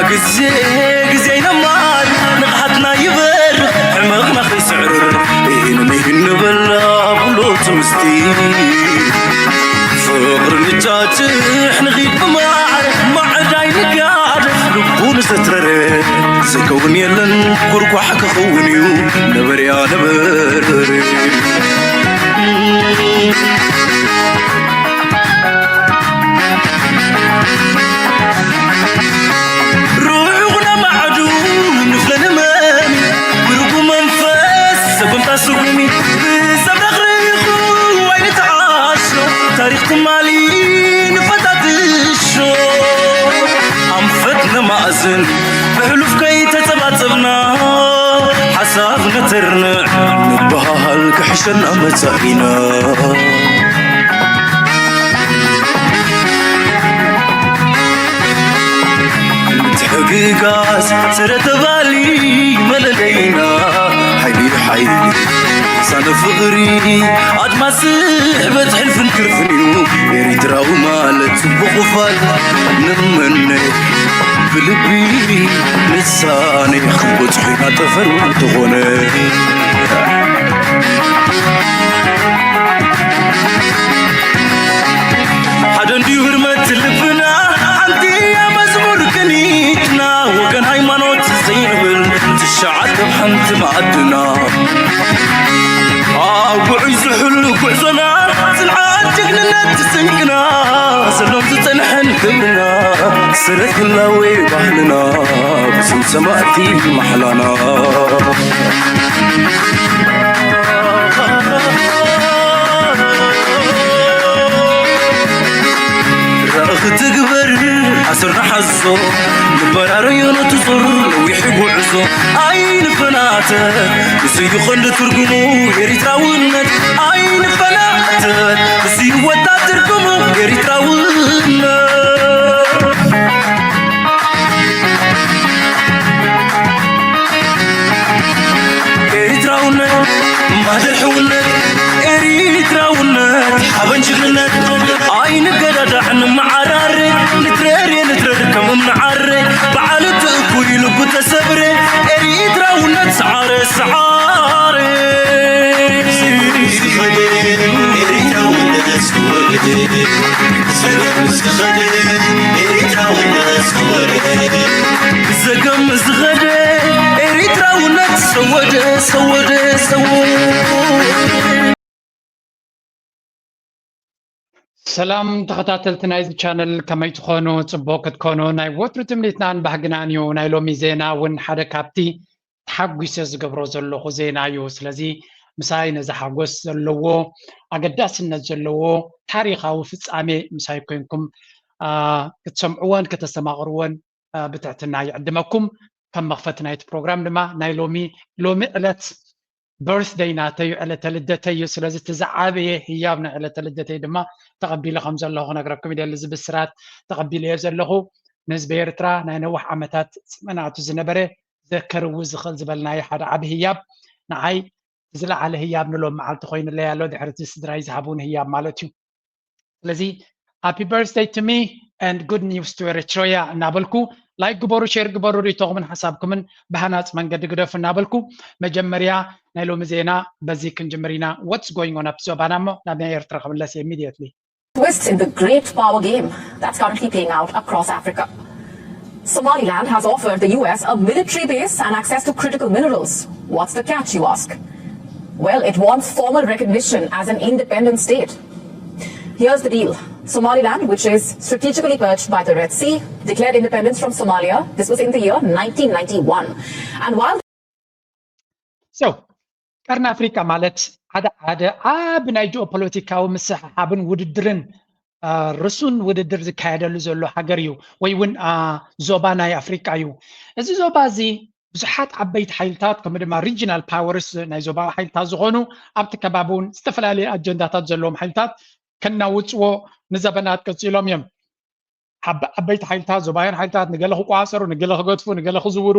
ግዜ ግዜ ይነማር ንቕሓትና ይበርኽ ሕመቕና ከይስዕርር ኢንመይ ንበላ ብሎ ትምስቲ ፍቕሪ ንጫጭሕ ንኺድ ብማዕረ ማዕዳይ ንጋደፍ ልቡ ንዘትረረ ዘገውን የለን ጉርጓሕ ክኸውን እዩ ነበርያ ነበር ርሑቕ ነማዕዱ ንፍለንመን ብርጉ መንፈስ ሰጉምታ ስጉሚ ብሰብ ረኽሪኹ ኣይንተዓሾ ታሪኽ ትማሊ ንፈታትሾ ኣንፈት ነማእዝን ብሕሉፍ ከይተጸባጸብና ሓሳብ ነተርንዕ ንበሃል ክሕሸና መጻኢና ምትሕግጋዝ ስረ ተባሊ መለለይና ሓይሊ ሓይሊ ሳነ ፍቕሪ ኣድማስ ስሕበት ሕልፍን ክርፍን እዩ ኤሪትራዊ ማለት ጽቡቕ ፋል ንመነ ብልቢ ንሳነ ክንበጽሖ ኢና ጠፈር እንተኾነ ሓደ እንድዩ ህርመት ልብና ሓንቲ እያ መዝሙር ቅኒትና ወገን ሃይማኖት ዘይንብል ትሽዓተ ሓንቲ ማዕድና ኣብ ጉዕይ ዝሕሉ ጉዕዞና ጽንዓት ጅግንነት ስንቅና ሰሎም ዝጸንሐን ክብርና ስረት ህላዌ ባህልና ብስም ሰማእቲ ማሕላና ራእኺ ትግበር ኣስርና ሓዞ ንበራረዮ ነቲ ዙር ነዊሕ ጉዕዞ ኣይንፈናተ ንስዩ ቐንዲ ትርጉሙ ኤሪትራውነት ኣይንፈናተ ንስዩ ወታ ትርጉሙ ኤሪትራውነት ኤሪትራውነት ማህደር ሕውነት ኤሪትራውነት ሓበን ጅግንነት ኣይንገዳዳዕ ንመዓራረ ንትረር ንትረር ከም እምንዓረ በዓል ትእኩይ ልቡ ተሰብረ ኤሪትራውነት ሰዓረ ሰዓረ ብዘገም ዝኸደ ኤሪትራውነት ሰወደ ሰወደ ሰወደ ሰላም ተኸታተልቲ ናይዚ ቻነል ከመይ ትኾኑ? ፅቡቅ ክትኮኑ ናይ ወትሩ ትምኒትናን ባህግናን እዩ። ናይ ሎሚ ዜና እውን ሓደ ካብቲ ተሓጒሰ ዝገብሮ ዘለኹ ዜና እዩ። ስለዚ ምሳይ ነዚ ሓጎስ ዘለዎ ኣገዳስነት ዘለዎ ታሪኻዊ ፍጻሜ ምሳይ ኮንኩም ክትሰምዕዎን ከተስተማቕርዎን ብትሕትና ይዕድመኩም። ከም መኽፈቲ ናይቲ ፕሮግራም ድማ ናይ ሎሚ ሎሚ ዕለት በርትደይ ናተይ እዩ፣ ዕለተ ልደተይ እዩ። ስለዚ እቲ ዝዓበየ ህያብ ናይ ዕለተ ልደተይ ድማ ተቐቢለ ከም ዘለኹ ክነግረኩም ይደሊ። እዚ ብስራት ተቐቢለዮ ዘለኹ ንህዝቢ ኤርትራ ናይ ነዊሕ ዓመታት ጽመናቱ ዝነበረ ዘከርዊ ዝኽእል ዝበልናዮ ሓደ ዓቢ ህያብ ንዓይ ዝለዓለ ህያብ ንሎም መዓልቲ ኮይኑለይ ኣሎ። ድሕሪ እቲ ስድራይ ዝሃቡኒ ህያብ ማለት እዩ። ስለዚ happy birthday to me and good news to Eritrea እናበልኩ ላይክ ግበሩ፣ ሼር ግበሩ፣ ሪኢቶኹምን ሓሳብኩምን ብሃናፂ መንገዲ ግደፉ እናበልኩ መጀመርያ ናይ ሎሚ ዜና በዚ ክንጅምር ኢና። What's going on ኣብቲ ዞባና እሞ ናብ ናይ ኤርትራ ክምለስ እየ immediately። Twist in the great power game that's currently playing out across Africa. Somaliland has offered the U S a military base and access to critical minerals. What's the catch, you ask? Well, it wants formal recognition as an independent state. Here's the deal. Somaliland, which is strategically perched by the Red Sea, declared independence from Somalia. This was in the year nineteen ninety-one. And while So ቀርኒ ኣፍሪቃ ማለት ሓደ ሓደ ዓቢ ናይ ጂኦፖለቲካዊ ምስሕሓብን ውድድርን ርሱን ውድድር ዝካየደሉ ዘሎ ሃገር እዩ፣ ወይ እውን ዞባ ናይ ኣፍሪቃ እዩ። እዚ ዞባ እዚ ብዙሓት ዓበይቲ ሓይልታት ከምኡ ድማ regional powers ናይ ዞባዊ ሓይልታት ዝኾኑ ኣብቲ ከባቢ እውን ዝተፈላለዩ ኣጀንዳታት ዘለዎም ሓይልታት ከናውፅዎ ንዘበናት ቀፂሎም እዮም። ዓበይቲ ሓይልታት ዞባውያን ሓይልታት ንገለ ክቋፀሩ፣ ንገለ ክገድፉ፣ ንገለ ክዝውሩ፣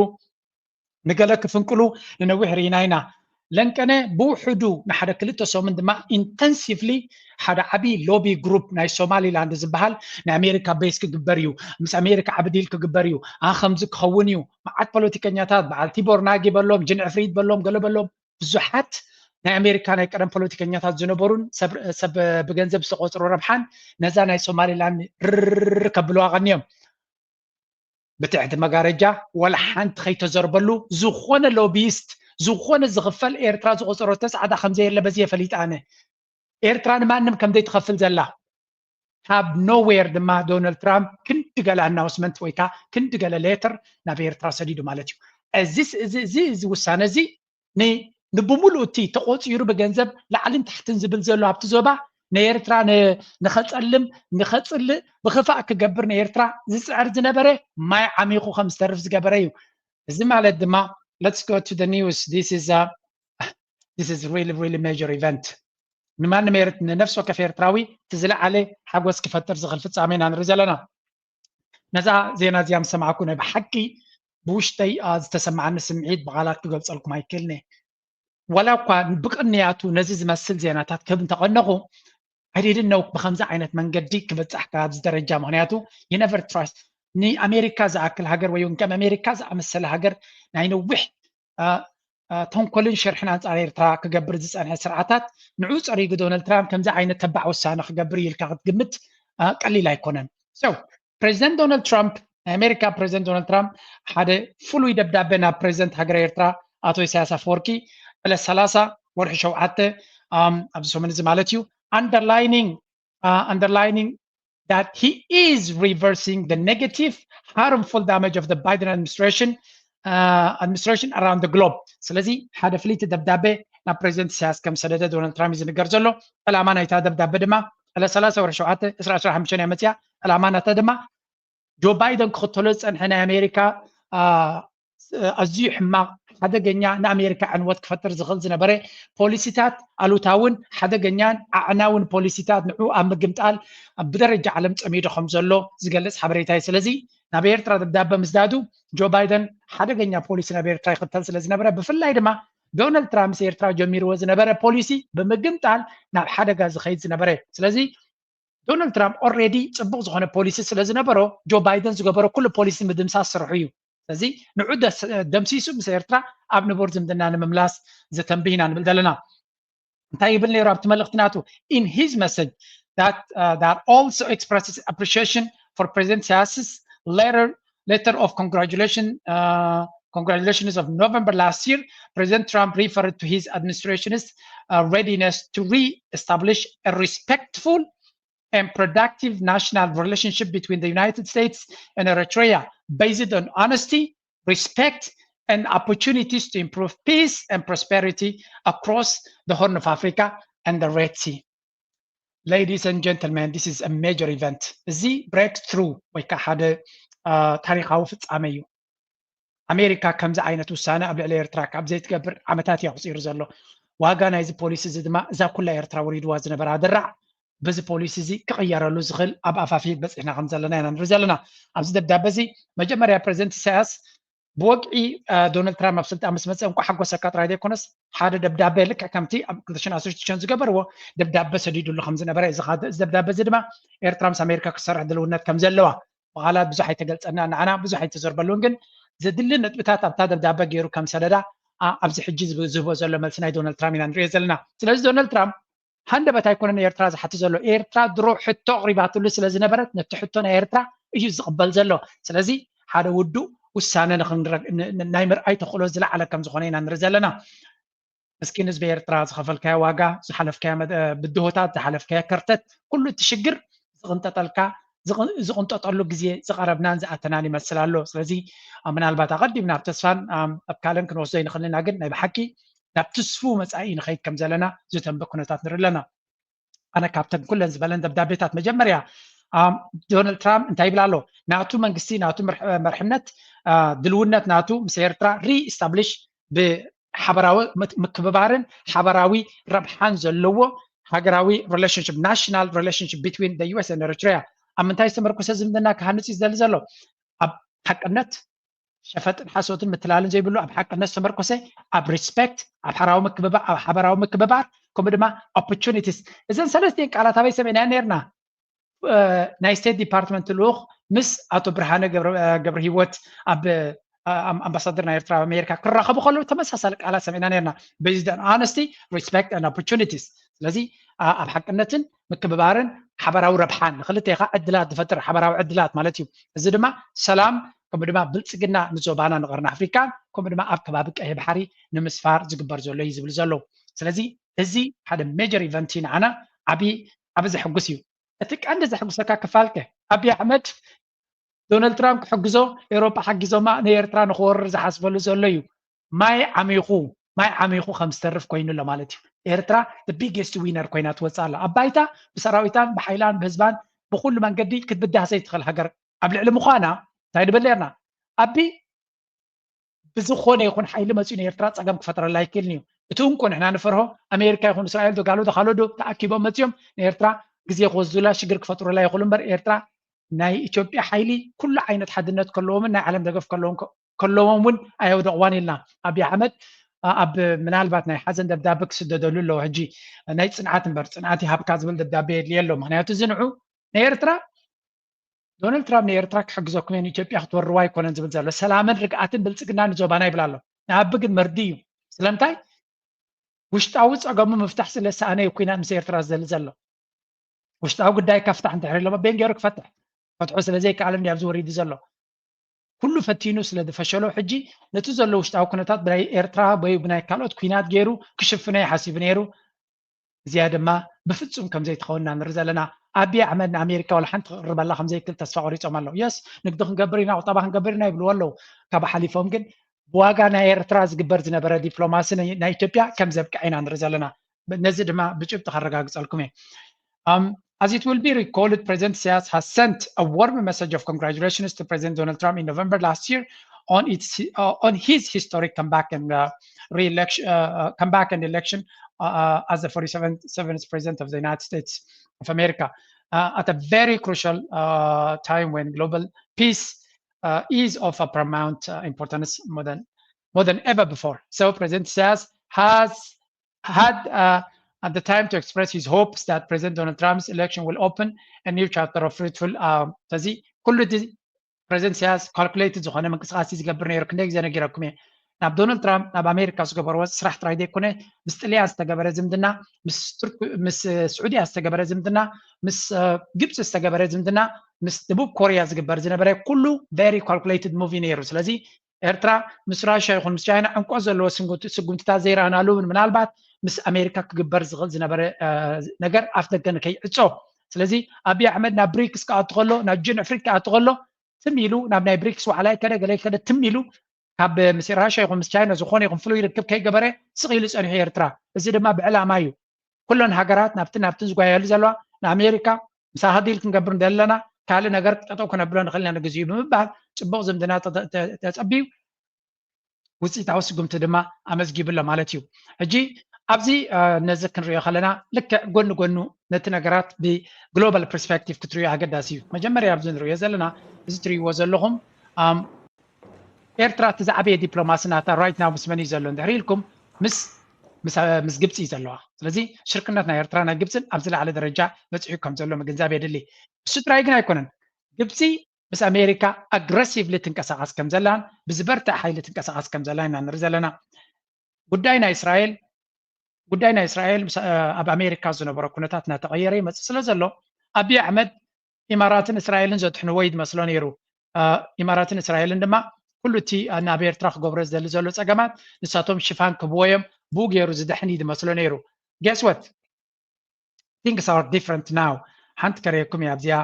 ንገለ ክፍንቅሉ ንነዊሕ ርኢና ኢና። ለንቀነ ብውሕዱ ንሓደ ክልተ ሰሙን ድማ ኢንተንሲቭሊ ሓደ ዓብዪ ሎቢ ግሩፕ ናይ ሶማሊላንድ ዝበሃል ናይ ኣሜሪካ ቤስ ክግበር እዩ፣ ምስ ኣሜሪካ ዓቢ ዲል ክግበር እዩ፣ ኣ ከምዚ ክኸውን እዩ። መዓት ፖለቲከኛታት በዓል ቲቦር ናጊ በሎም፣ ጅን ዕፍሪት በሎም፣ ገለ በሎም፣ ብዙሓት ናይ ኣሜሪካ ናይ ቀደም ፖለቲከኛታት ዝነበሩን ሰብ ሰብ ብገንዘብ ዝተቆፅሩ ረብሓን ነዛ ናይ ሶማሊላንድ ርር ከብልዋ ቀንዮም። ብትሕቲ መጋረጃ ዋላ ሓንቲ ከይተዘርበሉ ዝኾነ ሎቢስት፣ ዝኾነ ዝኽፈል ኤርትራ ዝቆፀረቶ ፃዕዳ ከምዘየለ በዚ የፈሊጥ ኣነ። ኤርትራ ንማንም ከምዘይትኸፍል ዘላ። ካብ ኖዌር ድማ ዶናልድ ትራምፕ ክንዲ ገለ ኣናውስመንት ወይ ከዓ ክንዲ ገለ ሌተር ናብ ኤርትራ ሰዲዱ ማለት እዩ። እዚ እዚ እዚ እዚ ውሳነ እዚ ን ንብሙሉኡ እቲ ተቆፂሩ ብገንዘብ ላዕልን ታሕትን ዝብል ዘሎ ኣብቲ ዞባ ንኤርትራ ን- ንኸፀልም ንኸፅልእ ብኽፋእ ክገብር ንኤርትራ ዝፅዕር ዝነበረ ማይ ዓሚኹ ከም ዝተርፍ ዝገበረ እዩ። እዚ ማለት ድማ let's go to the news, this is a this is really really major event. ንማንም ኤርት ንነፍሲ ወከፍ ኤርትራዊ እቲ ዝለዓለ ሓጎስ ክፈጥር ዝኽእል ፍጻሜ ኢና ንርኢ ዘለና። ነዛ ዜና እዚኣ ምስ ሰማዕኩ ናይ ብሓቂ ብውሽጠይ ዝተሰማዓኒ ስምዒት ብቓላት ክገልጸልኩም ኣይክእልኒ። ዋላ እኳ ብቕንያቱ ነዚ ዝመስል ዜናታት ክህብ እንተቐነኹ፣ I didn't know ብኸምዚ ዓይነት መንገዲ ክበጻሕ ካብ ኣብዚ ደረጃ። ምኽንያቱ you never trust ንኣሜሪካ ዝኣክል ሃገር ወይ እውን ከም ኣሜሪካ ዝኣመሰለ ሃገር ናይ ነዊሕ ተንኮልን ሽርሕን ኣንጻር ኤርትራ ክገብር ዝጸንሐ ስርዓታት ንዑ ጸሪጉ ዶናልድ ትራምፕ ከምዚ ዓይነት ተባዕ ውሳነ ክገብር እዩ ኢልካ ክትግምት ቀሊል ኣይኮነን። So ፕሬዚደንት ዶናልድ ትራምፕ ናይ ኣሜሪካ ፕሬዚደንት ዶናልድ ትራምፕ ሓደ ፍሉይ ደብዳቤ ናብ ፕሬዚደንት ሃገረ ኤርትራ ኣቶ ኢሳያስ ኣፈወርቂ ዕለት ሰላሳ ወርሒ ሸውዓተ ኣብዚ ሰሙን እዚ ማለት እዩ underlining underlining that he is reversing the negative harmful damage of the Biden administration administration around the globe። ስለዚ ሓደ ፍልይቲ ደብዳቤ ናብ ፕሬዚደንት ኢሳያስ ከም ሰደደ ዶናልድ ትራምፕ እዩ ዝንገር ዘሎ። ዕላማ ናይታ ደብዳቤ ድማ ዕለት ሰላሳ ወርሒ ሸውዓተ ዕስራ ዕስራ ሓሙሽተ እያ መፅያ። ዕላማ ናታ ድማ ጆ ባይደን ክኽተሎ ዝፀንሐ ናይ ኣሜሪካ ኣዝዩ ሕማቕ ሓደገኛ ንኣሜሪካ ዕንወት ክፈጥር ዝኽእል ዝነበረ ፖሊሲታት ኣሉታውን ሓደገኛን ኣዕናውን ፖሊሲታት ንዑ ኣብ ምግምጣል ብደረጃ ዓለም ፀሚዱ ከም ዘሎ ዝገልፅ ሓበሬታ እዩ። ስለዚ ናብ ኤርትራ ደብዳበ ምስዳዱ ጆ ባይደን ሓደገኛ ፖሊሲ ናብ ኤርትራ ይኽተል ስለ ዝነበረ ብፍላይ ድማ ዶናልድ ትራምፕ ምስ ኤርትራ ጀሚርዎ ዝነበረ ፖሊሲ ብምግምጣል ናብ ሓደጋ ዝኸይድ ዝነበረ እዩ። ስለዚ ዶናልድ ትራምፕ ኦልሬዲ ፅቡቕ ዝኾነ ፖሊሲ ስለ ዝነበሮ ጆ ባይደን ዝገበሮ ኩሉ ፖሊሲ ምድምሳስ ስርሑ እዩ። ስለዚ ንዑ ደምሲሱ ምስ ኤርትራ ኣብ ንቡር ዝምድና ንምምላስ ዘተንብህ ኢና ንብል ዘለና። እንታይ ይብል ነይሩ ኣብቲ መልእኽቲ ናቱ? In his message that uh, that also expresses appreciation for President Isaias's letter letter of congratulation uh, congratulations of November last year, President Trump referred to his administration's uh, readiness to re-establish a respectful and productive national relationship between the United States and Eritrea based on honesty, respect, and opportunities to improve peace and prosperity across the Horn of Africa and the Red Sea. Ladies and gentlemen, this is a major event. እዚ breakthrough ወይ ከዓ ሓደ ታሪካዊ ፍጻሜ እዩ። ኣሜሪካ ከምዚ ዓይነት ውሳነ ኣብ ልዕሊ ኤርትራ ካብ ዘይትገብር ዓመታት እዩ ኣቑፂሩ ዘሎ። ዋጋ ናይዚ ፖሊሲ እዚ ድማ እዛ ኩላ ኤርትራ ወሪድዋ ዝነበራ ድራዕ በዚ ፖሊሲ እዚ ክቕየረሉ ዝኽእል ኣብ ኣፋፊ በፂሕና ከም ዘለና ኢና ንርኢ ዘለና። ኣብዚ ደብዳበ እዚ መጀመርያ ፕሬዚደንት ኢሳያስ ብወግዒ ዶናልድ ትራምፕ ኣብ ስልጣን ምስ መፀ እንኳ ሓጎሰካ ጥራይ ዘይኮነስ ሓደ ደብዳበ ልክዕ ከምቲ ኣብ ክልተ ሽሕን ዓሰርተ ሽዱሽተን ዝገበርዎ ደብዳበ ሰዲዱሉ ከም ዝነበረ እዚ ደብዳበ እዚ ድማ ኤርትራ ምስ ኣሜሪካ ክትሰርሕ ድልውነት ከም ዘለዋ ብቓላት ብዙሕ ኣይተገልጸና ንዓና ብዙሕ ኣይተዘርበሉን ግን ዘድሊ ነጥብታት ኣብታ ደብዳበ ገይሩ ከም ሰደዳ ኣብዚ ሕጂ ዝህቦ ዘሎ መልሲ ናይ ዶናልድ ትራምፕ ኢና ንሪኦ ዘለና። ስለዚ ዶናልድ ትራምፕ ሃንደበት ኣይኮነን ኤርትራ ዝሓቲ ዘሎ። ኤርትራ ድሮ ሕቶ ኣቕሪባትሉ ስለ ዝነበረት ነቲ ሕቶ ናይ ኤርትራ እዩ ዝቕበል ዘሎ። ስለዚ ሓደ ውዱእ ውሳነ ናይ ምርኣይ ተኽእሎ ዝለዓለ ከም ዝኾነ ኢና ንርኢ ዘለና። ምስኪን ህዝቢ ኤርትራ ዝኸፈልካዮ ዋጋ፣ ዝሓለፍካዮ ብድሆታት፣ ዝሓለፍካዮ ከርተት፣ ኩሉ እቲ ሽግር ዝቕንጠጠልካ ዝቕንጠጠሉ ግዜ ዝቐረብናን ዝኣተናን ይመስል ኣሎ። ስለዚ ምናልባት ኣቐዲምና ኣብ ተስፋን ኣብ ካልእን ክንወስዶ ይንኽእል ኢና፣ ግን ናይ ብሓቂ ናብ ትስፉው መጻኢ ንኸይድ ከም ዘለና ዝተንብእ ኩነታት ንርኢ ኣለና። ኣነ ካብተን ኩለን ዝበለን ደብዳቤታት መጀመርያ ዶናልድ ትራምፕ እንታይ ይብል ኣሎ? ናቱ መንግስቲ ናቱ መርሕነት ድልውነት ናቱ ምስ ኤርትራ ሪኢስታብሊሽ ብሓበራዊ ምክብባርን ሓበራዊ ረብሓን ዘለዎ ሃገራዊ relationship national relationship between the U S and Eritrea ኣብ ምንታይ ዝተመርኮሰ ዝምድና ክሃንፅ እዩ ዝደሊ ዘሎ? ኣብ ሓቅነት፣ ሸፈጥን ሓሶትን ምትላልን ዘይብሉ ኣብ ሓቅነት ዝተመርኮሰ ኣብ ሪስፔክት ኣብ ሓራዊ ምክብባ ኣብ ሓበራዊ ምክብባር ከምኡ ድማ ኦፖርቹኒቲስ እዘን ሰለስቲን ቃላት ኣበይ ሰሚዕና ነርና ናይ ስቴት ዲፓርትመንት ልኡኽ ምስ ኣቶ ብርሃነ ገብረ ህይወት ኣብ ኣምባሳደር ናይ ኤርትራ ኣብ ኣሜሪካ ክራኸቡ ከለዉ ተመሳሳሊ ቃላት ሰሚዕና ነርና። በዚ ኣነስቲ ሪስፔክት ን ኦፖርቹኒቲስ ስለዚ ኣብ ሓቅነትን ምክብባርን ሓበራዊ ረብሓን ንክልቴኻ ዕድላት ዝፈጥር ሓበራዊ ዕድላት ማለት እዩ። እዚ ድማ ሰላም ከምኡ ድማ ብልፅግና ንዞባና ንቀርኒ ኣፍሪካ ከምኡ ድማ ኣብ ከባቢ ቀይሕ ባሕሪ ንምስፋር ዝግበር ዘሎ እዩ ዝብል ዘለዉ። ስለዚ እዚ ሓደ ሜጀር ኢቨንት እዩ ንዓና ዓብዪ ዓብ ዘሕጉስ እዩ። እቲ ቀንዲ ዘሕጉሰካ ክፋልከ ኣብዪ ኣሕመድ ዶናልድ ትራምፕ ክሕግዞ ኤውሮጳ ሓጊዞማ ንኤርትራ ንክወርር ዝሓስበሉ ዘሎ እዩ። ማይ ዓሚኹ ማይ ዓሚኹ ከም ዝተርፍ ኮይኑ ኣሎ ማለት እዩ። ኤርትራ the biggest winner ኮይና ትወፅእ ኣላ። ኣብ ባይታ ብሰራዊታን ብሓይላን ብህዝባን ብኩሉ መንገዲ ክትብዳህ ዘይትኽእል ሃገር ኣብ ልዕሊ ምዃና እንታይ ንብል ነርና? ኣቢ ብዝኾነ ይኹን ሓይሊ መፂኡ ንኤርትራ ፀገም ክፈጥረላ ኣይክእልን እዩ። እቲ እንቁ ንሕና ንፈርሆ ኣሜሪካ ይኹን እስራኤል ዶ ጋሎ ዶ ካሎ ዶ ተኣኪቦም መፂኦም ንኤርትራ ግዜ ክወስዱላ ሽግር ክፈጥሩላ ይኽእሉ እምበር ኤርትራ ናይ ኢትዮጵያ ሓይሊ ኩሉ ዓይነት ሓድነት ከለዎምን ናይ ዓለም ደገፍ ከለዎም ከለዎም እውን ኣየውደቕዋን ኢልና ኣብዪ ኣሕመድ ኣብ ምናልባት ናይ ሓዘን ደብዳበ ክስደደሉ ኣለዎ ሕጂ ናይ ፅንዓት እምበር ፅንዓት ይሃብካ ዝብል ደብዳበ የድልየ ኣሎ ምክንያቱ እዚ ንዑ ናይ ኤርትራ ዶናልድ ትራምፕ ንኤርትራ ክሕግዘኩም እየ ንኢትዮጵያ ክትወርዋ ኣይኮነን ዝብል ዘሎ ሰላምን ርግኣትን ብልፅግና ንዞባና ይብል ኣሎ ንኣቢ ግን መርዲ እዩ ስለምንታይ ውሽጣዊ ፀገሙ ምፍታሕ ስለ ዝሰኣነ እዩ ኩናት ምስ ኤርትራ ዝደሊ ዘሎ ውሽጣዊ ጉዳይካ ፍታሕ እንድሕር ኢሎሞ በየን ገይሩ ክፈትሕ ፈትሑ ስለ ዘይከኣለ እንዲ ኣብዚ ወሪዱ ዘሎ ኩሉ ፈቲኑ ስለ ዝፈሸሎ ሕጂ ነቲ ዘሎ ውሽጣዊ ኩነታት ብናይ ኤርትራ ወይ ብናይ ካልኦት ኩናት ገይሩ ክሽፍኖ ይሓሲቡ ነይሩ እዚኣ ድማ ብፍጹም ከም ዘይትኸውን ኢና ንርኢ ዘለና ኣብዪ ኣሕመድ ንኣሜሪካ ዋላ ሓንቲ ክቕርበላ ከም ዘይክእል ተስፋ ቆሪጾም ኣለዉ የስ ንግዲ ክንገብር ኢና ቁጠባ ክንገብር ኢና ይብልዎ ኣለዉ ካብ ሓሊፎም ግን ብዋጋ ናይ ኤርትራ ዝግበር ዝነበረ ዲፕሎማሲ ናይ ኢትዮጵያ ከም ዘብቅዐ ኢና ንርኢ ዘለና ነዚ ድማ ብጭብጢ ከረጋግጸልኩም እየ Um, as it will be recalled, President Isaias has sent a warm message of congratulations to President Donald Trump in November last year on its uh, on his historic comeback and uh, re-election, uh, uh, comeback and election uh, uh, as the forty-seventh President of the United States of America, uh, at a very crucial uh, time when global peace uh, is of a paramount uh, importance more than more than ever before. So President Isaias has had uh, at the time to express his hopes that President Donald Trump's election will open a new chapter of fruitful uh, ስለዚ ኩሉ እቲ ፕሬዚደንት ኢሳያስ ካልኩሌትድ ዝኾነ ምንቅስቃሴ ዝገብር ነይሩ ክንደይ ግዜ ነጊረኩም እየ ናብ ዶናልድ ትራምፕ ናብ ኣሜሪካ ዝገበርዎ ስራሕ ጥራይ ዘይኮነ ምስ ጥልያን ዝተገበረ ዝምድና ምስ ስዑድያ ዝተገበረ ዝምድና ምስ ግብፂ ዝተገበረ ዝምድና ምስ ደቡብ ኮርያ ዝግበር ዝነበረ ኩሉ ቨሪ ካልኩሌትድ ሙቪ ነይሩ ስለዚ ኤርትራ ምስ ራሽያ ይኹን ምስ ቻይና ዕምቆት ዘለዎ ስጉምትታት ዘይረኣናሉ እውን ምናልባት ምስ ኣሜሪካ ክግበር ዝኽእል ዝነበረ ነገር ኣፍ ደገ ንከይዕጾ ስለዚ ኣብይ ኣሕመድ ናብ ብሪክስ ክኣቱ ከሎ ናብ ጅን ኣፍሪካ ክኣቱ ከሎ ትም ኢሉ ናብ ናይ ብሪክስ ዋዕላ ይከደ ገለ ይከደ ትም ኢሉ ካብ ምስ ራሽያ ይኹን ምስ ቻይና ዝኾነ ይኹን ፍሉይ ርክብ ከይገበረ ስቕ ኢሉ ጸኒሑ ኤርትራ እዚ ድማ ብዕላማ እዩ ኩለን ሃገራት ናብቲ ናብትን ዝጓያሉ ዘለዋ ንኣሜሪካ ምሳኻ ዲል ክንገብር እንደለና ካልእ ነገር ጠጠው ክነብሎ ንኽእል ኢና ንግዚኡ ብምባል ፅቡቕ ዝምድና ተፀቢዩ ውፅኢታዊ ስጉምቲ ድማ ኣመዝጊቡ ኣሎ ማለት እዩ። ሕጂ ኣብዚ ነዚ ክንሪኦ ከለና ልክዕ ጎኒ ጎኑ ነቲ ነገራት ብግሎባል ፐርስፔክቲቭ ክትሪኦ ኣገዳሲ እዩ። መጀመርያ ኣብዚ ንሪኦ ዘለና እዚ ትሪእዎ ዘለኹም ኤርትራ እቲ ዝዓበየ ዲፕሎማሲ ናታ ራይት ናው ምስ መን እዩ ዘሎ እንድሕር ኢልኩም ምስ ምስ ግብፂ እዩ ዘለዋ። ስለዚ ሽርክነት ናይ ኤርትራ ናይ ግብፅን ኣብ ዝለዓለ ደረጃ በፂሑ ከም ዘሎ ምግንዛብ የድሊ። እሱ ጥራይ ግን ኣይኮነን። ግብፂ ምስ ኣሜሪካ ኣግረሲቭሊ ትንቀሳቐስ ከም ዘላን ብዝበርትዕ ሓይሊ ትንቀሳቐስ ከም ዘላን ኢና ንርኢ ዘለና። ጉዳይ ናይ እስራኤል ጉዳይ ናይ እስራኤል ኣብ ኣሜሪካ ዝነበሮ ኩነታት እናተቐየረ ይመፅእ ስለ ዘሎ ኣብዪ ኣሕመድ ኢማራትን እስራኤልን ዘድሕንዎ እዩ ዝመስሎ ነይሩ። ኢማራትን እስራኤልን ድማ ኩሉ እቲ ናብ ኤርትራ ክገብሮ ዝደሊ ዘሎ ፀገማት ንሳቶም ሽፋን ክህብዎ እዮም። ብኡ ገይሩ ዝድሕን እዩ ዝመስሎ ነይሩ። Guess what? Things are different now. ሓንቲ ከርእየኩም እየ ኣብዚኣ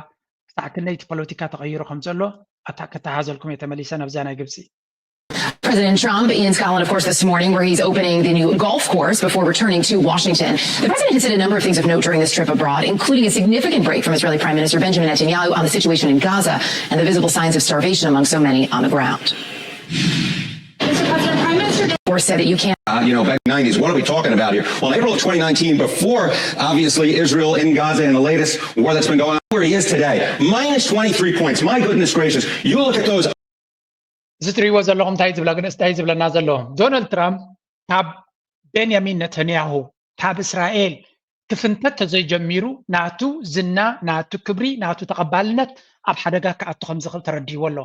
ክሳዕ ክንደይ እቲ ፖለቲካ ተቐይሩ ከም ዘሎ ኣታ ከተሓዘልኩም እየ ተመሊሰ ናብዛ ናይ ግብፂ። President Trump in Scotland, of course, this morning, where he's opening the new golf course before returning to Washington. The president has said a number of things of note during this trip abroad, including a significant break from Israeli Prime Minister Benjamin Netanyahu on the situation in Gaza and the visible signs of starvation among so many on the ground. Or said that you can't. Uh, you know, back in the nineties, what are we talking about here? Well, in April of twenty nineteen, before, obviously, Israel in Gaza and the latest war that's been going on, where he is today, minus twenty-three points. My goodness gracious. You look at those. እዚ ትሪእዎ ዘለኹም እንታይ ዝብላ ግን እንታይ ዝብለና ዘሎ? ዶናልድ ትራምፕ ካብ ቤንያሚን ነተንያሁ ካብ እስራኤል ክፍንተት ተዘይጀሚሩ ናቱ ዝና፣ ናቱ ክብሪ፣ ናቱ ተቐባልነት ኣብ ሓደጋ ክኣቱ ከም ዝኽእል ተረዲእዎ ኣሎ።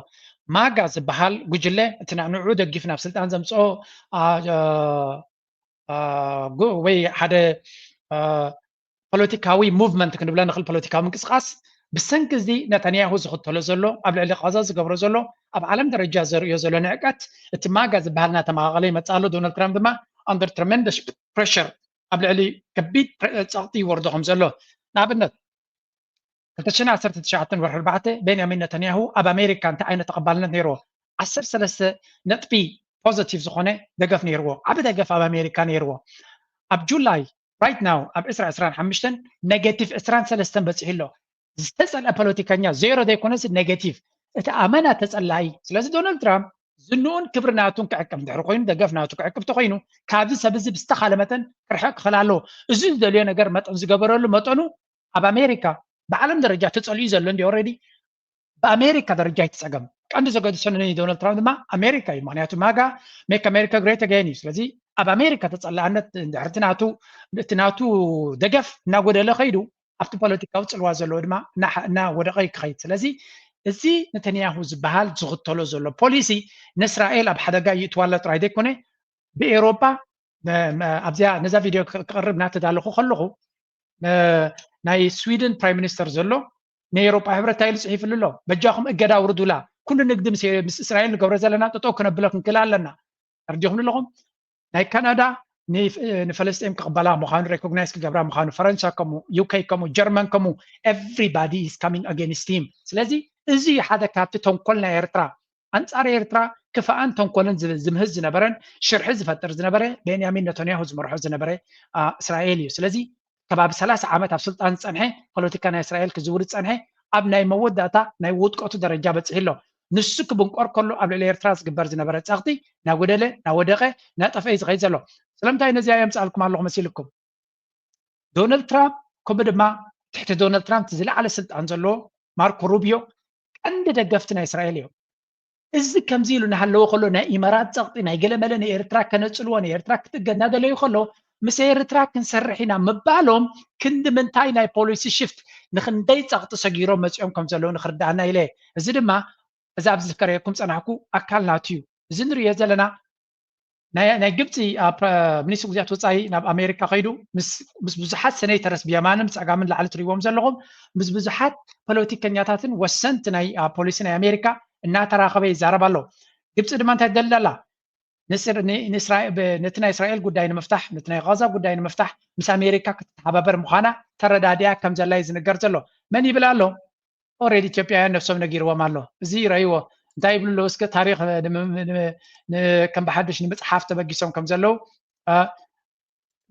ማጋ ዝበሃል ጉጅለ እቲ ንዕኡ ደጊፍ ናብ ስልጣን ዘምፅኦ ወይ ሓደ ፖለቲካዊ ሙቭመንት ክንብለ ንኽእል፣ ፖለቲካዊ ምንቅስቃስ ብሰንኪ እዚ ነታንያሁ ዝኽተሎ ዘሎ፣ ኣብ ልዕሊ ቃዛ ዝገብሮ ዘሎ፣ ኣብ ዓለም ደረጃ ዘርእዮ ዘሎ ንዕቀት፣ እቲ ማጋ ዝበሃል እናተመቓቐለ ይመፅእ ኣሎ። ዶናልድ ትራምፕ ድማ under tremendous pressure፣ ኣብ ልዕሊ ከቢድ ጸቕጢ ይወርዶ ከም ዘሎ፣ ንኣብነት ክልተ ሽሕን ዓሰርተ ትሽዓተን ወርሒ ኣርባዕተ ቤንያሚን ነታንያሁ ኣብ ኣሜሪካ እንታይ ዓይነት ተቐባልነት ነይርዎ? ዓሰርተ ሰለስተ ነጥቢ ፖዘቲቭ ዝኾነ ደገፍ ነይርዎ። ዓቢ ደገፍ ኣብ ኣሜሪካ ነይርዎ። ኣብ ጁላይ right now ኣብ ዕስራ ዕስራን ሓሙሽተን ኔጌቲቭ ዕስራን ሰለስተን በፂሑ ኣሎ። ዝተፀልአ ፖለቲከኛ ዜሮ ዘይኮነስ ኔጌቲቭ፣ እቲ ኣመና ተፀላኢ። ስለዚ ዶናልድ ትራምፕ ዝንኡን ክብሪ ናቱን ክዕቅብ እንድሕር ኮይኑ፣ ደገፍ ናቱ ክዕቅብ ተኮይኑ፣ ካብዚ ሰብ እዚ ብዝተኻለ መጠን ክርሕቅ ክኽእል ኣለዎ። እዚ ዝደልዮ ነገር መጠን ዝገበረሉ መጠኑ ኣብ ኣሜሪካ ብዓለም ደረጃ ተጸሊኡ ዘሎ እንዲ ኦልሬዲ ብኣሜሪካ ደረጃ ይትጸገም። ቀንዲ ዘገድሶ ንዶናልድ ትራምፕ ድማ ኣሜሪካ እዩ። ምክንያቱ ማጋ ሜክ ኣሜሪካ ግሬት ኣገይን እዩ። ስለዚ ኣብ ኣሜሪካ ተጸላእነት እንድሕር እቲ ናቱ እቲ ናቱ ደገፍ እናጎደለ ከይዱ ኣብቲ ፖለቲካዊ ጽልዋ ዘለዎ ድማ እናወደቐ ክኸይድ። ስለዚ እዚ ነተንያሁ ዝበሃል ዝኽተሎ ዘሎ ፖሊሲ ንእስራኤል ኣብ ሓደጋ ይእትዋ ኣሎ ጥራይ ዘይኮነ ብኤውሮጳ ኣብዚኣ ነዛ ቪድዮ ክቕርብ እናተዳለኹ ከለኹ ናይ ስዊድን ፕራይም ሚኒስተር ዘሎ ንኤውሮጳ ሕብረት እንታይ ኢሉ ጽሒፍሉ ኣሎ? በጃኹም እገዳ ውርዱላ፣ ኩሉ ንግዲ ምስ እስራኤል ንገብሮ ዘለና ጠጠው ክነብሎ ክንክእል ኣለና። ተረዲኹም ኣለኹም? ናይ ካናዳ ንፈለስጢን ክቕበላ ምዃኑ ሬኮግናይዝ ክገብራ ምዃኑ ፈረንሳ ከምኡ ዩኬ ከምኡ ጀርመን ከምኡ everybody is coming against him። ስለዚ እዚ ሓደ ካብቲ ተንኮል ናይ ኤርትራ ኣንጻር ኤርትራ ክፍኣን ተንኮልን ዝምህዝ ዝነበረን ሽርሒ ዝፈጥር ዝነበረ ቤንያሚን ነተንያሁ ዝመርሖ ዝነበረ እስራኤል እዩ። ስለዚ ከባቢ ሰላሳ ዓመት ኣብ ስልጣን ዝጸንሐ ፖለቲካ ናይ እስራኤል ክዝውር ዝጸንሐ ኣብ ናይ መወዳእታ ናይ ውጥቀቱ ደረጃ በጺሑ ኣሎ። ንሱ ክብንቆር ከሎ ኣብ ልዕሊ ኤርትራ ዝግበር ዝነበረ ጸቕጢ ናጎደለ ናወደቐ ናጠፈ እዩ ዝኸይድ ዘሎ። ስለምንታይ ነዚኣ የምጽኣልኩም ኣለኹ መሲልኩም? ዶናልድ ትራምፕ ከምኡ ድማ ትሕቲ ዶናልድ ትራምፕ ዝለዓለ ስልጣን ዘለዎ ማርኮ ሩቢዮ ቀንዲ ደገፍቲ ናይ እስራኤል እዮም። እዚ ከምዚ ኢሉ እናሃለወ ከሎ ናይ ኢማራት ጸቕጢ ናይ ገለመለ ንኤርትራ ከነጽልዎ ንኤርትራ ክትእገድ እናደለዩ ከሎ ምስ ኤርትራ ክንሰርሕ ኢና ምባሎም ክንዲ ምንታይ ናይ ፖሊሲ ሽፍት ንክንደይ ጸቕጢ ሰጊሮም መጺኦም ከም ዘለዉ ንክርድኣና ኢለ እዚ ድማ እዚ ኣብዚ ዝከረየኩም ጸናሕኩ ኣካል ናቱ እዩ። እዚ ንርእዮ ዘለና ናይ ግብፂ ሚኒስትር ጉዳያት ወፃኢ ናብ ኣሜሪካ ከይዱ ምስ ብዙሓት ሰኔተርስ ብየማንን ብፀጋምን ላዕሊ ትሪእዎም ዘለኹም ምስ ብዙሓት ፖለቲከኛታትን ወሰንቲ ናይ ፖሊሲ ናይ ኣሜሪካ እናተራኸበ ይዛረብ ኣሎ። ግብፂ ድማ እንታይ ትደሊ ኣላ? ነቲ ናይ እስራኤል ጉዳይ ንምፍታሕ ነቲ ናይ ጋዛ ጉዳይ ንምፍታሕ ምስ ኣሜሪካ ክትተሓባበር ምዃና ተረዳዲኣ ከም ዘላ እዩ ዝንገር ዘሎ። መን ይብል ኣሎ? ኦሬዲ ኢትዮጵያውያን ነብሶም ነጊርዎም ኣሎ። እዚ ይረእይዎ እንታይ ይብሉ ኣለዉ እስከ ታሪክ ከም ብሓድሽ ንምፅሓፍ ተበጊሶም ከም ዘለዉ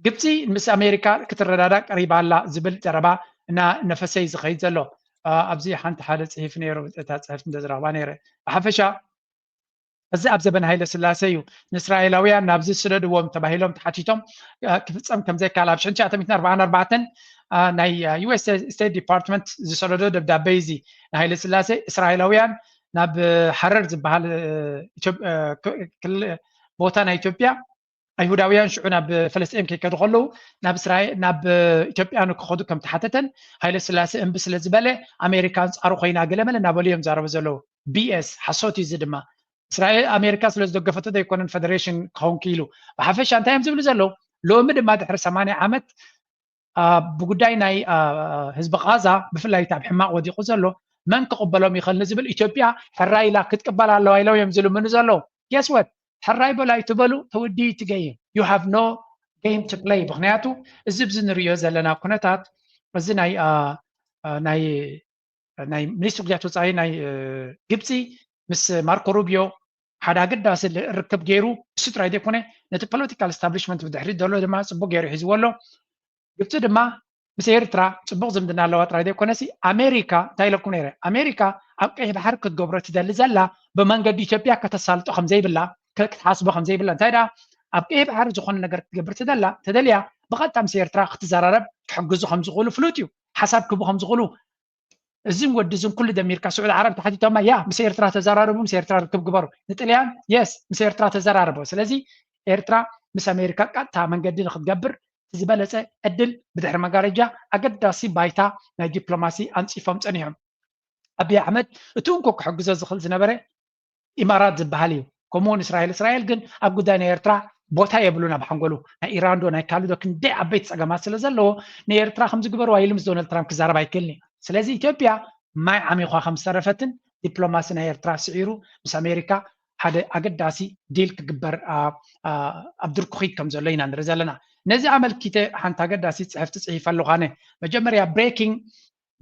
ግብፂ ምስ ኣሜሪካ ክትረዳዳ ቀሪባ ኣላ ዝብል ዘረባ እና ነፈሰይ ዝኸይድ ዘሎ ኣብዚ ሓንቲ ሓደ ፅሒፍ ነይሩ እታ ፅሕፍቲ እንተዝረኽባ ነይረ ብሓፈሻ እዚ ኣብ ዘበን ሃይለ ስላሴ እዩ ንእስራኤላውያን ናብዚ ስደድዎም ተባሂሎም ተሓቲቶም ክፍፀም ከምዘይካል ኣብ ሽሕን ትሽዓተ ሚእትን ኣርባዓን ኣርባዕተን ናይ ዩኤስ ስቴት ዲፓርትመንት ዝሰደዶ ደብዳቤ እዚ ንሃይለ ስላሴ እስራኤላውያን ናብ ሓረር ዝበሃል ቦታ ናይ ኢትዮጵያ ኣይሁዳውያን ሽዑ ናብ ፈለስጢን ከይከዱ ከለዉ ናብ እስራኤል ናብ ኢትዮጵያ ንክኸዱ ከም ተሓተተን ሃይለ ስላሴ እምቢ ስለ ዝበለ ኣሜሪካ ኣንፃሩ ኮይና ገለመለ እናበሉ እዮም ዛረቡ ዘለዉ። ቢኤስ ሓሶት እዩ እዚ ድማ እስራኤል ኣሜሪካ ስለ ዝደገፈቶ ዘይኮነን ፈደሬሽን ክኸውን ክኢሉ ብሓፈሻ እንታይ እዮም ዝብሉ ዘለዉ ሎሚ ድማ ድሕሪ ሰማንያ ዓመት ብጉዳይ ናይ ህዝቢ ቃዛ ብፍላይ ኣብ ሕማቕ ወዲቑ ዘሎ መን ክቕበሎም ይኽእል ንዝብል ኢትዮጵያ ሕራይ ኢላ ክትቅበል ኣለዋ ኢሎም እዮም ዝልምኑ ዘለዉ። ጌስወት ሕራይ በሉ ኣይትበሉ ተወዲኡ እቲ ገይም you have no game to play ምክንያቱ እዚ ብዚ ንሪዮ ዘለና ኩነታት እዚ ናይ ናይ ናይ ሚኒስትሪ ጉዳያት ወፃኢ ናይ ግብፂ ምስ ማርኮ ሩቢዮ ሓደ ኣገዳሲ ርክብ ገይሩ እሱ ጥራይ ዘይኮነ ነቲ ፖለቲካል ስታብሊሽመንት ብድሕሪት ዘሎ ድማ ፅቡቅ ገይሩ ሒዝዎ ኣሎ። ግብፂ ድማ ምስ ኤርትራ ፅቡቅ ዝምድና ኣለዋ ጥራይ ዘይኮነሲ ኣሜሪካ እንታይ ኢለኩም ነይረ ኣሜሪካ ኣብ ቀይሕ ባሕሪ ክትገብሮ ትደሊ ዘላ ብመንገዲ ኢትዮጵያ ከተሳልጦ ከምዘይብላ ክትሓስቦ ከምዘይብላ እንታይ ደኣ ኣብ ቀይሕ ባሕሪ ዝኾነ ነገር ክትገብር ትደላ ተደልያ ብቐጥታ ምስ ኤርትራ ክትዘራረብ ክሕግዙ ከምዝኽእሉ ፍሉጥ እዩ። ሓሳብ ክህቡ ከምዝኽእሉ እዝን ወዲ እዝን ኩሉ ደሚርካ ስዑድ ዓረብ ተሓቲቶማ ያ ምስ ኤርትራ ተዘራረቡ፣ ምስ ኤርትራ ርክብ ግበሩ። ንጥልያን የስ ምስ ኤርትራ ተዘራረቡ። ስለዚ ኤርትራ ምስ ኣሜሪካ ቀጥታ መንገዲ ንክትገብር ዝበለፀ ዕድል ብድሕሪ መጋረጃ ኣገዳሲ ባይታ ናይ ዲፕሎማሲ ኣንፂፎም ፀኒሖም። ኣብይ ኣሕመድ እቲ እንኮ ክሕግዞ ዝኽእል ዝነበረ ኢማራት ዝበሃል እዩ። ከምኡውን እስራኤል እስራኤል ግን ኣብ ጉዳይ ናይ ኤርትራ ቦታ የብሉን ኣብ ሓንጎሉ። ናይ ኢራን ዶ ናይ ካልእ ዶ ክንደይ ዓበይቲ ፀገማት ስለ ዘለዎ ንኤርትራ ከምዚ ግበርዋ ኢሉ ምስ ዶናልድ ትራምፕ ክዛረብ ኣይክእልን እዩ። ስለዚ ኢትዮጵያ ማይ ዓሚኳ ከም ዝተረፈትን ዲፕሎማሲ ናይ ኤርትራ ስዒሩ ምስ ኣሜሪካ ሓደ ኣገዳሲ ዲል ክግበር ኣብ ድርኩኺት ከም ዘሎ ኢና ንርኢ ዘለና። ነዚ ኣመልኪተ ሓንቲ ኣገዳሲ ፅሕፍቲ ፅሒፈ ኣለኹ ኣነ። መጀመርያ ብሬኪንግ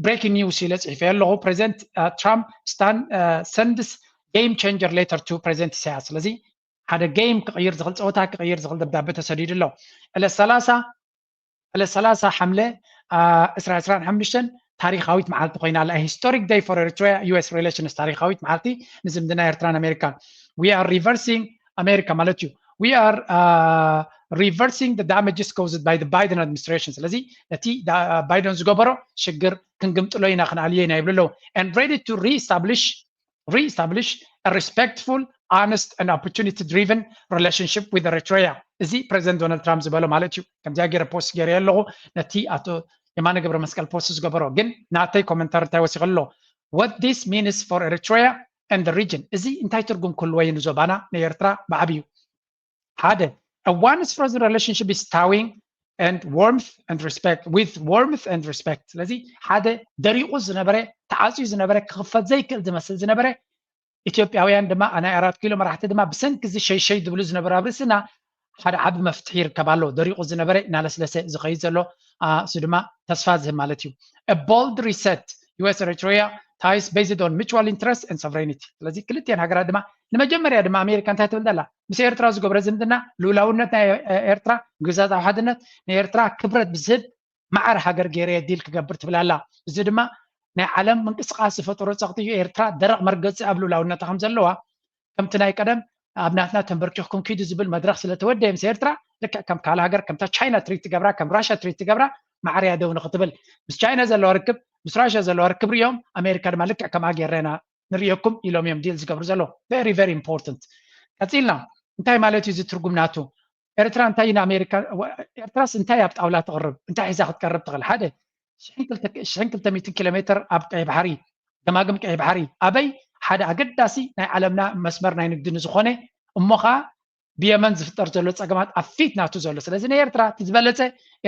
ብሬኪንግ ኒውስ ኢለ ፅሒፈ ኣለኹ። ፕሬዚደንት ትራምፕ ስታን ሰንድስ game changer letter to ፕሬዚደንት ኢሳያስ። ስለዚ ሓደ ጌም ክቕይር ዝኽእል ፀወታ ክቕይር ዝኽእል ደብዳቤ ተሰዲዱ ኣሎ። ዕለት ሰላሳ ዕለት ሰላሳ ሓምለ ዕስራ ዕስራን ሓሙሽተን ታሪኻዊት መዓልቲ ኮይና ኣላ። Historic day for Eritrea U S relations። ታሪኻዊት መዓልቲ ንዝምድና ኤርትራን ኣሜሪካን። We are reversing ኣሜሪካ ማለት እዩ። We are reversing the damages caused by the Biden administration። ስለዚ ነቲ ባይደን ዝገበሮ ሽግር ክንግምጥሎ ኢና ክንኣልዮ ኢና ይብሉ ኣለዉ። And ready to reestablish reestablish a respectful, honest and opportunity driven relationship with Eritrea። እዚ ፕሬዚደንት ዶናልድ ትራምፕ ዝበሎ ማለት እዩ። ከምዚኣ ገይረ ፖስት ገይረ ኣለኹ። ነቲ ኣቶ የማነ ገብረ መስቀል ፖስት ዝገበሮ ግን ናተይ ኮመንታሪ እንታይ ወሲኸ ኣሎ? What this means for Eritrea and the region። እዚ እንታይ ትርጉም ክህልዎ እዩ ንዞባና ንኤርትራ ብዓብዩ? ሓደ a once frozen relationship is thawing and warmth and respect with warmth and respect። ስለዚ ሓደ ደሪቑ ዝነበረ ተዓፅዩ ዝነበረ ክኽፈት ዘይክእል ዝመስል ዝነበረ ኢትዮጵያውያን ድማ ናይ ኣራት ኪሎ መራሕቲ ድማ ብሰንኪ እዚ ሸይሸይ ዝብሉ ዝነበሩ ኣብ ርእስና ሓደ ዓቢ መፍትሒ ይርከብ ኣሎ። ደሪቑ ዝነበረ እናለስለሰ ዝኸይድ ዘሎ እሱ ድማ ተስፋ ዝህብ ማለት እዩ። A bold reset U S Eritrea ties based on mutual interest and sovereignty። ስለዚ ክልቲኤን ሃገራት ድማ ንመጀመርያ ድማ ኣሜሪካ እንታይ ትብል ዘላ ምስ ኤርትራ ዝገብረ ዝምድና ልኡላውነት ናይ ኤርትራ ግዛት ኣብ ሓድነት ንኤርትራ ክብረት ብዝህብ ማዕረ ሃገር ገይረ ዲል ክገብር ትብል ኣላ። እዚ ድማ ናይ ዓለም ምንቅስቃስ ዝፈጠሮ ፀቕጢ እዩ። ኤርትራ ደረቕ መርገፂ ኣብ ልኡላውነታ ከም ዘለዋ ከምቲ ናይ ቀደም ኣብ ናትና ተንበርኪኽኩም ኪዱ ዝብል መድረኽ ስለተወደየ ምስ ኤርትራ ልክዕ ከም ካልእ ሃገር ከምታ ቻይና ትሪት ትገብራ ከም ራሽያ ትሪት ትገብራ ማዕርያ ደው ንክትብል ምስ ቻይና ዘለዋ ርክብ ምስ ራሽያ ዘለዋ ርክብ ሪኦም ኣሜሪካ ድማ ልክዕ ከምኣ ጌርና ንርእየኩም ኢሎም እዮም ዲል ዝገብሩ ዘለዉ። Very very important። ቀፂልና እንታይ ማለት እዩ እዚ ትርጉም ናቱ? ኤርትራ እንታይ ንኣሜሪካ ኤርትራስ እንታይ ኣብ ጣውላ ትቕርብ እንታይ ሒዛ ክትቀርብ ትኽእል? ሓደ ሽሕን ክልተ ሚእትን ኪሎ ሜትር ኣብ ቀይ ባሕሪ ገማግም ቀይ ባሕሪ ኣበይ ሓደ ኣገዳሲ ናይ ዓለምና መስመር ናይ ንግዲ ንዝኾነ እሞ ኸዓ ብየመን ዝፍጠር ዘሎ ፀገማት ኣብ ፊት ናቱ ዘሎ። ስለዚ ናይ ኤርትራ እቲ ዝበለፀ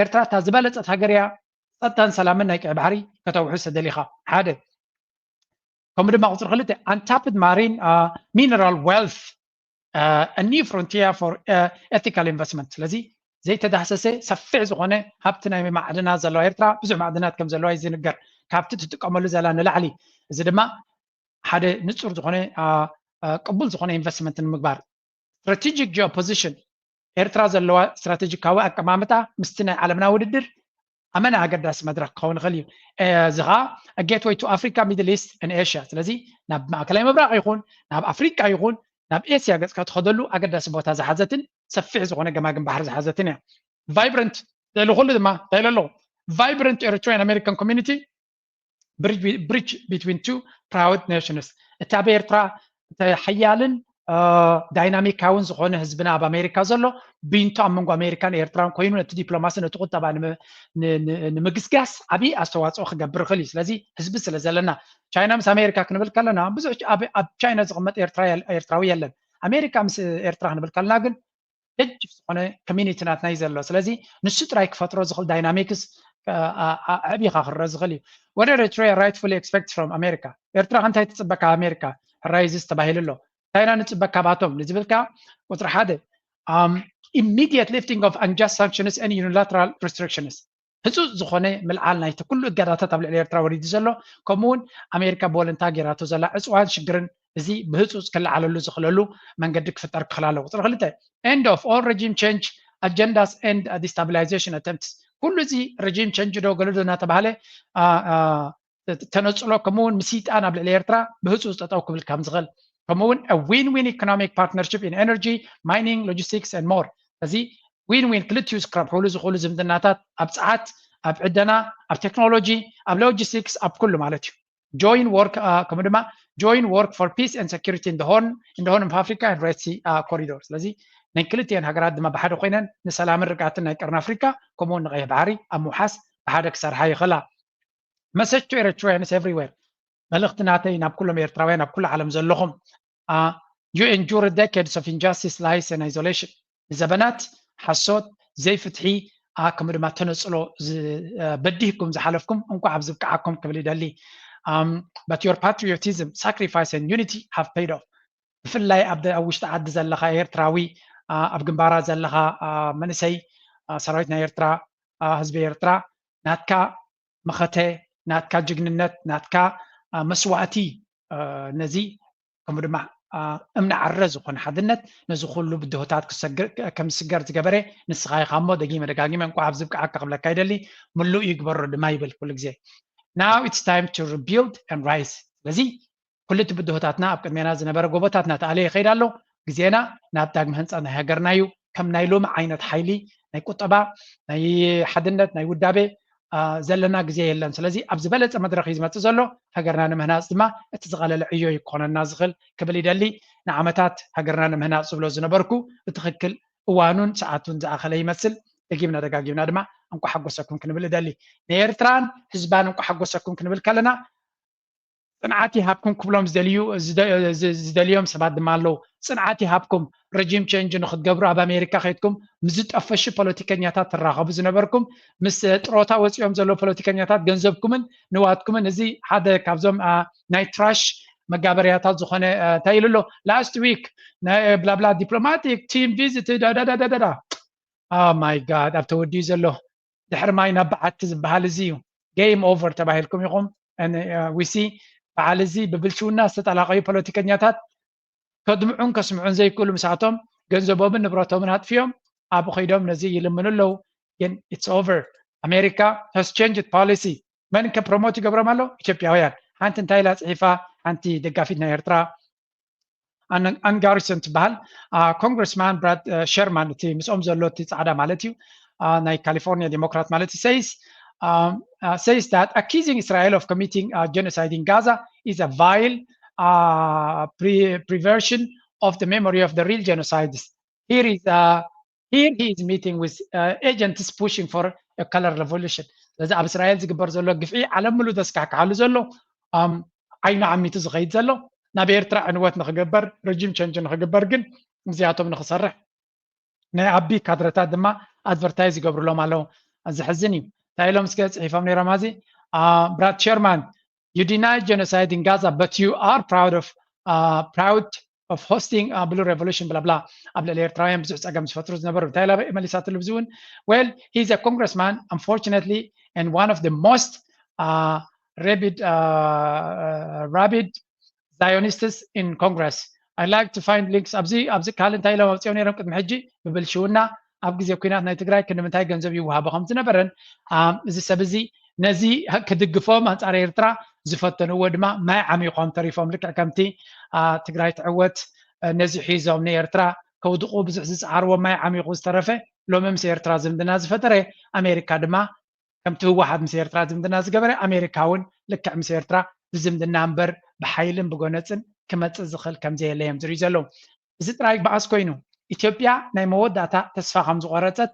ኤርትራ እታ ዝበለፀት ሃገር እያ። ፀጥታን ሰላምን ናይ ቀይ ባሕሪ ከተውሕስ ተደሊኻ ሓደ ከምኡ ድማ ቁፅሪ ክልተ untapped marine mineral wealth a new frontier for ethical investment። ስለዚ ዘይተዳህሰሰ ሰፊሕ ዝኾነ ሃብቲ ናይ ማዕድናት ዘለዋ ኤርትራ ብዙሕ ማዕድናት ከም ዘለዋ እዩ ዝንገር ካብቲ ትጥቀመሉ ዘላ ንላዕሊ። እዚ ድማ ሓደ ንፁር ዝኾነ ቅቡል ዝኾነ ኢንቨስትመንት ንምግባር strategic geoposition ኤርትራ ዘለዋ ስትራቴጂካዊ ኣቀማምጣ ምስቲ ናይ ዓለምና ውድድር ኣመና ኣገዳሲ መድረኽ ክኸውን ይኽእል እዩ። እዚ ኸዓ gateway to Africa, Middle East and Asia። ስለዚ ናብ ማእከላይ ምብራቕ ይኹን ናብ ኣፍሪቃ ይኹን ናብ ኤስያ ገጽካ ትኸደሉ ኣገዳሲ ቦታ ዝሓዘትን ሰፊሕ ዝኾነ ገማግም ባሕሪ ዝሓዘትን እያ። Vibrant ልዕሊ ኩሉ ድማ እንታይ ኢለ ኣለኹ? Vibrant Eritrean American community bridge between two proud nations። እቲ ኣብ ኤርትራ እቲ ሓያልን ዳይናሚካውን ዝኾነ ህዝብና ኣብ ኣሜሪካ ዘሎ ቢንቶ ኣብ መንጎ ኣሜሪካን ኤርትራን ኮይኑ ነቲ ዲፕሎማሲ ነቲ ቁጠባ ንምግስጋስ ዓብዪ ኣስተዋፅኦ ክገብር ይኽእል እዩ። ስለዚ ህዝቢ ስለ ዘለና ቻይና ምስ ኣሜሪካ ክንብል ከለና ብዙሕ ኣብ ቻይና ዝቕመጥ ኤርትራዊ የለን። ኣሜሪካ ምስ ኤርትራ ክንብል ከለና ግን ደጅፍ ዝኾነ ኮሚኒቲ ናትና እዩ ዘሎ። ስለዚ ንሱ ጥራይ ክፈጥሮ ዝኽእል ዳይናሚክስ ኣዕቢኻ ክረአ ዝኽእል እዩ። What Eritrea rightfully expect from America? ኤርትራ እንታይ ትፅበ ካብ ኣሜሪካ? ሕራይ እዚ ተባሂሉ ኣሎ። እንታይ ኢና ንፅበ ካባቶም ንዝብል ከዓ ቁፅሪ ሓደ immediate lifting of unjust sanctions and unilateral restrictions። ህፁፅ ዝኾነ ምልዓል ናይቲ ኩሉ እገዳታት ኣብ ልዕሊ ኤርትራ ወሪዱ ዘሎ ከምኡውን ኣሜሪካ ብወለንታ ጌራቶ ዘላ ዕፅዋን ሽግርን እዚ ብህፁፅ ክለዓለሉ ዝኽእለሉ መንገዲ ክፍጠር ክኽእል ኣለዎ። ቁፅሪ ክልተ end of all regime change agendas and destabilization attempts። ኩሉ እዚ regime change ዶ ገለ ዶ እናተባሃለ ተነፅሎ ከምኡውን ምስይጣን ኣብ ልዕሊ ኤርትራ ብህፁፅ ጠጠው ክብል ከም ዝኽእል ከምኡውን win win economic partnership in energy, mining, logistics and more። እዚ win win ክልቲኡ ክረብሕሉ ዝኽእሉ ዝምድናታት ኣብ ፀዓት፣ ኣብ ዕደና፣ ኣብ ቴክኖሎጂ፣ ኣብ ሎጂስቲክስ፣ ኣብ ኩሉ ማለት እዩ። join work ከምኡ ድማ join work for peace and security in the Horn in the Horn of Africa and Red Sea corridor። ስለዚ ናይ ክልቲኤን ሃገራት ድማ ብሓደ ኮይነን ንሰላምን ርግኣትን ናይ ቀርኒ ኣፍሪካ ከምኡውን ንቀይሕ ባሕሪ ኣብ ምውሓስ ብሓደ ክሰርሓ ይኽእላ። Message to Eritreans everywhere። መልእኽቲ ናተይ ናብ ኩሎም ኤርትራውያን ኣብ ኩሉ ዓለም ዘለኹም፣ you endure decades of injustice, lies and isolation። ንዘበናት ሓሶት፣ ዘይፍትሒ ከምኡ ድማ ተነፅሎ በዲህኩም ዝሓለፍኩም እንኳዕ ኣብ ዝብቅዓኩም ክብል ይደሊ። But your patriotism, sacrifice and unity have paid off። ብፍላይ ኣብ ውሽጢ ዓዲ ዘለኻ ኤርትራዊ፣ ኣብ ግንባራት ዘለኻ መንእሰይ፣ ሰራዊት ናይ ኤርትራ፣ ህዝቢ ኤርትራ፣ ናትካ መኸተ፣ ናትካ ጅግንነት፣ ናትካ መስዋእቲ፣ ነዚ ከምኡ ድማ እምኒ ዓረ ዝኾነ ሓድነት ነዚ ኩሉ ብድሆታት ከም ዝስገር ዝገበረ ንስኻ ኢኻ እሞ፣ ደጊመ ደጋጊመ እንኳዕ ኣብዚ ብቅዓካ ክብለካ ይደሊ። ምሉእ ይግበሮ ድማ ይብል ኩሉ ግዜ። Now it's time to rebuild and rise። ስለዚ ኩሉ እቲ ብድሆታትና ኣብ ቅድሜና ዝነበረ ጎቦታትና ተኣልየ ይኸይድ ኣሎ። ግዜና ናብ ዳግመ ህንፃ ናይ ሃገርና እዩ። ከም ናይ ሎሚ ዓይነት ሓይሊ ናይ ቁጠባ፣ ናይ ሓድነት፣ ናይ ውዳቤ ዘለና ግዜ የለን። ስለዚ ኣብ ዝበለፀ መድረኽ እዩ ዝመፅእ ዘሎ። ሃገርና ንምህናፅ ድማ እቲ ዝቐለለ ዕዮ እዩ ክኾነና ዝኽእል ክብል ይደሊ። ንዓመታት ሃገርና ንምህናፅ ዝብሎ ዝነበርኩ ብትኽክል እዋኑን ሰዓቱን ዝኣኸለ ይመስል። ደጊምና ደጋጊምና ድማ እንኳ ሓጎሰኩም ክንብል እደሊ። ንኤርትራን ህዝባን እንኳ ሓጎሰኩም ክንብል ከለና ፅንዓት ይሃብኩም ክብሎም ዝደልዮም ሰባት ድማ ኣለዉ። ፅንዓት ይሃብኩም፣ ረጂም ቸንጅ ንክትገብሩ ኣብ ኣሜሪካ ከይድኩም ምስ ዝጠፈሹ ፖለቲከኛታት ትራኸቡ ዝነበርኩም፣ ምስ ጥሮታ ወፂኦም ዘለዉ ፖለቲከኛታት ገንዘብኩምን ንዋትኩምን፣ እዚ ሓደ ካብዞም ናይ ትራሽ መጋበርያታት ዝኾነ እንታይ ኢሉ ኣሎ? Last week ብላብላ ዲፕሎማቲክ ቲም ቪዚት ዳዳዳዳዳ። Oh my God፣ ኣብ ተወዲኡ ዘሎ ድሕሪ ማይ ናብ በዓቲ ዝበሃል እዚ እዩ። Game over ተባሂልኩም ኢኹም። ዊሲ በዓል እዚ ብብልሽውና ዝተጠላቀዩ ፖለቲከኛታት ከድምዑን ከስምዑን ዘይክእሉ ምሳቶም ገንዘቦምን ንብረቶምን ኣጥፊኦም ኣብ ኸይዶም ነዚ ይልምኑ ኣለዉ። ግን it's over። ኣሜሪካ has changed policy። መን ከ ፕሮሞት ይገብሮም ኣሎ? ኢትዮጵያውያን። ሓንቲ እንታይ ኢላ ፅሒፋ? ሓንቲ ደጋፊት ናይ ኤርትራ ኣን ጋሪሰን ትበሃል። ኮንግረስማን ብራድ ሸርማን፣ እቲ ምስኦም ዘሎ እቲ ፃዕዳ ማለት እዩ፣ ናይ ካሊፎርኒያ ዴሞክራት ማለት እዩ፣ says says that accusing Israel of committing genocide in Gaza is a vile perversion of the memory of the real genocides. Here is here he is meeting with agents pushing for a color revolution. ስለዚ ኣብ እስራኤል ዝግበር ዘሎ ግፍዒ ዓለም ምሉ ዘስካሕክሓሉ ዘሎ፣ ዓይኑ ዓሚቱ ዝኸይድ ዘሎ፣ ናብ ኤርትራ ዕንወት ንክግበር፣ ረጂም ቸንጅ ንክግበር ግን እዚኣቶም ንክሰርሕ ናይ ኣቢ ካድረታት ድማ ኣድቨርታይዝ ይገብርሎም ኣለዉ። ዘሕዝን እዩ። እንታይ ኢሎም እስከ ፅሒፎም ነይሮም? ኣብዚ ብራድ ሸርማን you deny genocide in Gaza but you are proud of proud of hosting blue revolution ብላብላ። ኣብ ልዕሊ ኤርትራውያን ብዙሕ ፀገም ዝፈጥሩ ዝነበሩ እንታይ ኢላ መሊሳትሉ? ብዚ እውን well, he's a congressman, unfortunately, and one of the most rabid rabid Zionists in Congress. I like to find links. ኣብዚ ኣብዚ ካልእ እንታይ ኢሎም ኣውፅኦም ነይሮም ቅድሚ ሕጂ? ብብልሽውና ኣብ ግዜ ኩናት ናይ ትግራይ ክንዲ ምንታይ ገንዘብ ይወሃቦ ከም ዝነበረን፣ እዚ ሰብ እዚ ነዚ ክድግፎም ኣንፃር ኤርትራ ዝፈተንዎ ድማ ማይ ዓሚቖም ተሪፎም። ልክዕ ከምቲ ትግራይ ትዕወት ነዚ ሒዞም ንኤርትራ ከውድቑ ብዙሕ ዝፀዓርዎ ማይ ዓሚቑ ዝተረፈ፣ ሎሚ ምስ ኤርትራ ዝምድና ዝፈጠረ ኣሜሪካ ድማ ከምቲ ህወሓት ምስ ኤርትራ ዝምድና ዝገበረ ኣሜሪካ እውን ልክዕ ምስ ኤርትራ ብዝምድና እምበር ብሓይልን ብጎነፅን ክመፅእ ዝኽእል ከምዘየለ እዮም ዝርእዩ ዘለዉ። እዚ ጥራይ በኣስ ኮይኑ ኢትዮጵያ ናይ መወዳእታ ተስፋ ከም ዝቆረፀት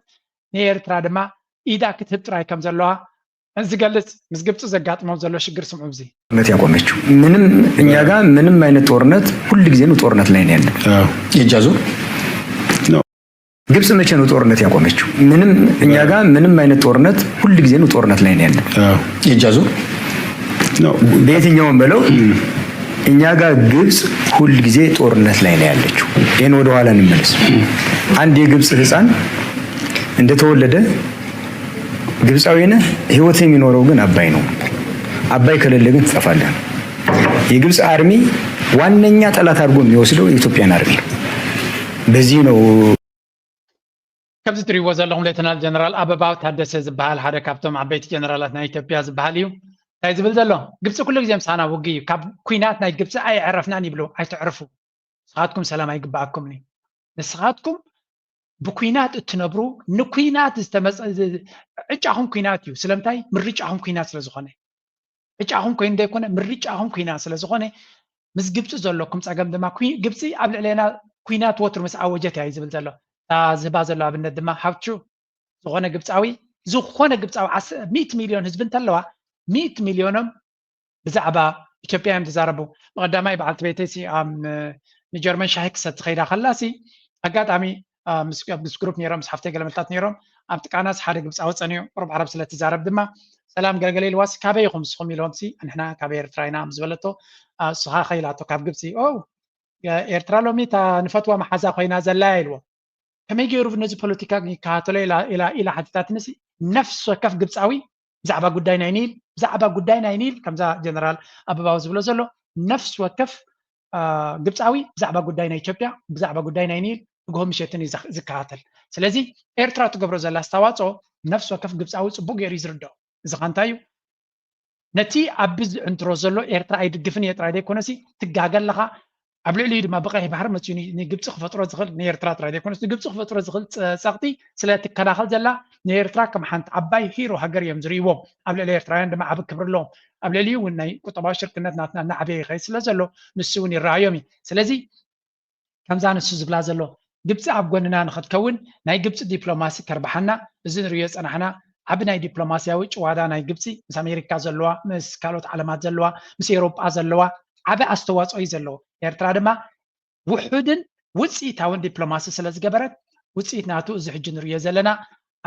ንኤርትራ ድማ ኢዳ ክትህብ ጥራይ ከም ዘለዋ ዝገልፅ ምስ ግብፂ ዘጋጥሞም ዘሎ ሽግር ስምዑ። እዚ ነት ያቆመችው ምንም እኛ ጋር ምንም አይነት ጦርነት ሁል ጊዜ ነው ጦርነት ላይ ነው ያለ። የእጃ ዙር ግብጽ መቼ ነው ጦርነት ያቆመችው? ምንም እኛ ጋር ምንም አይነት ጦርነት ሁል ጊዜ ነው ጦርነት ላይ ነው ያለ። የእጃ ዙር በየትኛውም በለው እኛ ጋር ግብጽ ሁል ጊዜ ጦርነት ላይ ነው ያለችው። ይህን ወደ ኋላ እንመለስ። አንድ የግብጽ ህፃን እንደተወለደ ግብጻዊ ነህ፣ ህይወት የሚኖረው ግን አባይ ነው። አባይ ከሌለ ግን ትጠፋለህ። የግብጽ አርሚ ዋነኛ ጠላት አድርጎ የሚወስደው የኢትዮጵያን አርሚ ነው። በዚህ ነው። ከምዚ ትሪእዎ ዘለኹም ሌተናል ጀነራል ኣበባው ታደሰ ዝበሃል ሓደ ካብቶም ዓበይቲ ጀነራላት ናይ ኢትዮጵያ ዝበሃል እዩ። እንታይ ዝብል ዘሎ? ግብፂ ኩሉ ግዜ ምሳና ውግእ እዩ። ካብ ኩናት ናይ ግብፂ ኣይዕረፍናን ይብሉ። ኣይትዕርፉ። ንስኻትኩም ሰላም ኣይግበኣኩም እዩ። ንስኻትኩም ብኩናት እትነብሩ፣ ንኩናት ዝተመፀ ዕጫኹም ኩናት እዩ። ስለምንታይ? ምርጫኹም ኩናት ስለ ዝኾነ። ዕጫኹም ኮይኑ ዘይኮነ ምርጫኹም ኩና ስለ ዝኾነ ምስ ግብፂ ዘለኩም ፀገም ድማ ኩ- ግብፂ ኣብ ልዕሌና ኩናት ወትሩ ምስ ኣወጀት እያ እዩ ዝብል ዘሎ። እታ ዝህባ ዘሎ ኣብነት ድማ ሃብትሩ ዝኾነ ግብፃዊ ዝኾነ ግብፃዊ ዓስ- ሚእቲ ሚልዮን ህዝቢ እንተለዋ ሚእቲ ሚልዮኖም ብዛዕባ ኢትዮጵያ እዮም ዝዛረቡ። ብቐዳማይ በዓልቲ ቤተይ ሲ- ኣም፣ ንጀርመን ሻሂ ክሰቲ ከይዳ ከላ ሲ ኣጋጣሚ አ፣ ምስ ኣብ ምስ ግሩፕ ነይሮም ምስ ሓፍተይ ገለመልታት ነይሮም ኣብ ጥቃናስ ሓደ ግብፃዊ ፀኒኡ ቁሩብ ዓረብ ስለ ትዛረብ ድማ ሰላም ገለገለ ኢልዋስ ካበይ ኢኹም ንስኹም ኢልዎም ሲ ንሕና ካብ ኤርትራ ኢና ምስ በለቶ አ፣ ንስኻ ከ ኢላቶ ካብ ግብፂ ኦ ኤርትራ ሎሚ እታ ንፈትዋ መሓዛ ኮይና ዘላ ኢልዎ ከመይ ገይሩ ነዚ ፖለቲካ ይከታተሎ ኢላ ኢላ ኢላ ሓቲታትኒ ሲ ነፍሲ ወከፍ ግብፃዊ ብዛዕባ ጉዳይ ናይ ኒል ብዛዕባ ጉዳይ ናይ ኒል ከምዛ ጀነራል ኣበባው ዝብሎ ዘሎ ነፍሲ ወከፍ አ፣ ግብፃዊ ብዛዕባ ጉዳይ ናይ ኢትዮጵያ ብዛዕባ ጉዳይ ናይ ኒል ንግሆ ምሸትን እዩ ዝክ- ዝከታተል ስለዚ ኤርትራ ትገብሮ ዘላ ኣስተዋፅኦ ነፍሲ ወከፍ ግብፃዊ ፅቡቅ ገይሩ እዩ ዝርድኦ እዚ ኸ እንታይ እዩ ነቲ ኣብዚ ዝዕንትሮ ዘሎ ኤርትራ ኣይድግፍን እየ ጥራይ ዘይኮነሲ ትጋገ ኣለኻ ኣብ ልዕሊኡ ድማ ብቀይሕ ባሕሪ መፅኡ ን- ንግብፂ ክፈጥሮ ዝኽእል ንኤርትራ ጥራይ ዘይኮነስ ንግብፂ ክፈጥሮ ዝኽእል ፀ- ፀቕጢ ስለ ትከላኸል ዘላ ንኤርትራ ከም ሓንቲ ዓባይ ሂሮ ሃገር እዮም ዝርእይዎም ኣብ ልዕሊ ኤርትራውያን ድማ ዓቢ ክብሪ ኣለዎም ኣብ ልዕሊኡ እውን ናይ ቁጠባዊ ሽርክነት ናትና እናዓበየ ይኸይድ ስለ ዘሎ ንሱ እውን ይረኣዮም እዩ ስለዚ ከምዛ ንሱ ዝብላ ዘሎ ግብፂ ኣብ ጎንና ንክትከውን ናይ ግብፂ ዲፕሎማሲ ከርብሓና እዚ ንሪዮ ፀናሕና ዓቢ ናይ ዲፕሎማሲያዊ ጭዋዳ ናይ ግብፂ ምስ ኣሜሪካ ዘለዋ ምስ ካልኦት ዓለማት ዘለዋ ምስ ኤውሮጳ ዘለዋ ዓቢ ኣስተዋፅኦ እዩ ዘለዎ ኤርትራ ድማ ውሑድን ውፅኢታውን ዲፕሎማሲ ስለ ዝገበረት ውፅኢት ናቱ እዚ ሕጂ ንሪዮ ዘለና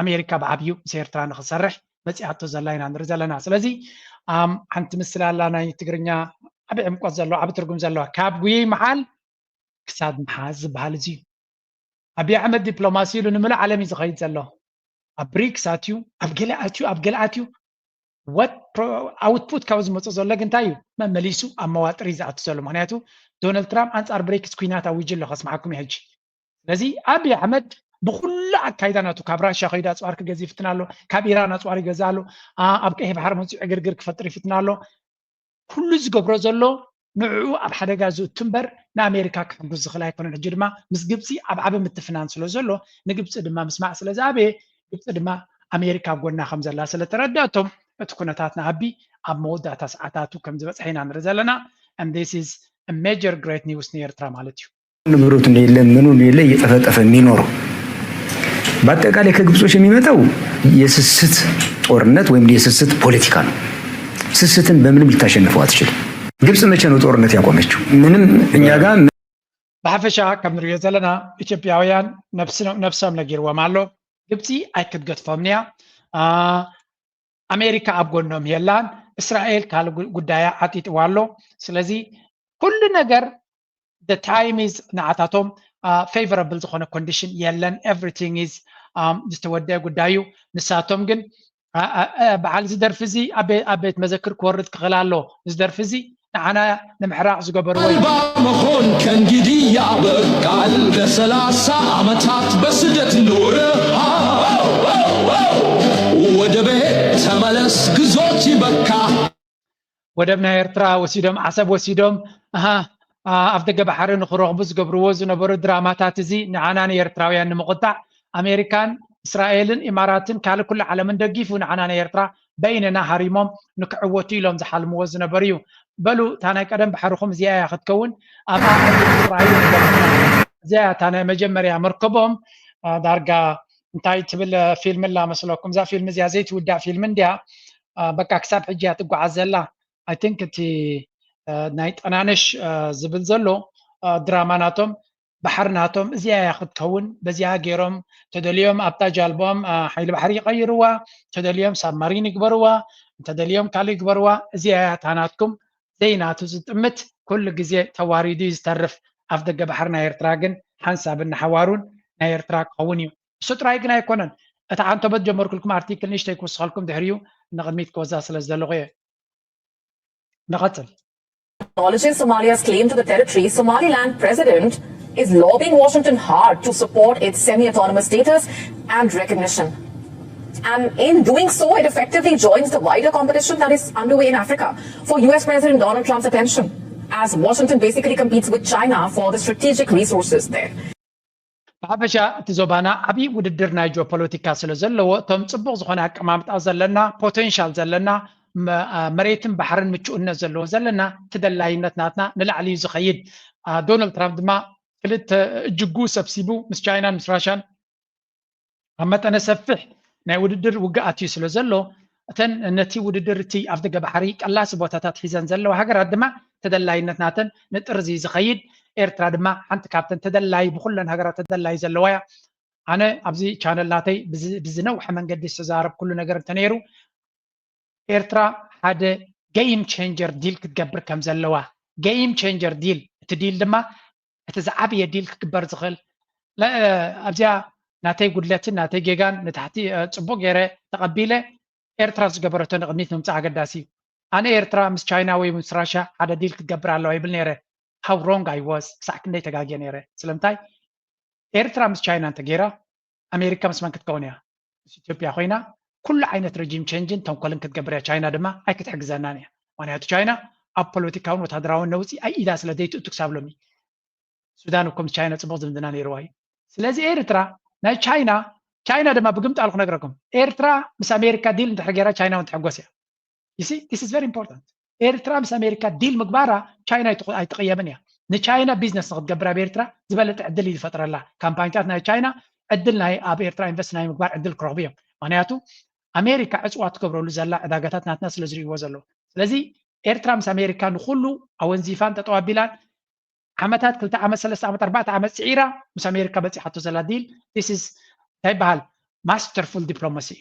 ኣሜሪካ ብዓብዩ ምስ ኤርትራ ንክሰርሕ መፂኣቶ ዘላ ኢና ንርኢ ዘለና ስለዚ ኣም፣ ሓንቲ ምስላ ኣላ ናይ ትግርኛ ዓቢ ዕምቆት ዘለዋ ዓቢ ትርጉም ዘለዋ ካብ ጉይይ መዓል ክሳድ ምሓዝ ዝበሃል እዚ እዩ። ኣብይ ኣሕመድ ዲፕሎማሲ ኢሉ ንምሉእ ዓለም እዩ ዝኸይድ ዘሎ። ኣብ ብሪክስ ኣትዩ፣ ኣብ ገለ ኣትዩ፣ ኣብ ገለ ኣትዩ ወት ኣውትፑት ካብ ዝመፅእ ዘሎ ግን እንታይ እዩ? መመሊሱ ኣብ መዋጥር እዩ ዝኣቱ ዘሎ። ምክንያቱ ዶናልድ ትራምፕ ኣንፃር ብሪክስ ኩናት ኣዊጁ ኣሎ ከስምዓኩም እዩ ሕጂ። ስለዚ ኣብይ ኣሕመድ ብኩሉ ኣካይዳ ናቱ ካብ ራሽያ ከይዱ ኣፅዋር ክገዝ ይፍትን ኣሎ፣ ካብ ኢራን ኣፅዋር ይገዛ ኣሎ፣ ኣብ ቀይሕ ባሕሪ መፅኡ ዕግርግር ክፈጥር ይፍትን ኣሎ። ኩሉ ዝገብሮ ዘሎ ንዕኡ ኣብ ሓደጋ ዝእቱ እምበር ንኣሜሪካ ክሕጉዝ ዝኽእል ኣይኮነን። ሕጂ ድማ ምስ ግብፂ ኣብ ዓቢ ምትፍናን ስለ ዘሎ ንግብፂ ድማ ምስማዕ ስለ ዝኣበየ ግብፂ ድማ ኣሜሪካ ኣብ ጎና ከም ዘላ ስለ ተረድኣቶም እቲ ኩነታት ንኣቢ ኣብ መወዳእታ ሰዓታቱ ከም ዝበፅሐ ኢና ንርኢ ዘለና። And this is a major great news ንኤርትራ ማለት እዩ። ንብረቱ የለ ምኑ የለ እየጠፈጠፈ የሚኖረው በአጠቃላይ ከግብጾች የሚመጣው የስስት ጦርነት ወይም የስስት ፖለቲካ ነው። ስስትን በምንም ልታሸንፈው አትችልም። ግብጽ መቼ ነው ጦርነት ያቆመችው? ምንም እኛ ጋር ብሓፈሻ ከም ንሪኦ ዘለና ኢትዮጵያውያን ነብሶም ነጊርዎም ኣሎ። ግብፂ ኣይክትገድፎምን እያ። ኣሜሪካ ኣብ ጎኖም የላን። እስራኤል ካልእ ጉዳያ ዓጢጥዋ ኣሎ። ስለዚ ኩሉ ነገር the time is ንዓታቶም favorable ዝኾነ condition የለን። Everything is ዝተወደአ ጉዳይ እዩ። ንሳቶም ግን በዓል እዚ ደርፊ እዚ ኣብ ቤት መዘክር ክወርድ ክኽእል ኣሎ። እዚ ደርፊ እዚ ንዓና ንምሕራቕ ዝገበርዎ እዩ። መኾን ከእንግዲህ ያበቃል። ለሰላሳ ዓመታት በስደት ኖረ ወደ ቤት ተመለስ ግዞት ይበቃ። ወደብ ናይ ኤርትራ ወሲዶም ዓሰብ ወሲዶም ኣሃ ኣብ ደገ ባሕሪ ንክረኽቡ ዝገብርዎ ዝነበሩ ድራማታት እዚ ንዓና ንኤርትራውያን ንምቁጣዕ ኣሜሪካን እስራኤልን ኢማራትን ካልእ ኩሉ ዓለምን ደጊፉ ንዓና ንኤርትራ በይንና ሃሪሞም ንክዕወቱ ኢሎም ዝሓልምዎ ዝነበሩ እዩ። በሉ እታ ናይ ቀደም ባሕርኹም እዚኣ እያ ክትከውን ኣብኣ ራእዩ እዚኣ እታ ናይ መጀመርያ መርከቦም ዳርጋ እንታይ ትብል ፊልም እላ መስለኩም? እዛ ፊልም እዚኣ ዘይትውዳእ ፊልም እንድያ። በቃ ክሳብ ሕጂ እያ ትጓዓዝ ዘላ። I think እቲ ናይ ጠናነሽ ዝብል ዘሎ ድራማ ናቶም ባሕሪ ናቶም እዚኣ እያ ክትከውን። በዚኣ ገይሮም ተደልዮም ኣብታ ጃልቦም ሓይሊ ባሕሪ ይቀይርዋ፣ ተደልዮም ሳብማሪን ይግበርዋ፣ እንተደልዮም ካልእ ይግበርዋ። እዚኣ እያ እታ ናትኩም ዘይናቱ ዝጥምት ኩሉ ግዜ ተዋሪዱ እዩ ዝተርፍ። ኣፍ ደገ ባሕሪ ናይ ኤርትራ ግን ሓንሳብን ንሓዋሩን ናይ ኤርትራ ክኸውን እዩ። እሱ ጥራይ ግን ኣይኮነን። እታ ዓንተቦት ጀመርኩልኩም ኣርቲክል ንእሽተይ ክውስኸልኩም ድሕሪኡ ንቕድሚት ክወዛ ስለ ዝደለኹ እየ። ንቐጽል። Acknowledges Somalia's claim to the territory, Somaliland president is lobbying Washington hard to support its semi-autonomous status and recognition. And in doing so, it effectively joins the wider competition that is underway in Africa for U S President Donald Trump's attention, as Washington basically competes with China for the strategic resources there. ብሓፈሻ እቲ ዞባና ዓብዪ ውድድር ናይ ጂኦፖለቲካ ስለ ዘለዎ እቶም ፅቡቕ ዝኾነ ኣቀማምጣ ዘለና ፖቴንሻል ዘለና መሬትን ባሕርን ምቹእነት ዘለዎ ዘለና ተደላይነት ናትና ንላዕሊ እዩ ዝኸይድ። ዶናልድ ትራምፕ ድማ ክልተ እጅጉ ሰብሲቡ ምስ ቻይናን ምስ ራሻን ኣብ መጠነ ሰፊሕ ናይ ውድድር ውግኣት እዩ ስለ ዘሎ እተን ነቲ ውድድር እቲ ኣብ ደገ ባሕሪ ቀላሲ ቦታታት ሒዘን ዘለዋ ሃገራት ድማ ተደላይነት ናተን ንጥርዚ ዝኸይድ። ኤርትራ ድማ ሓንቲ ካብተን ተደላይ ብኩለን ሃገራት ተደላይ ዘለዋ እያ። ኣነ ኣብዚ ቻነል ናተይ ብዝነውሐ መንገዲ ዝተዛረብ ኩሉ ነገር እንተነይሩ ኤርትራ ሓደ game changer deal ክትገብር ከም ዘለዋ፣ game changer deal፣ እቲ ዲል ድማ እቲ ዝዓበየ ዲል ክግበር ዝኽእል ኣብዚኣ ናተይ ጉድለትን ናተይ ጌጋን ንታሕቲ ጽቡቅ ገይረ ተቐቢለ ኤርትራ ዝገበረቶ ንቕድሚት ምምፃእ ኣገዳሲ እዩ። ኣነ ኤርትራ ምስ ቻይና ወይ ምስ ራሻ ሓደ ዲል ክትገብር ኣለዋ ይብል ነይረ። How wrong I was፣ ክሳዕ ክንደይ ተጋግየ ነይረ። ስለምንታይ ኤርትራ ምስ ቻይና እንተገይራ ኣሜሪካ ምስ መን ክትከውን እያ? ምስ ኢትዮጵያ ኮይና ኩሉ ዓይነት regime change ን ተንኮልን ክትገብር እያ። ቻይና ድማ ኣይክትሕግዘናን እያ። ምክንያቱ ቻይና ኣብ ፖለቲካውን ወታደራውን ነውፂ ኣይ ኢዳ ስለ ዘይትእቱ ክሳብ ሎሚ። ሱዳን እኮ ምስ ቻይና ፅቡቅ ዝምድና ነይርዋ እዩ። ስለዚ ኤርትራ ናይ ቻይና ቻይና ድማ ብግምጣሉ ክነግረኩም ኤርትራ ምስ ኣሜሪካ ዲል እንድሕር ገይራ ቻይና እውን ትሕጎስ እያ። You see, this is very important። ኤርትራ ምስ ኣሜሪካ ዲል ምግባራ ቻይና ኣይትቕ- ኣይትቕየምን እያ። ንቻይና ቢዝነስ ንክትገብር ኣብ ኤርትራ ዝበለጠ ዕድል እዩ ዝፈጥረላ። ካምፓኒታት ናይ ቻይና ዕድል ናይ ኣብ ኤርትራ ኢንቨስት ናይ ምግባር ዕድል ክረኽቡ እዮም። ምክንያቱ ኣሜሪካ ዕፅዋ ትገብረሉ ዘላ ዕዳጋታት ናትና ስለ ዝርእይዎ ዘለዉ። ስለዚ ኤርትራ ምስ ኣሜሪካ ንኩሉ ኣወንዚፋን ጠጠው ኣቢላን ዓመታት ክልተ ዓመት ሰለስተ ዓመት ኣርባዕተ ዓመት ስዒራ ምስ ኣሜሪካ በፂሓቶ ዘላ ዲል this is እንታይ ይበሃል masterful diplomacy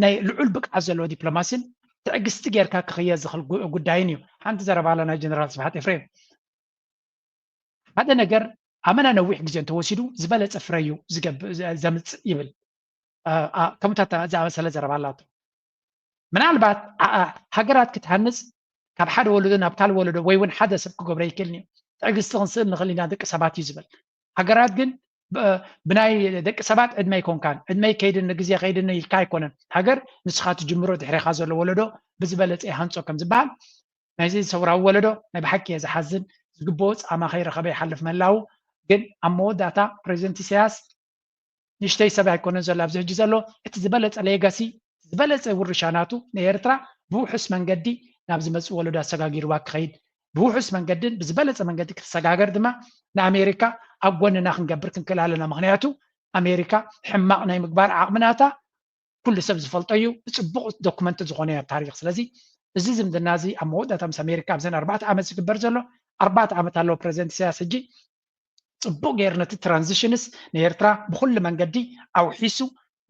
ናይ ልዑል ብቅዓት ዘለዎ ዲፕሎማሲን ትዕግስቲ ጌርካ ክኽየድ ዝኽእል ጉ- ጉዳይን እዩ። ሓንቲ ዘረባ ኣላ ናይ ጀነራል ስብሓት ኤፍሬም ሓደ ነገር ኣመና ነዊሕ ግዜ እንተወሲዱ ዝበለፀ ፍረ እዩ ዝገብእ ዘ- ዘምፅእ ይብል። አ- አ- ከምኡታት ዝኣመሰለ ዘረባ ኣላቶ። ምናልባት ዓ- ዓ- ሃገራት ክትሃንፅ ካብ ሓደ ወለዶ ናብ ካልእ ወለዶ ወይ እውን ሓደ ሰብ ክገብሮ ይክእል እዩ። ትዕግስቲ ክንስእል ንኽእል ኢና ደቂ ሰባት እዩ ዝብል። ሃገራት ግን ብ- ብናይ ደቂ ሰባት ዕድመ ኣይኮንካን፣ ዕድመ ይከይድኒ ግዜ ከይድኒ ኢልካ ኣይኮነን። ሃገር ንስኻ ትጅምሮ ድሕሬኻ ዘሎ ወለዶ ብዝበለፀ ይሃንፆ ከም ዝበሃል ናይዚ ሰውራዊ ወለዶ ናይ ብሓቂ እየ ዝሓዝን። ዝግብኦ ፃማ ከይረኸበ ይሓልፍ ምህላው ግን ኣብ መወዳእታ ፕሬዚደንት ኢሳያስ ንእሽተይ ሰብ ኣይኮነን ዘሎ ኣብዚ ሕጂ ዘሎ እቲ ዝበለፀ ሌጋሲ ዝበለፀ ውርሻ ናቱ ንኤርትራ ብውሑስ መንገዲ ናብ ዝመፅእ ወለዶ ኣሰጋጊርዋ ክኸይድ ብውሑስ መንገድን ብዝበለፀ መንገዲ ክትሰጋገር ድማ ንኣሜሪካ ኣብ ጎንና ክንገብር ክንክእል ኣለና። ምክንያቱ ኣሜሪካ ሕማቕ ናይ ምግባር ዓቕሚ ናታ ኩሉ ሰብ ዝፈልጦ እዩ። ብፅቡቕ ዶኩመንት ዝኾነ እዩ ኣብ ታሪክ። ስለዚ እዚ ዝምድና እዚ ኣብ መወዳእታ ምስ ኣሜሪካ ኣብዘን ኣርባዕተ ዓመት ዝግበር ዘሎ ኣርባዕተ ዓመት ኣለዎ ፕሬዚደንት ኢሳያስ ሕጂ ፅቡቅ ገይሩ ነቲ ትራንዚሽንስ ንኤርትራ ብኩሉ መንገዲ ኣውሒሱ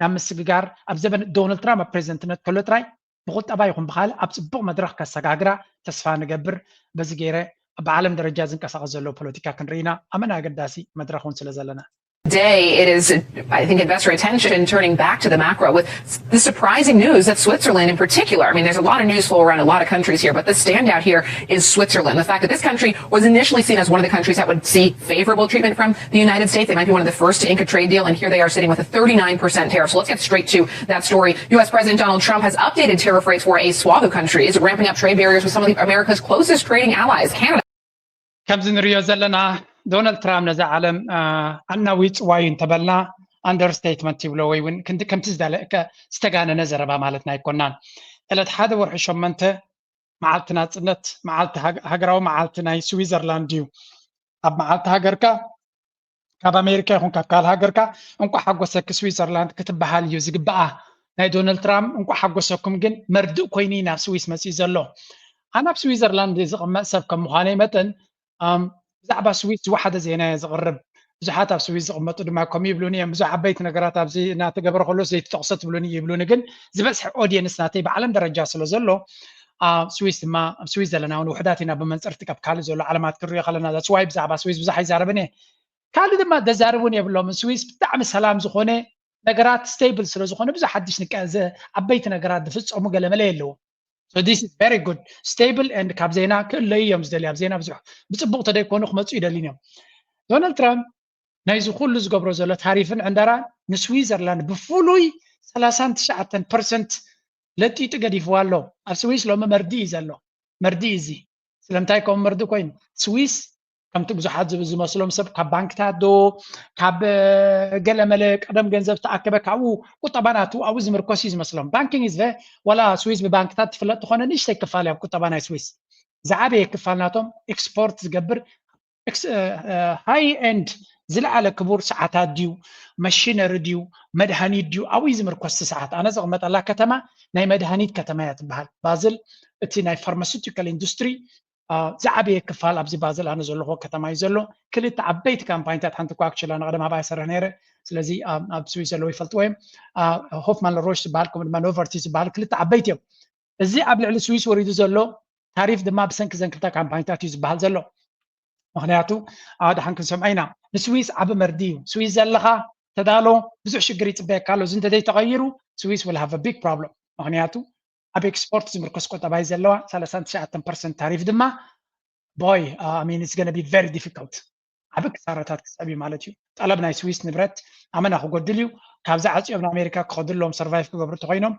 ናብ ምስግጋር ኣብ ዘበን ዶናልድ ትራምፕ ኣብ ፕሬዚደንትነት ከሎ ጥራይ ብቁጠባ ይኹን ብካልእ ኣብ ፅቡቅ መድረክ ከሰጋግራ ተስፋ ንገብር። በዚ ገይረ ብዓለም ደረጃ ዝንቀሳቀስ ዘሎ ፖለቲካ ክንርኢ ኢና። ኣመና ኣገዳሲ መድረክ እውን ስለ ዘለና። Day. It is, I think, investor attention turning back to the macro with the surprising news that Switzerland in particular, I mean, there's a lot of news flow around a lot of countries here, but the standout here is Switzerland. The fact that this country was initially seen as one of the countries that would see favorable treatment from the United States. They might be one of the first to ink a trade deal, and here they are sitting with a thirty-nine percent tariff. So let's get straight to that story. U S President Donald Trump has updated tariff rates for a swath of countries, ramping up trade barriers with some of America's closest trading allies, Canada. ከምዚ ንሪኦ ዘለና ዶናልድ ትራምፕ ነዛ ዓለም ኣናዊፅዋ እዩ እንተበልና ኣንደርስቴትመንት ይብሎ ወይ እውን ክንዲ ከምቲ ዝተጋነነ ዘረባ ማለትና ኣይኮናን። ዕለት ሓደ ወርሒ ሸመንተ መዓልቲ ናፅነት መዓልቲ ሃገራዊ መዓልቲ ናይ ስዊዘርላንድ እዩ። ኣብ መዓልቲ ሃገርካ ካብ ኣሜሪካ ይኹን ካብ ካልእ ሃገርካ እንቋዕ ሓጎሰኪ ስዊዘርላንድ ክትበሃል እዩ ዝግበኣ። ናይ ዶናልድ ትራምፕ እንቋዕ ሓጎሰኩም ግን መርድእ ኮይኑ እዩ ናብ ስዊስ መፂኡ ዘሎ። ኣነ ኣብ ስዊዘርላንድ ዝቕመጥ ሰብ ከም ምዃነይ መጠን ብዛዕባ ስዊስ ዝወሓደ ዜና እየ ዝቕርብ። ብዙሓት ኣብ ስዊስ ዝቕመጡ ድማ ከምኡ ይብሉኒ እዮም። ብዙሕ ዓበይቲ ነገራት ኣብዚ እናተገበረ ከሎ ዘይትጠቕሶ ትብሉኒ ይብሉኒ፣ ግን ዝበዝሐ ኦድየንስ ናተይ ብዓለም ደረጃ ስለ ዘሎ ኣብ ስዊስ ድማ ኣብ ስዊስ ዘለና እውን ውሕዳት ኢና ብመንፅርቲ ካብ ካልእ ዘሎ ዓለማት ክንሪኦ ከለና that's why ብዛዕባ ስዊስ ብዙሕ ኣይዛረብን እየ። ካልእ ድማ ደዛርብ እውን የብሎምን። ስዊስ ብጣዕሚ ሰላም ዝኾነ ነገራት ስቴብል ስለ ዝኾነ ብዙሕ ሓድሽ ንቀ ዓበይቲ ነገራት ዝፍፀሙ ገለመለ የለዎ። So this is very good stable and ካብ ዜና ክእለዩ እዮም ዝደልዩ ኣብ ዜና ብዙሕ ብፅቡቅ ተደይኮኑ ክመፁ ይደልዩን እዮም። ዶናልድ ትራምፕ ናይዚ ኩሉ ዝገብሮ ዘሎ ታሪፍን ዕንደራን ንስዊዘርላንድ ብፍሉይ ሰላሳን ትሽዓተን ፐርሰንት ለጢጡ ገዲፍዋ ኣሎ። ኣብ ስዊስ ሎሚ መርዲ እዩ ዘሎ። መርዲ እዩ እዚ። ስለምንታይ ከምኡ መርዲ ኮይኑ ስዊስ ከምቲ ብዙሓት ዝብ- ዝመስሎም ሰብ ካብ ባንክታት ዶ ካብ ገለመለ ቀደም ገንዘብ ዝተኣከበ ካብኡ ቁጠባ ናቱ ኣብኡ ዝምርኮስ እዩ ዝመስሎም። Banking is the ዋላ ስዊስ ብባንክታት ትፍለጥ ትኾነ ንእሽተይ ክፋል እያ ቁጠባ ናይ ስዊስ። ዝዓበየ ክፋል ናቶም ኤክስፖርት ዝገብር ሃይ ኤንድ ዝለዓለ ክቡር ሰዓታት ድዩ መሽነሪ ድዩ መድሃኒት ድዩ ኣብኡ እዩ ዝምርኮስ። እቲ ሰዓት ኣነ ዘቕመጠላ ከተማ ናይ መድሃኒት ከተማ እያ ትበሃል። ባዝል እቲ ናይ ፋርማሲውቲካል ኢንዱስትሪ ዝዓበየ ክፋል ኣብዚ ባዝል ኣነ ዘለኹ ከተማ እዩ ዘሎ። ክልተ ዓበይቲ ካምፓኒታት ሓንቲ እኳ ኣክቹዋሊ ኣነ ቀደም ኣብኣ ይሰርሕ ነይረ። ስለዚ ኣብ ስዊስ ዘለዉ ይፈልጥዎ እዮም። ሆፍማን ሮሽ ዝበሃል ከምኡ ድማ ኖቨርቲ ዝበሃል ክልተ ዓበይቲ እዮም። እዚ ኣብ ልዕሊ ስዊስ ወሪዱ ዘሎ ታሪፍ ድማ ብሰንኪ ዘን ክልተ ካምፓኒታት እዩ ዝበሃል ዘሎ። ምክንያቱ ደሓን ክንሰምዖ ኢና። ንስዊስ ዓቢ መርዲ እዩ። ስዊስ ዘለኻ ተዳሎ ብዙሕ ሽግር ይፅበየካ ኣሎ። እዚ እንተዘይተቐይሩ ስዊስ will have a big problem። ምክንያቱ ኣብ ኤክስፖርት ዝምርኮስ ቁጠባ እዩ ዘለዋ። ሰላሳን ትሽዓተን ፐርሰንት ታሪፍ ድማ boy I mean it's gonna be very difficult። ዓቢ ክሳራታት ክስዕብ እዩ ማለት እዩ። ጠለብ ናይ ስዊስ ንብረት ኣመና ክጎድል እዩ። ካብዚ ዓፅዮም ንኣሜሪካ ክኸዱ ኣለዎም ሰርቫይቭ ክገብሩ እንተኮይኖም።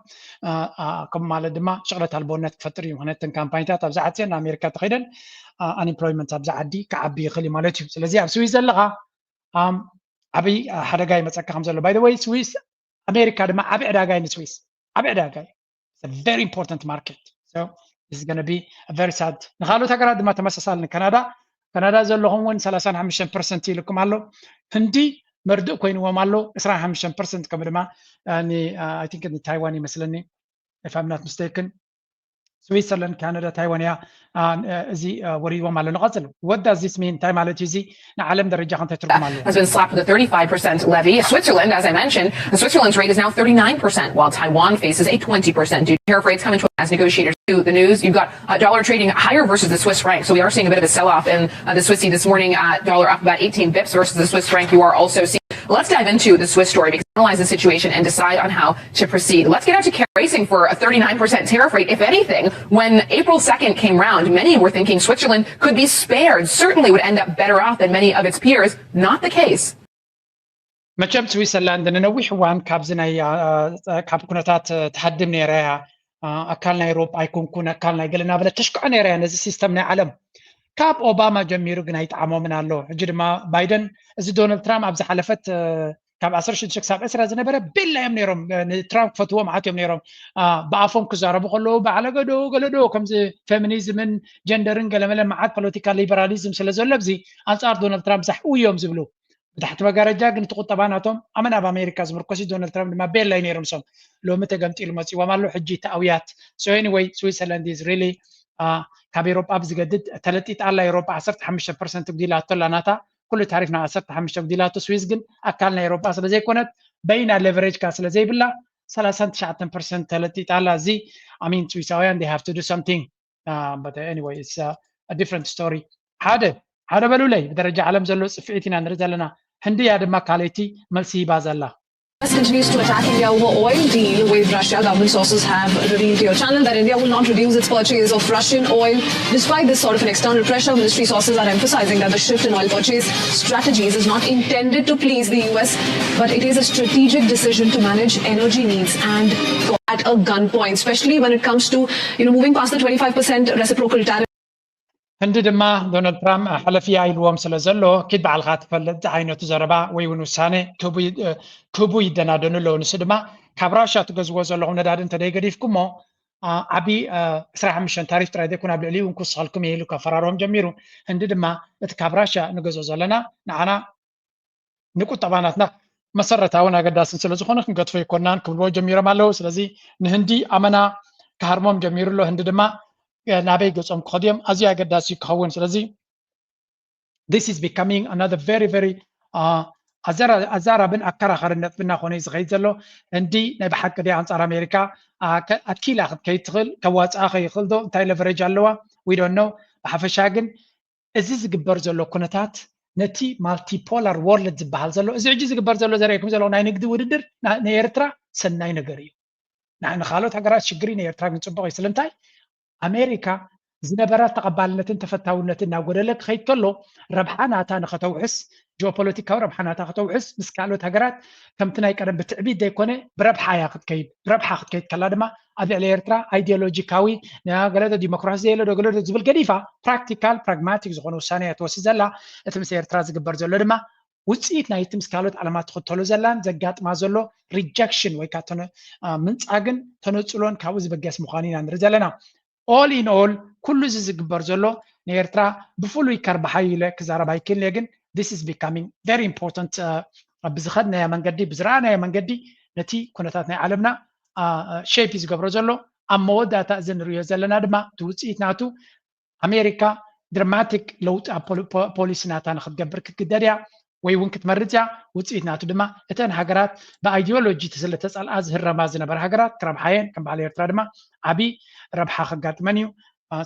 ከም ማለት ድማ ሽቕለት ኣልቦነት ክፈጥር እዩ። ምክንያቱ እተን ካምፓኒታት ኣብዚ ዓፅየን ንኣሜሪካ ተኸይደን ኣንኤምፕሎይመንት ኣብዚ ዓዲ ክዓቢ ይኽእል እዩ ማለት እዩ። ስለዚ ኣብ ስዊስ ዘለኻ ዓብይ ሓደጋ ይመፀካ ከም ዘሎ by the way ስዊስ ኣሜሪካ ድማ ዓብይ ዕዳጋ እዩ ንስዊስ ዓብይ ዕዳጋ እዩ። Very important market. So this is going to be very sad። ንካልኦት ሃገራት ድማ ተመሳሳሊ ንካናዳ ካናዳ ዘለኹም እውን ሰላሳን ሓሙሽተን ፐርሰንት ኢልኩም ኣሎ። ህንዲ መርድእ ኮይንዎም ኣሎ ዕስራን ሓሙሽተን ፐርሰንት ከምኡ ድማ I think ንታይዋን ይመስለኒ if I'm not mistaken። ስዊትዘርላንድ ካናዳ ታይዋን እያ። እዚ ወሪድዎም ኣሎ። ንቐፅል። What does this mean? እንታይ ማለት እዩ እዚ ንዓለም ደረጃ ከ እንታይ ትርጉም ኣለዎ? Has been slapped with a thirty-five percent levy. Switzerland, as I mentioned, Switzerland's rate is now thirty-nine percent, while Taiwan faces a twenty percent due to tariff rates coming to as negotiators do the news. You've got uh, dollar trading higher versus the Swiss franc, so we are seeing a bit of a sell-off in uh, the Swissy this morning. Uh, dollar up about eighteen bips versus the Swiss franc. You are also seeing. Let's dive into the Swiss story because analyze the situation and decide on how to proceed. Let's get out to Kara Racing for a thirty-nine percent tariff rate. If anything, when April second came round, many were thinking Switzerland could be spared, certainly would end up better off than many of its peers. Not the case. መቸም ስዊትዘርላንድ ንነዊሕ እዋን ካብዚ ናይ ካብ ኩነታት ትሃድም ነይራ እያ። ኣካል ናይ ኤሮጳ ኣይኮንኩን ኣካል ናይ ገለ እናበለት ተሽክዖ ነይራ እያ ነዚ ሲስተም ናይ ዓለም። ካብ ኦባማ ጀሚሩ ግን ኣይጠዓሞምን ኣሎ። ሕጂ ድማ ባይደን እዚ ዶናልድ ትራምፕ ኣብ ዝሓለፈት ካብ ዓሰርተ ሽዱሽተ ክሳብ ዕስራ ዝነበረ ቤላ እዮም ነይሮም። ንትራምፕ ክፈትዎ መዓት እዮም ነይሮም። ብኣፎም ክዛረቡ ከለዉ ባዕለ ገዶ ገለዶ ከምዚ ፌሚኒዝምን ጀንደርን ገለመለ መዓት ፖለቲካ ሊበራሊዝም ስለ ዘሎ ኣብዚ ኣንጻር ዶናልድ ትራምፕ ዛሕኡ እዮም ዝብሉ። ብታሕቲ መጋረጃ ግን እቲ ቁጠባ ናቶም ኣመን ኣብ ኣሜሪካ ዝምርኮስ እዩ። ዶናልድ ትራምፕ ድማ ቤላ እዩ ነይሮም። ሶም ሎሚ ተገምጢሉ መፂዎም ኣሎ። ሕጂ ተኣውያት so anyway Switzerland is really ካብ ኤሮጳ ብዝገድድ ተለጢጣ ኣላ። ኤሮጳ ዓሰርተ ሓሙሽተ ፐርሰንት ጉዲላቶ ኣላ ናታ ኩሉ ታሪፍ ናብ ዓሰርተ ሓሙሽተ ጉዲላቶ። ስዊዝ ግን ኣካል ናይ ኤሮጳ ስለ ዘይኮነት በይና ሌቨሬጅ ካ ስለ ዘይብላ ሰላሳን ትሽዓተን ፐርሰንት ተለጢጣ ኣላ። እዚ ኣሚን ስዊሳውያን they have to do something. But anyway it's a different story። ሓደ ሓደ በሉለይ። ብደረጃ ዓለም ዘሎ ፅፍዒት ኢና ንርኢ ዘለና። ህንዲ እያ ድማ ካልኣይቲ መልሲ ሂባ ዘላ። Continues to attack India over oil deal with Russia. Government sources have revealed to your channel that India will not reduce its purchase of Russian oil despite this sort of an external pressure. Ministry sources are emphasizing that the shift in oil purchase strategies is not intended to please the U S, but it is a strategic decision to manage energy needs and at a gunpoint, especially when it comes to, you know, moving past the twenty-five percent reciprocal tariff. ህንዲ ድማ ዶናልድ ትራምፕ ሓለፍያ ኢልዎም ስለ ዘሎ ኪድ ባዕልካ ትፈልጥ ዝዓይነቱ ዘረባ ወይ እውን ውሳነ ክህቡ ይደናደኑ ኣለዉ። ንሱ ድማ ካብ ራሻ ትገዝዎ ዘለኹም ነዳዲ እንተደይገዲፍኩሞ ዓቢ ዕስራ ሓሙሽተ ታሪፍ ጥራይ ዘይኮነ ኣብ ልዕሊኡ እውን ክውስኸልኩም እየ ኢሉ ከፈራርሆም ጀሚሩ። ህንዲ ድማ እቲ ካብ ራሻ ንገዝኦ ዘለና ንዓና ንቁጠባ ናትና መሰረታውን ኣገዳስን ስለ ዝኾነ ክንገድፎ ኣይኮናን ክብልዎ ጀሚሮም ኣለዉ። ስለዚ ንህንዲ ኣመና ክሃርሞም ጀሚሩ ኣሎ። ህንዲ ድማ ናበይ ገጾም ክኸዱ እዮም ኣዝዩ ኣገዳሲ ክኸውን። ስለዚ this is becoming another very very ኣዛራብን ኣከራኻርን ነጥቢ እናኾነ እዩ ዝኸይድ ዘሎ። ህንዲ ናይ ብሓቂ ድያ ኣንጻር ኣሜሪካ ኣኪላ ክትከይድ ትኽእል? ከዋፅኣ ከይኽእል ዶ እንታይ ለቨሬጅ ኣለዋ? We don't know። ብሓፈሻ ግን እዚ ዝግበር ዘሎ ኩነታት ነቲ ማልቲፖላር ወርልድ ዝበሃል ዘሎ እዚ ሕጂ ዝግበር ዘሎ ዘርእየኩም ዘለኹ ናይ ንግዲ ውድድር ንኤርትራ ሰናይ ነገር እዩ። ንካልኦት ሃገራት ሽግር እዩ፣ ንኤርትራ ግን ፅቡቕ እዩ። ስለምንታይ ኣሜሪካ ዝነበራ ተቐባልነትን ተፈታውነትን እናጎደለ ክኸይድ ከሎ፣ ረብሓ ናታ ንኸተውሕስ፣ ጂኦፖለቲካዊ ረብሓ ናታ ከተውሕስ፣ ምስ ካልኦት ሃገራት ከምቲ ናይ ቀደም ብትዕቢት ዘይኮነ፣ ብረብሓ እያ ክትከይድ። ብረብሓ ክትከይድ ከላ ድማ ኣብ ልዕሊ ኤርትራ ኣይዲዮሎጂካዊ፣ ገለ ዶ ዲሞክራሲ የለ ዶ ገለ ዶ ዝብል ገዲፋ፣ ፕራክቲካል ፕራግማቲክ ዝኾነ ውሳነ እያ ትወስድ ዘላ። እቲ ምስ ኤርትራ ዝግበር ዘሎ ድማ ውፅኢት ናይቲ ምስ ካልኦት ዓለማት ትኽተሎ ዘላን ዘጋጥማ ዘሎ ሪጀክሽን ወይ ከዓ ምንፃግን ተነፅሎን ካብኡ ዝበገስ ምዃኑ ኢና ንርኢ ዘለና። All in all፣ ኩሉ እዚ ዝግበር ዘሎ ንኤርትራ ብፍሉይ ከርብሓ ኢለ ክዛረብ ኣይክእልን እየ፣ ግን this is becoming very important። ብዝኸድናዮ መንገዲ፣ ብዝረኣናዮ መንገዲ፣ ነቲ ኩነታት ናይ ዓለምና ሼፕ እዩ ዝገብሮ ዘሎ። ኣብ መወዳእታ እዚ ንሪኦ ዘለና ድማ እቲ ውፅኢት ናቱ ኣሜሪካ ድራማቲክ ለውጢ ኣብ ፖሊሲ ናታ ንክትገብር ክትግደድ እያ ወይ እውን ክትመርፅ እያ። ውፅኢት ናቱ ድማ እተን ሃገራት ብኣይዲዮሎጂ ስለተፀልኣ ዝህረማ ዝነበረ ሃገራት ክረብሓየን፣ ከም በዓል ኤርትራ ድማ ዓብዪ ረብሓ ከጋጥመን እዩ።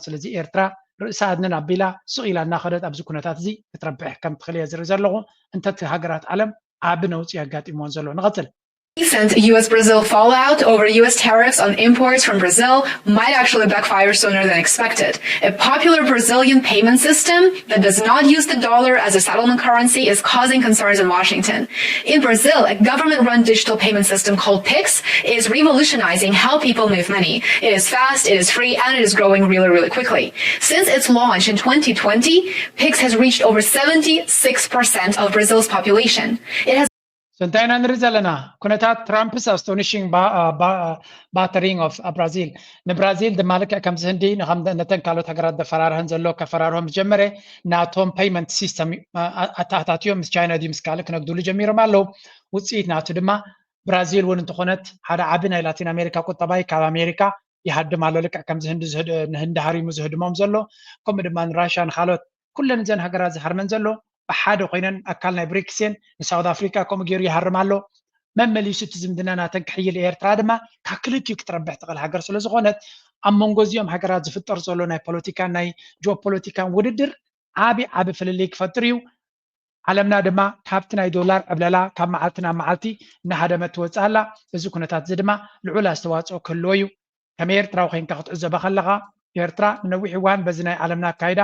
ስለዚ ኤርትራ ርእሳ ኣድንን ኣቢላ ስቕ ኢላ እናኸደት ኣብዚ ኩነታት እዚ ክትረብሕ ከም ትኽእል እየ ዝርኢ ዘለኹ። እንተቲ ሃገራት ዓለም ዓቢ ነውፂ ኣጋጢምዎን ዘሎ። ንቐፅል። Recent U S Brazil fallout over U S tariffs on imports from Brazil might actually backfire sooner than expected. A popular Brazilian payment system that does not use the dollar as a settlement currency is causing concerns in Washington. In Brazil, a government run digital payment system called Pix is revolutionizing how people move money. It is fast, it is free, and it is growing really, really quickly. Since its launch in twenty twenty, Pix has reached over seventy-six percent of Brazil's population. It has እንታይ ኢና ንርኢ ዘለና? ኩነታት ትራምፕስ ኣስቶኒሽንግ ባተሪንግ ኦፍ ብራዚል። ንብራዚል ድማ ልክዕ ከምዚ ህንዲ ነተን ካልኦት ሃገራት ዘፈራርሀን ዘሎ ከፈራርሆም ዝጀመረ ናቶም ፔይመንት ሲስተም ኣተኣታትዮም ምስ ቻይና ድዩ ምስ ካልእ ክነግድሉ ጀሚሮም ኣለዉ። ውፅኢት ናቱ ድማ ብራዚል እውን እንተኾነት ሓደ ዓቢ ናይ ላቲን ኣሜሪካ ቁጠባይ ካብ ኣሜሪካ ይሃድም ኣሎ። ልክዕ ከምዚ ህንዲ ንህንዲ ሃሪሙ ዝህድሞም ዘሎ፣ ከምኡ ድማ ንራሻ ንካልኦት ኩለን እዘን ሃገራት ዝሃርመን ዘሎ ብሓደ ኮይነን ኣካል ናይ ብሪክስ እየን። ንሳውት ኣፍሪካ ከምኡ ገይሩ ይሃርም ኣሎ። መመሊሱ እቲ ዝምድና ናተን ክሕይል፣ ኤርትራ ድማ ካብ ክልቲኡ ክትረብሕ ትኽእል ሃገር ስለ ዝኾነት ኣብ መንጎ እዚኦም ሃገራት ዝፍጠር ዘሎ ናይ ፖለቲካን ናይ ጂኦፖለቲካን ውድድር ዓቢ ዓቢ ፍልልይ ክፈጥር እዩ። ዓለምና ድማ ካብቲ ናይ ዶላር ዕብለላ ካብ መዓልቲ ናብ መዓልቲ እናሃደመት ትወፅእ ኣላ። እዚ ኩነታት እዚ ድማ ልዑል ኣስተዋፅኦ ክህልዎ እዩ። ከም ኤርትራዊ ኮይንካ ክትዕዘባ ከለኻ፣ ኤርትራ ንነዊሕ እዋን በዚ ናይ ዓለምና ኣካይዳ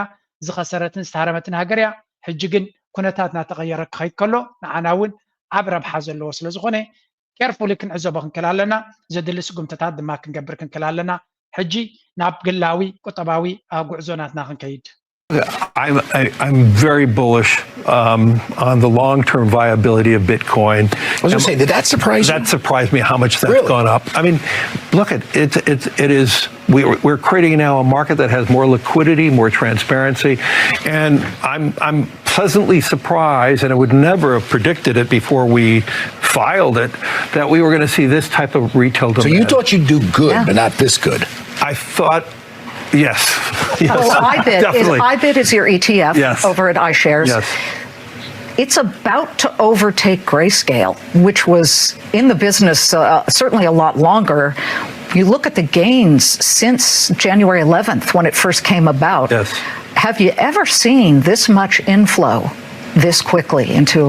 ዝኸሰረትን ዝተሃረመትን ሃገር እያ። ሕጂ ግን ኩነታት እናተቐየረ ክኸይድ ከሎ ንዓና እውን ዓቢ ረብሓ ዘለዎ ስለ ዝኾነ ኬርፉሊ ክንዕዘቦ ክንክእል ኣለና። ዘድሊ ስጉምትታት ድማ ክንገብር ክንክእል ኣለና። ሕጂ ናብ ግላዊ ቁጠባዊ ጉዕዞ ናትና ክንከይድ። I'm, I, I'm very bullish um, on the long-term viability of Bitcoin. I was going to say, did that surprise you? That surprised me how much that's Really? gone up. I mean, look at it. It, it is. We, we're creating now a market that has more liquidity, more transparency, and I'm I'm pleasantly surprised, and I would never have predicted it before we filed it, that we were going to see this type of retail demand. So you thought you'd do good, Yeah. but not this good. I thought, yes, yes, Well, IBIT is, definitely. IBIT is your E T F Yes. over at iShares. Yes. It's about to overtake Grayscale, which was in the business uh, certainly a lot longer. You look at the gains since January eleventh when it first came about. Yes. Have you ever seen this much inflow this quickly into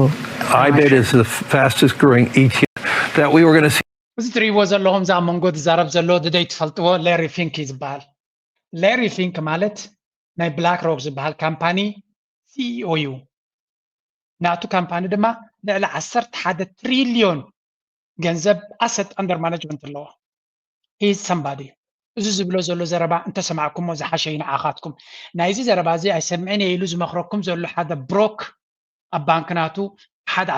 IBIT is the fastest growing E T F that we were going to see. እዚ ትሪእዎ ዘለኹም እዚ ኣብ መንጎ ዝዛረብ ዘሎ ድደይ ትፈልጥዎ ሌሪ ፊንክ እዩ ዝበሃል። ሌሪ ፊንክ ማለት ናይ ብላክ ሮክ ዝበሃል ካምፓኒ ሲኢኦ እዩ። ናቱ ካምፓኒ ድማ ልዕሊ ዓሰርተ ሓደ ትሪልዮን ገንዘብ ኣሰት ኣንደር ማነጅመንት ኣለዎ። ሂዝ ሰምባዲ እዩ። እዚ ዝብሎ ዘሎ ዘረባ እንተሰማዕኩሞ ዝሓሸ እዩ ንዓኻትኩም። ናይዚ ዘረባ እዚ ኣይሰምዕን እየ ኢሉ ዝመኽረኩም ዘሎ ሓደ ብሮክ ኣብ ባንክ ናቱ ሓደ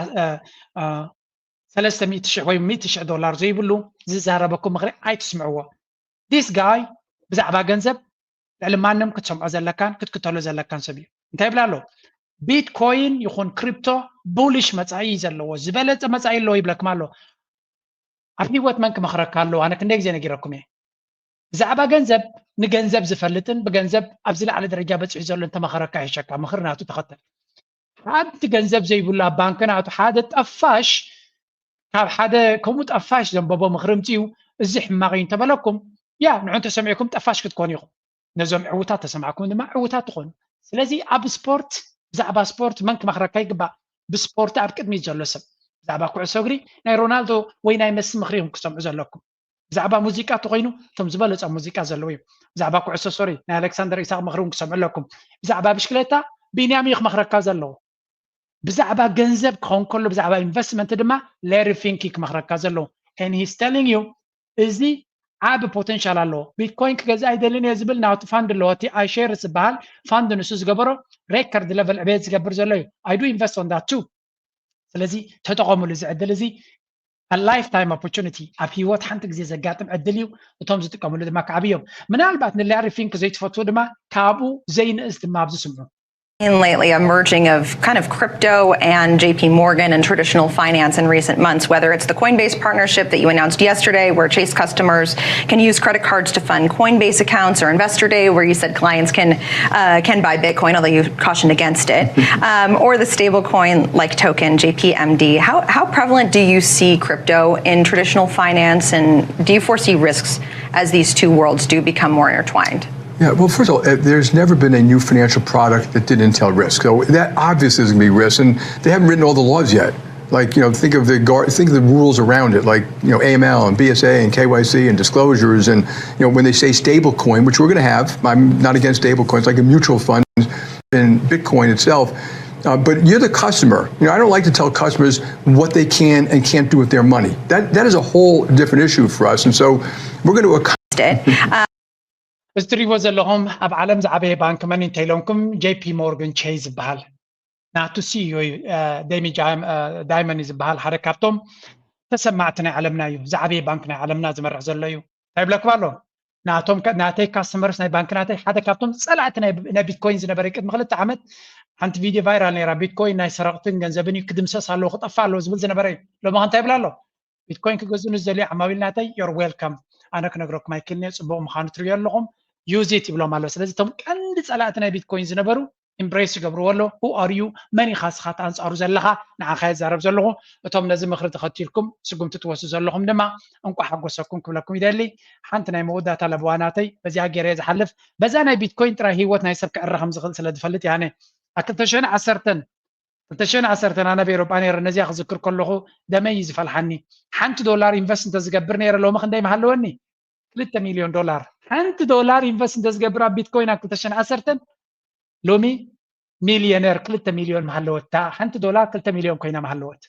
ሰለስተ ሚእቲ ሽሕ ወይ ሚእቲ ሽሕ ዶላር ዘይብሉ ዝዛረበኩም ምኽሪ ኣይትስምዕዎ። ዲስ ጋይ ብዛዕባ ገንዘብ ልዕሊ ማንም ክትሰምዖ ዘለካን ክትክተሎ ዘለካን ሰብ እዩ። እንታይ ይብል ኣሎ? ቢትኮይን ይኹን ክሪፕቶ ቡሊሽ መፃኢ እዩ ዘለዎ፣ ዝበለፀ መፃኢ ኣለዎ ይብለኩም ኣሎ። ኣብ ህይወት መን ክመኽረካ ኣለዎ? ኣነ ክንደይ ግዜ ነጊረኩም እየ። ብዛዕባ ገንዘብ ንገንዘብ ዝፈልጥን ብገንዘብ ኣብዚ ላዕሊ ደረጃ በፂሑ ዘሎ እንተመኸረካ ይሕሸካ፣ ምኽሪ ናቱ ተኸተል። ሓንቲ ገንዘብ ዘይብሉ ኣብ ባንክ ናቱ ሓደ ጠፋሽ ካብ ሓደ ከምኡ ጠፋሽ ዘንበቦ ምኽሪ ምፅኡ እዚ ሕማቕ እዩ እንተበለኩም፣ ያ ንዑ እንተሰሚዕኩም ጠፋሽ ክትኮኑ ኢኹም። ነዞም ዕውታት ተሰማዕኩም ድማ ዕውታት ትኾኑ። ስለዚ ኣብ ስፖርት ብዛዕባ ስፖርት መን ክመኽረካ ይግባእ? ብስፖርቲ ኣብ ቅድሚት ዘሎ ሰብ። ብዛዕባ ኩዕሶ እግሪ ናይ ሮናልዶ ወይ ናይ መሲ ምኽሪ ኢኹም ክትሰምዑ ዘለኩም። ብዛዕባ ሙዚቃ ተኮይኑ እቶም ዝበለፀ ሙዚቃ ዘለዉ እዩ። ብዛዕባ ኩዕሶ ሶሪ ናይ ኣሌክሳንደር ኢሳቅ ምክሪ እውን ክሰምዑ ኣለኩም። ብዛዕባ ብሽክሌታ ቢንያም እዩ ክመክረካ ዘለዎ። ብዛዕባ ገንዘብ ክኸውን ከሎ ብዛዕባ ኢንቨስትመንት ድማ ላሪ ፊንክ ክመክረካ ዘለዎ። And he's telling you እዚ ዓቢ ፖቴንሻል ኣለዎ። ቢትኮይን ክገዝእ ኣይደልን እየ ዝብል ናቱ ፋንድ ኣለዎ። እቲ ኣይሼር ዝበሃል ፋንድ ንሱ ዝገበሮ ሬከርድ ለቨል ዕቤት ዝገብር ዘሎ እዩ። I do invest on that too። ስለዚ ተጠቐሙሉ እዚ ዕድል እዚ። A lifetime opportunity፣ ኣብ ህይወት ሓንቲ ግዜ ዘጋጥም ዕድል እዩ። እቶም ዝጥቀምሉ ድማ ክዓብዮም። ምናልባት ንላሪ ፊንክ ዘይትፈትዎ ድማ ካብኡ ዘይንእስ ድማ ኣብዚ ስምዑ። Lately, a merging of kind of crypto and J P Morgan and traditional finance in recent months, whether it's the Coinbase partnership that you announced yesterday, where Chase customers can use credit cards to fund Coinbase accounts, or Investor Day, where you said clients can uh, can buy Bitcoin, although you cautioned against it, um, or the stablecoin like token, J P M D. How, how prevalent do you see crypto in traditional finance, and do you foresee risks as these two worlds do become more intertwined? Yeah, well, first of all, uh, there's never been a new financial product that didn't entail risk. So that obviously is going to be risk, and they haven't written all the laws yet. Like, you know, think of the gar- think of the rules around it, like, you know, A M L and B S A and K Y C and disclosures, and, you know, when they say stable coin, which we're going to have. I'm not against stable coins, like a mutual fund and Bitcoin itself. Uh, but you're the customer. You know, I don't like to tell customers what they can and can't do with their money. That that is a whole different issue for us. And so we're going to Did. Uh, እዚ ትሪእዎ ዘለኹም ኣብ ዓለም ዝዓበየ ባንክ መን እንተ ኢሎምኩም ጄ ፒ ሞርገን ቼዝ ዝበሃል ናቱ ሲኢኦ እዩ። ዳይመን እዩ ዝበሃል። ሓደ ካብቶም ተሰማዕቲ ናይ ዓለምና እዩ። ዝዓበየ ባንክ ናይ ዓለምና ዝመርሕ ዘሎ እዩ። እንታይ ይብለኩም ኣሎ? ናቶም ከ- ናተይ ካስተመርስ ናይ ባንክ ናተይ ሓደ ካብቶም ፀላእቲ ናይ ናይ ቢትኮይን ዝነበረ እዩ። ቅድሚ ክልተ ዓመት ሓንቲ ቪድዮ ቫይራል ነይራ። ቢትኮይን ናይ ሰረቕትን ገንዘብን እዩ፣ ክድምሰስ ኣለዎ፣ ክጠፋ ኣለዎ ዝብል ዝነበረ እዩ። ሎሚ ከ እንታይ ይብል ኣሎ? ቢትኮይን ክገዝኡ ንዝደልዩ ዓማዊል ናተይ you're welcome። ኣነ ክነግረኩም ኣይክእልን እየ፣ ፅቡቕ ምዃኑ ትርእዩ ኣለኹም። Use it ይብሎም ኣሎ። ስለዚ እቶም ቀንዲ ፀላእቲ ናይ ቢትኮይን ዝነበሩ ኢምብሬስ ይገብርዎ ኣሎ። Who are you? መን ኢኻ ንስኻ ኣንፃሩ ዘለኻ? ንዓኻ እየ ዝዛረብ ዘለኹ። እቶም ነዚ ምኽሪ ተኸቲልኩም ስጉምቲ ትወስዱ ዘለኹም ድማ እንቋዕ ሓጎሰኩም ክብለኩም ይደሊ። ሓንቲ ናይ መወዳእታ ለበዋ ናተይ በዚኣ ገይረ እየ ዝሓልፍ። በዛ ናይ ቢትኮይን ጥራይ ህይወት ናይ ሰብ ክዕረ ከም ዝኽእል ስለ ዝፈልጥ እየ። ኣነ ኣብ ክልተ ሽሕን ዓሰርተን ክልተ ሽሕን ዓሰርተን ኣነ ኣብ ኤሮጳ ነይረ። ነዚኣ ክዝክር ከለኹ ደመይ እዩ ዝፈልሓኒ። ሓንቲ ዶላር ኢንቨስት እንተዝገብር ነይረ ሎሚ ክንደይ ምሃለወኒ? ክልተ ሚልዮን ዶላር። ሓንቲ ዶላር ኢንቨስት እንተዝገብር ኣብ ቢትኮይን ኣብ ክልተ ሽሕን ዓሰርተን ሎሚ ሚልዮነር ክልተ ሚልዮን ምሃለወታ። ሓንቲ ዶላር ክልተ ሚልዮን ኮይና ምሃለወት።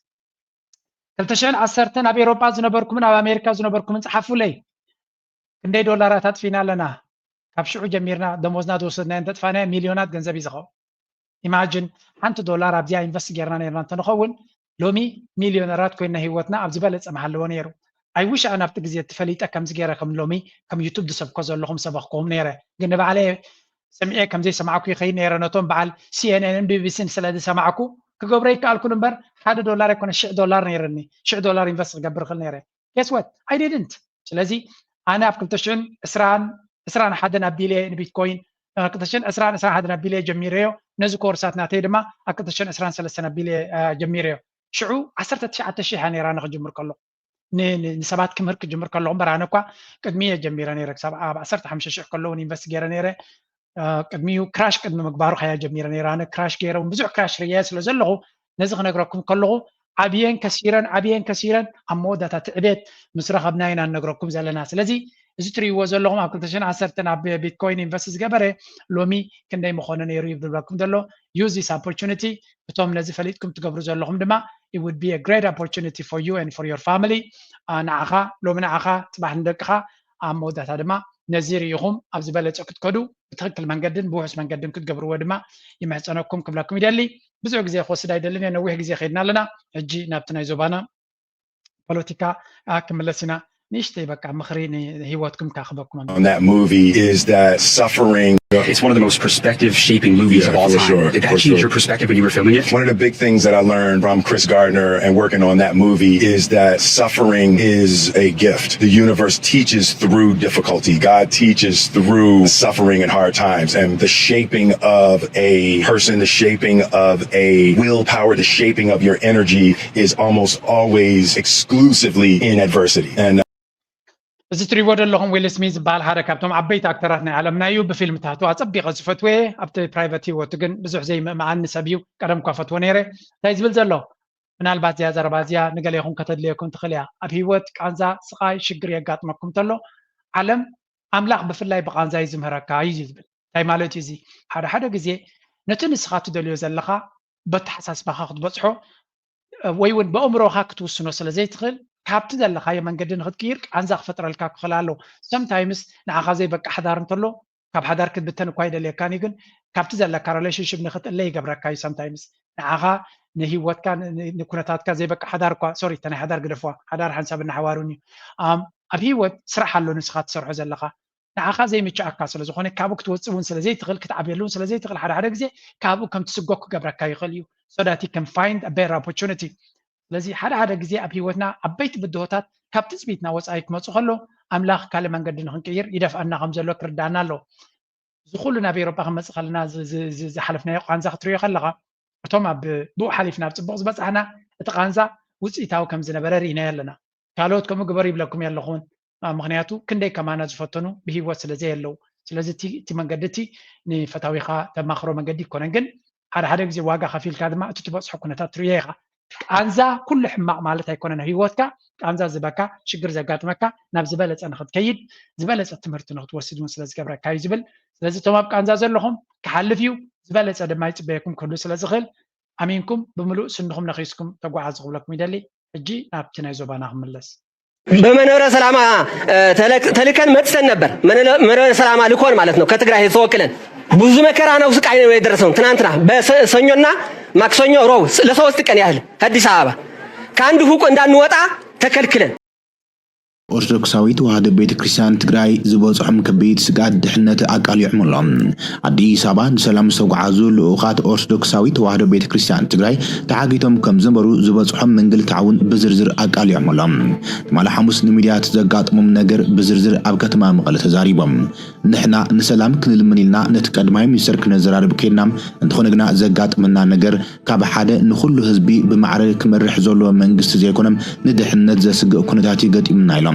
ክልተ ሽሕን ዓሰርተን ኣብ ኤሮጳ ዝነበርኩምን ኣብ ኣሜሪካ ዝነበርኩምን ጸሓፉለይ። ክንደይ ዶላራት ኣጥፊና ኣለና? ካብ ሽዑ ጀሚርና ደሞዝና ዝወሰድናዮ እንተጥፋናዮ ሚልዮናት ገንዘብ እዩ ዝኸውን። ኢማጅን ሓንቲ ዶላር ኣብዚኣ ኢንቨስት ጌርና ነይርና እንተንኸውን ሎሚ ሚልዮነራት ኮይና ህይወትና ኣብ ዝበለጸ ምሃለወ ነይሩ። I wish ኣነ ኣብቲ ግዜ ተፈሊጠ ከምዚ ገይረ ከም ሎሚ ከም ዩቱብ ዝሰብኮ ዘለኹም ሰበኽክኹም ነይረ። ግን ንባዕለየ ሰሚዐ ከም ዘይሰማዕኩ ይኸይድ ነይረ። ነቶም በዓል ሲ ኤን ኤንን ቢ ቢ ሲን ስለ ዝሰማዕኩ ክገብሮ ይከኣልኩን እምበር ሓደ ዶላር ኣይኮነ ሽሕ ዶላር ነይረኒ። ሽሕ ዶላር ኢንቨስት ክገብር እኽእል ነይረ። Guess what? I didn't። ስለዚ ኣነ ኣብ ክልተ ሽሕን ዕስራን ዕስራን ሓደን ኣቢለ እየ ንቢትኮይን ክልተ ሽሕን ዕስራን ዕስራን ሓደን ኣቢለ እየ ጀሚረዮ። ነዚ ኮርሳት ናተይ ድማ ኣብ ክልተ ሽሕን ዕስራን ሰለስተን ኣቢለ እየ ጀሚረዮ። ሽዑ ዓሰርተ ትሽዓተ ሽሕ እያ ነይራ ንክጅምር ከለኹ ንሰባት ክምህር ክጅምር ከለኹ እምበር ኣነ እኳ ቅድሚ እየ ጀሚረ ነይረ። ክሳብ ኣብ ዓሰርተ ሓሙሽተ ሽሕ ከለውን ኢንቨስት ገይረ ነይረ። ቅድሚኡ ክራሽ ቅድሚ ምግባሩ ከያ ጀሚረ ነይረ። ኣነ ክራሽ ገይረ እውን ብዙሕ ክራሽ ርእየ ስለ ዘለኹ ነዚ ክነግረኩም ከለኹ ዓብየን ከሲረን ዓብየን ከሲረን ኣብ መወዳእታ ትዕቤት ምስ ረኸብና ኢና ንነግረኩም ዘለና። ስለዚ እዚ ትርእይዎ ዘለኹም ኣብ ክልተ ሽሕን ዓሰርተን ኣብ ቢትኮይን ኢንቨስት ዝገበረ ሎሚ ክንደይ ምኾነ ነይሩ እዩ ዝብለኩም ዘሎ። Use this opportunity። እቶም ነዚ ፈሊጥኩም ትገብሩ ዘለኹም ድማ it would be a great opportunity for you and for your family። ንዓኻ ሎሚ ንዓኻ ፅባሕ ንደቅኻ ኣብ መወዳእታ ድማ ነዚ ርኢኹም ኣብ ዝበለፀ ክትከዱ ብትኽክል መንገድን ብውሑስ መንገድን ክትገብርዎ ድማ ይምሕፀነኩም ክብለኩም ይደሊ። ብዙሕ ግዜ ክወስድ ኣይደልን እየ፣ ነዊሕ ግዜ ከይድና ኣለና። ሕጂ ናብቲ ናይ ዞባና ፖለቲካ ክምለስ ኢና። ንእሽተይ በቃ ምኽሪ ንህይወትኩም ካኽበኩም። On that movie is that suffering. It's one of the most perspective shaping movies of all time. Did that change your perspective when you were filming it? One of the big things that I learned from Chris Gardner and working on that movie is that suffering is a gift. The universe teaches through difficulty. God teaches through suffering and hard times. And the shaping of a person, the shaping of a willpower, the shaping of your energy is almost always exclusively in adversity. And እዚ ትሪእዎ ዘለኹም ዊል ስሚዝ ዝበሃል ሓደ ካብቶም ዓበይቲ ኣክተራት ናይ ዓለምና እዩ። ብፊልምታቱ ኣጸቢቐ ዝፈትወ፣ ኣብቲ ፕራይቨት ህይወቱ ግን ብዙሕ ዘይምእመኣኒ ሰብ እዩ። ቀደም እኳ ፈትዎ ነይረ። እንታይ ዝብል ዘሎ? ምናልባት እዚኣ ዘረባ እዚኣ ንገሌኹም ከተድልየኩም ትኽእል እያ። ኣብ ህይወት ቃንዛ፣ ስቓይ፣ ሽግር የጋጥመኩም እንተሎ ዓለም ኣምላኽ ብፍላይ ብቃንዛ እዩ ዝምህረካ እዩ ዝብል። እንታይ ማለት እዩ እዚ? ሓደ ሓደ ግዜ ነቲ ንስኻ ትደልዮ ዘለኻ በተሓሳስባኻ ክትበጽሖ ወይ እውን ብኣእምሮኻ ክትውስኖ ስለ ዘይትኽእል፣ ካብቲ ዘለኻዮ መንገዲ ንክትቅይር ቃንዛ ክፈጥረልካ ክኽእል ኣለዎ። Sometimes ንዓኻ ዘይበቃ ሓዳር እንተሎ ካብ ሓዳር ክትብተን እኳ ይደልየካን እዩ፣ ግን ካብቲ ዘለካ relationship ንክትእለ ይገብረካ እዩ። Sometimes ንዓኻ ንህይወትካ ንኩነታትካ ዘይበቃ ሓዳር እኳ፣ sorry፣ እተ ናይ ሓዳር ግደፍዋ፣ ሓዳር ሓንሳብ እናሓዋሩን እዩ። ኣብ ህይወት ስራሕ ኣሎ ንስኻ ትሰርሖ ዘለኻ ንዓኻ ዘይምችኣካ ስለ ዝኾነ ካብኡ ክትወፅእ እውን ስለ ዘይትኽእል ክትዓብየሉ እውን ስለ ዘይትኽእል ሓደ ሓደ ግዜ ካብኡ ከም ትስጎ ክገብረካ ይኽእል እዩ። So that you can find a better opportunity። ስለዚ ሓደ ሓደ ግዜ ኣብ ህይወትና ዓበይቲ ብድሆታት ካብ ትፅቢትና ወፃኢ ክመፁ ከሎ ኣምላኽ ካልእ መንገዲ ንክንቅይር ይደፍኣና ከም ዘሎ ክርዳኣና ኣለዎ። እዚ ኩሉ ናብ ኤሮጳ ክመፅእ ከለና ዝሓለፍናዮ ቃንዛ ክትሪኦ ከለካ እቶም ኣብ ብኡ ሓሊፍና ኣብ ፅቡቕ ዝበፃሕና እቲ ቃንዛ ውፅኢታዊ ከም ዝነበረ ርኢናዮ ኣለና። ካልኦት ከምኡ ግበር ይብለኩም የለኹን። ምክንያቱ ክንደይ ከማና ዝፈተኑ ብህይወት ስለ ዘየለዉ። ስለዚ እቲ መንገዲ እቲ ንፈታዊኻ ተማኽሮ መንገዲ ይኮነን፣ ግን ሓደ ሓደ ግዜ ዋጋ ከፊልካ ድማ እቲ ትበፅሖ ኩነታት ትርእዮ ኢኻ። ቃንዛ ኩሉ ሕማቕ ማለት ኣይኮነን። ህይወትካ ቃንዛ ዝበካ ሽግር ዘጋጥመካ ናብ ዝበለፀ ንክትከይድ ዝበለፀ ትምህርቲ ንክትወስድ እውን ስለ ዝገብረካ እዩ ዝብል። ስለዚ እቶም ኣብ ቃንዛ ዘለኹም ክሓልፍ እዩ፣ ዝበለፀ ድማ ይፅበየኩም ክህሉ ስለ ዝኽእል ኣሚንኩም ብምሉእ ስንኹም ነኺስኩም ተጓዓዙ ክብለኩም ይደሊ። ሕጂ ናብቲ ናይ ዞባና ክምለስ። በመንበረ ሰላማ ተልከን መጥተን ነበር። መንበረ ሰላማ ልኮን ማለት ነው ከትግራይ ዝተወክለን ብዙ መከራ ነው ስቃይ ነው የደረሰው። ትናንትና በሰኞና ማክሰኞ ሮብ ለሶስት ቀን ያህል ከአዲስ አበባ ከአንድ ፎቅ እንዳንወጣ ተከልክለን። ኦርቶዶክሳዊት ተዋህዶ ቤተ ክርስቲያን ትግራይ ዝበፅሖም ከቢድ ስግኣት ድሕነት ኣቃሊዖም ኣሎ። ኣዲስ ኣበባ ንሰላም ዝተጓዓዙ ልኡኻት ኦርቶዶክሳዊት ተዋህዶ ቤተ ክርስቲያን ትግራይ ተዓጊቶም ከም ዝነበሩ ዝበፅሖም ምንግልታዕ እውን ብዝርዝር ኣቃሊዖም ኣሎ። ትማሊ ሓሙስ ንሚድያት ዘጋጥሞም ነገር ብዝርዝር ኣብ ከተማ መቐለ ተዛሪቦም። ንሕና ንሰላም ክንልምን ኢልና ነቲ ቀዳማይ ሚኒስተር ክነዘራርብ ከይድና፣ እንተኾነ ግና ዘጋጥመና ነገር ካብ ሓደ ንኹሉ ህዝቢ ብማዕረ ክመርሕ ዘለዎ መንግስቲ ዘይኮነ ንድሕነት ዘስግእ ኩነታት እዩ ገጢሙና ኢሎም።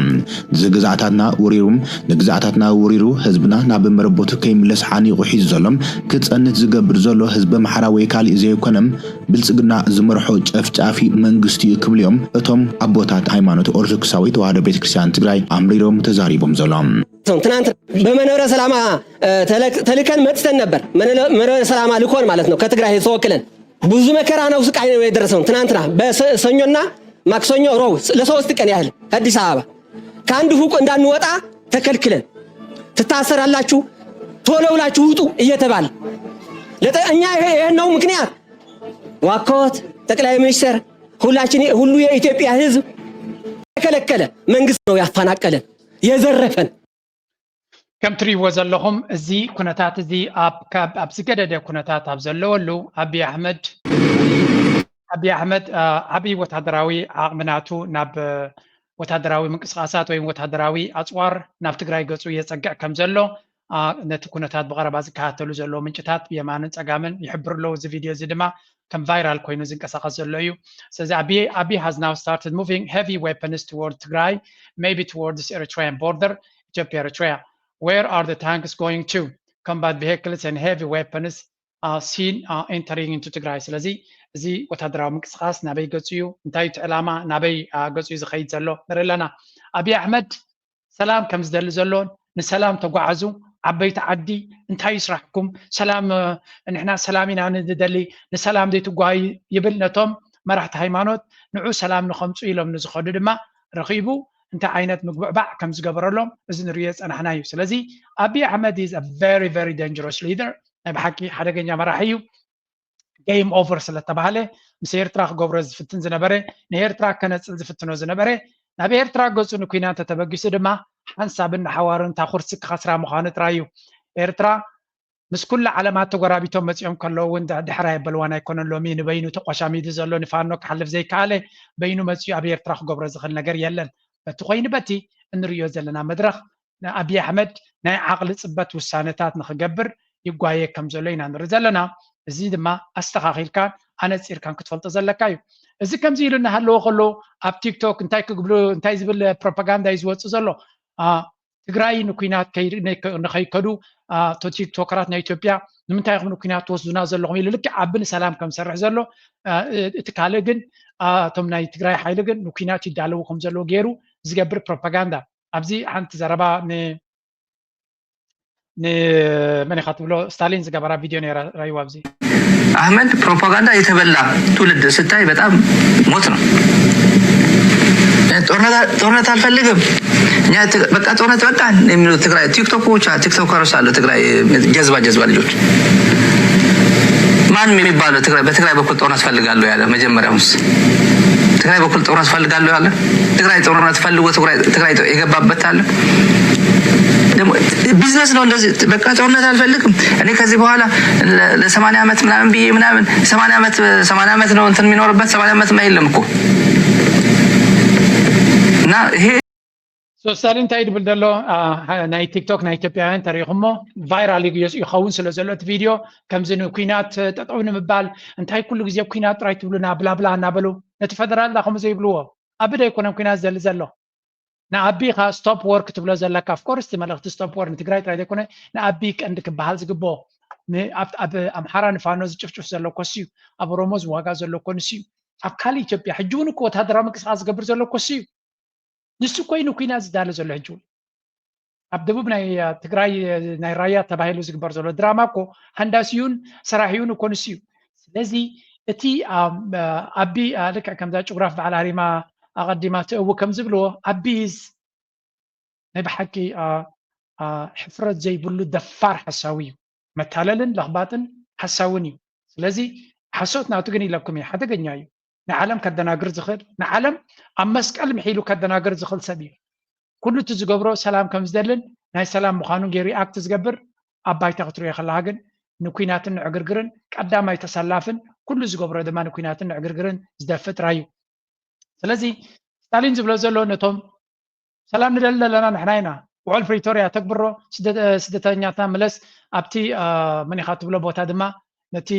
እዚ ግዝኣታትና ውሪሩ ንግዝኣታትና ውሪሩ ህዝብና ናብ መረበቱ ከይምለስ ሓኒቑ ሒዙ ዘሎ ክጸንት ዝገብር ዘሎ ህዝቢ ኣምሓራ ወይ ካሊእ ዘይኮነ ብልጽግና ዝመርሖ ጨፍጫፊ መንግስቲ እዩ ክብሉ እዮም እቶም ኣቦታት ሃይማኖት ኦርቶዶክሳዊ ተዋህዶ ቤተክርስትያን ትግራይ ኣምሪሮም ተዛሪቦም ዘሎ። ትናንት በመንበረ ሰላማ ተልከን መጥተን ነበር። መንበረ ሰላማ ልኮን ማለት ነው ከትግራይ ተወክለን ብዙ መከራ ነው ስቃይ ነው የደረሰው። ትናንትና በሰኞና ማክሰኞ ሮብ ለሶስት ቀን ያህል ከአዲስ አበባ ከአንድ ፎቅ እንዳንወጣ ተከልክለን ትታሰራላችሁ፣ ቶሎ ብላችሁ ውጡ እየተባለ እኛ ይሄ ነው ምክንያት ዋኮት ጠቅላይ ሚኒስተር ሁላችን ሁሉ የኢትዮጵያ ህዝብ ተከለከለ። መንግስት ነው ያፈናቀለን የዘረፈን። ከም ትሪእዎ ዘለኹም እዚ ኩነታት እዚ ኣብ ዝገደደ ኩነታት ኣብ ዘለወሉ ኣቢይ ኣሕመድ ኣቢይ ኣሕመድ ዓብዪ ወታደራዊ ዓቕሚ ናቱ ናብ ወታደራዊ ምንቅስቃሳት ወይም ወታደራዊ ኣፅዋር ናብ ትግራይ ገፁ የፀግዕ ከም ዘሎ ነቲ ኩነታት ብቐረባ ዝከታተሉ ዘለዉ ምንጭታት ብየማንን ፀጋምን ይሕብሩ ኣለዉ። እዚ ቪድዮ እዚ ድማ ከም ቫይራል ኮይኑ ዝንቀሳቐስ ዘሎ እዩ። ስለዚ ኣቢይ ኣቢይ has now started moving heavy weapons toward ትግራይ, maybe towards Eritrean border, Ethiopia Eritrea. Where are the tanks going to? Combat vehicles and heavy weapons are seen are entering into ትግራይ። ስለዚ እዚ ወታደራዊ ምንቅስቃስ ናበይ ገፁ እዩ? እንታይ እቲ ዕላማ? ናበይ ገፁ እዩ ዝኸይድ ዘሎ? ንርኢ ኣለና። ኣቢይ ኣሕመድ ሰላም ከም ዝደሊ ዘሎን ንሰላም ተጓዓዙ ዓበይቲ ዓዲ እንታይ ይስራሕኩም ሰላም ንሕና ሰላም ኢና ንደሊ ንሰላም ዘይትጓዩ ይብል ነቶም መራሕቲ ሃይማኖት ንዑ ሰላም ንኸምፁ ኢሎም ንዝኸዱ ድማ ረኺቡ እንታይ ዓይነት ምግብዕባዕ ከም ዝገበረሎም እዚ ንሪኦ ፀናሕና እዩ ስለዚ ኣቢ ኣሕመድ is a very very dangerous leader ናይ ብሓቂ ሓደገኛ መራሒ እዩ game over ስለተባሃለ ምስ ኤርትራ ክገብሮ ዝፍትን ዝነበረ ንኤርትራ ከነፅል ዝፍትኖ ዝነበረ ናብ ኤርትራ ገፁ ንኩናት ተተበጊሱ ድማ ሓንሳብን ንሓዋሩን እታ ኩርሲ ክኸስራ ምዃኑ ጥራይ እዩ። ኤርትራ ምስ ኩላ ዓለማት ተጎራቢቶም መፂኦም ከለዉ እውን ድሕር ኣይበልዋን ኣይኮነን ሎሚ ንበይኑ ተቆሻሚዱ ዘሎ ንፋኖ ክሓልፍ ዘይከኣለ በይኑ መፂኡ ኣብ ኤርትራ ክገብሮ ዝኽእል ነገር የለን። በቲ ኮይኑ በቲ እንርእዮ ዘለና መድረኽ ንኣብይ ኣሕመድ ናይ ዓቕሊ ፅበት ውሳነታት ንኽገብር ይጓየ ከም ዘሎ ኢና ንርኢ ዘለና። እዚ ድማ ኣስተኻኺልካን ኣነፂርካን ክትፈልጦ ዘለካ እዩ። እዚ ከምዚ ኢሉ እናሃለዎ ከሎ ኣብ ቲክቶክ እንታይ ክግብሉ እንታይ ዝብል ፕሮፓጋንዳ እዩ ዝወፅእ ዘሎ ትግራይ ንኩናት ንኸይከዱ ቲክቶከራት ናይ ኢትዮጵያ ንምንታይ ኢኹም ንኩናት ትወስዱና ዘለኹም ኢሉ ልክዕ ኣቢ ንሰላም ከም ዝሰርሕ ዘሎ፣ እ፣ እቲ ካልእ ግን፣ እ፣ እቶም ናይ ትግራይ ሓይሊ ግን ንኩናት ይዳለዉ ከም ዘለዉ ገይሩ ዝገብር ፕሮፓጋንዳ። ኣብዚ ሓንቲ ዘረባ ን-፣ ንመን ኢኻ ትብሎ ስታሊን ዝገበራ ቪድዮ ነይራ፣ ራይዋ ኣብዚ። አህመድ ፕሮፓጋንዳ የተበላ ትውልድ ስታይ በጣም ሞት ነው። ጦርነት፣ ጦርነት አልፈልግም እኛ ት-፣ በቃ ጦርነት በቃ የሚሉ ትግራይ ቲክቶኮች፣ ቲክቶከሮች አሉ። ትግራይ ጀዝባ፣ ጀዝባ ልጆች። ማን የሚባለው ትግራይ፣ በትግራይ በኩል ጦርነት ፈልጋለሁ ያለ መጀመሪያውስ? ትግራይ በኩል ጦርነት ፈልጋለሁ ያለ? ትግራይ ጦርነት ፈልጎ ትግራይ፣ ትግራይ የገባበት አለ? ደግሞ ቢዝነስ ነው እንደዚህ። በቃ ጦርነት አልፈልግም እኔ ከዚህ በኋላ ለ-፣ ለ80 ዓመት ምናምን ብዬ ምናምን። ሰማንያ ዓመት፣ ሰማንያ ዓመት ነው እንትን የሚኖርበት። ሰማንያ ዓመት ማ የለም እኮ። እና ይሄ ሶ ስታሊን እንታይ ድብል ዘሎ፣ አ፣ ናይ ቲክቶክ ናይ ኢትዮጵያውያን ተሪኹሞ ቫይራል ይግየስ ይኸውን ስለ ዘሎ እቲ ቪድዮ፣ ከምዚ ንኩናት ጠጠው ንምባል፣ እንታይ ኩሉ ግዜ ኩናት ጥራይ ትብሉና ብላብላ እናበሉ ነቲ ፈደራል ዳ ከምኡ ዘይብልዎ። ኣቢ ዶ ኣይኮነን ኩናት ዝደሊ ዘሎ? ንኣቢ ኻ ስቶፕ ወር ክትብሎ ዘለካ። ኦፍኮርስ እቲ መልእኽቲ ስቶፕ ወር ንትግራይ ጥራይ ዘይኮነ ንኣቢ ቀንዲ ክበሃል ዝግብኦ። ን-፣ ኣብ፣ ኣብ ኣምሓራ ንፋኖ ዝጭፍጭፍ ዘሎ ኮስ እዩ። ኣብ ኦሮሞ ዝዋጋ ዘሎ ኮንስ እዩ። ኣብ ካልእ ኢትዮጵያ ሕጂ እውን እኮ ወታደራዊ ምንቅስቃስ ዝገብር ዘሎ ኮስ እዩ። ንሱ ኮይኑ ኩናት ዝዳለ ዘሎ ሕጂ እውን ኣብ ደቡብ ናይ፣ አ፣ ትግራይ፣ አ፣ ናይ ራያ ተባሂሉ ዝግበር ዘሎ ድራማ እኮ ሃንዳሲዩን ሰራሒዩን እኮ ንሱ እዩ። ስለዚ እቲ፣ አ፣ አ፣ ኣቢ፣ አ፣ ልክዕ ከምዛ ጭጉራፍ በዓል ሃሪማ ኣቐዲማ ትእዊ ከም ዝብልዎ ኣቢዝ ናይ ብሓቂ፣ አ፣ አ፣ ሕፍረት ዘይብሉ ደፋር ሓሳዊ እዩ። መታለልን ለኽባጥን ሓሳውን እዩ። ስለዚ ሓሶት ናቱ ግን ኢለኩም እዩ፣ ሓደገኛ እዩ። ንዓለም ከደናግር ዝኽእል፣ ንዓለም ኣብ መስቀል ምሒሉ ከደናግር ዝኽእል ሰብ እዩ። ኩሉ እቲ ዝገብሮ ሰላም ከም ዝደልን ናይ ሰላም ምዃኑን ገይሩ ኣክት ዝገብር ኣብ ባይታ ክትሪኦ ከለኻ ግን ንኩናትን ንዕግርግርን ቀዳማይ ተሰላፍን ኩሉ ዝገብሮ ድማ ንኩናትን ንዕግርግርን ዝደፍእ ጥራይ እዩ። ስለዚ ስታሊን ዝብሎ ዘሎ ነቶም ሰላም ንደሊ ዘለና ንሕና ኢና። ውዕል ፕሪቶርያ ተግብሮ፣ ስደ-፣ ስደተኛትና ምለስ፣ ኣብቲ፣ አ፣ መን ኢኻ ትብሎ ቦታ ድማ ነቲ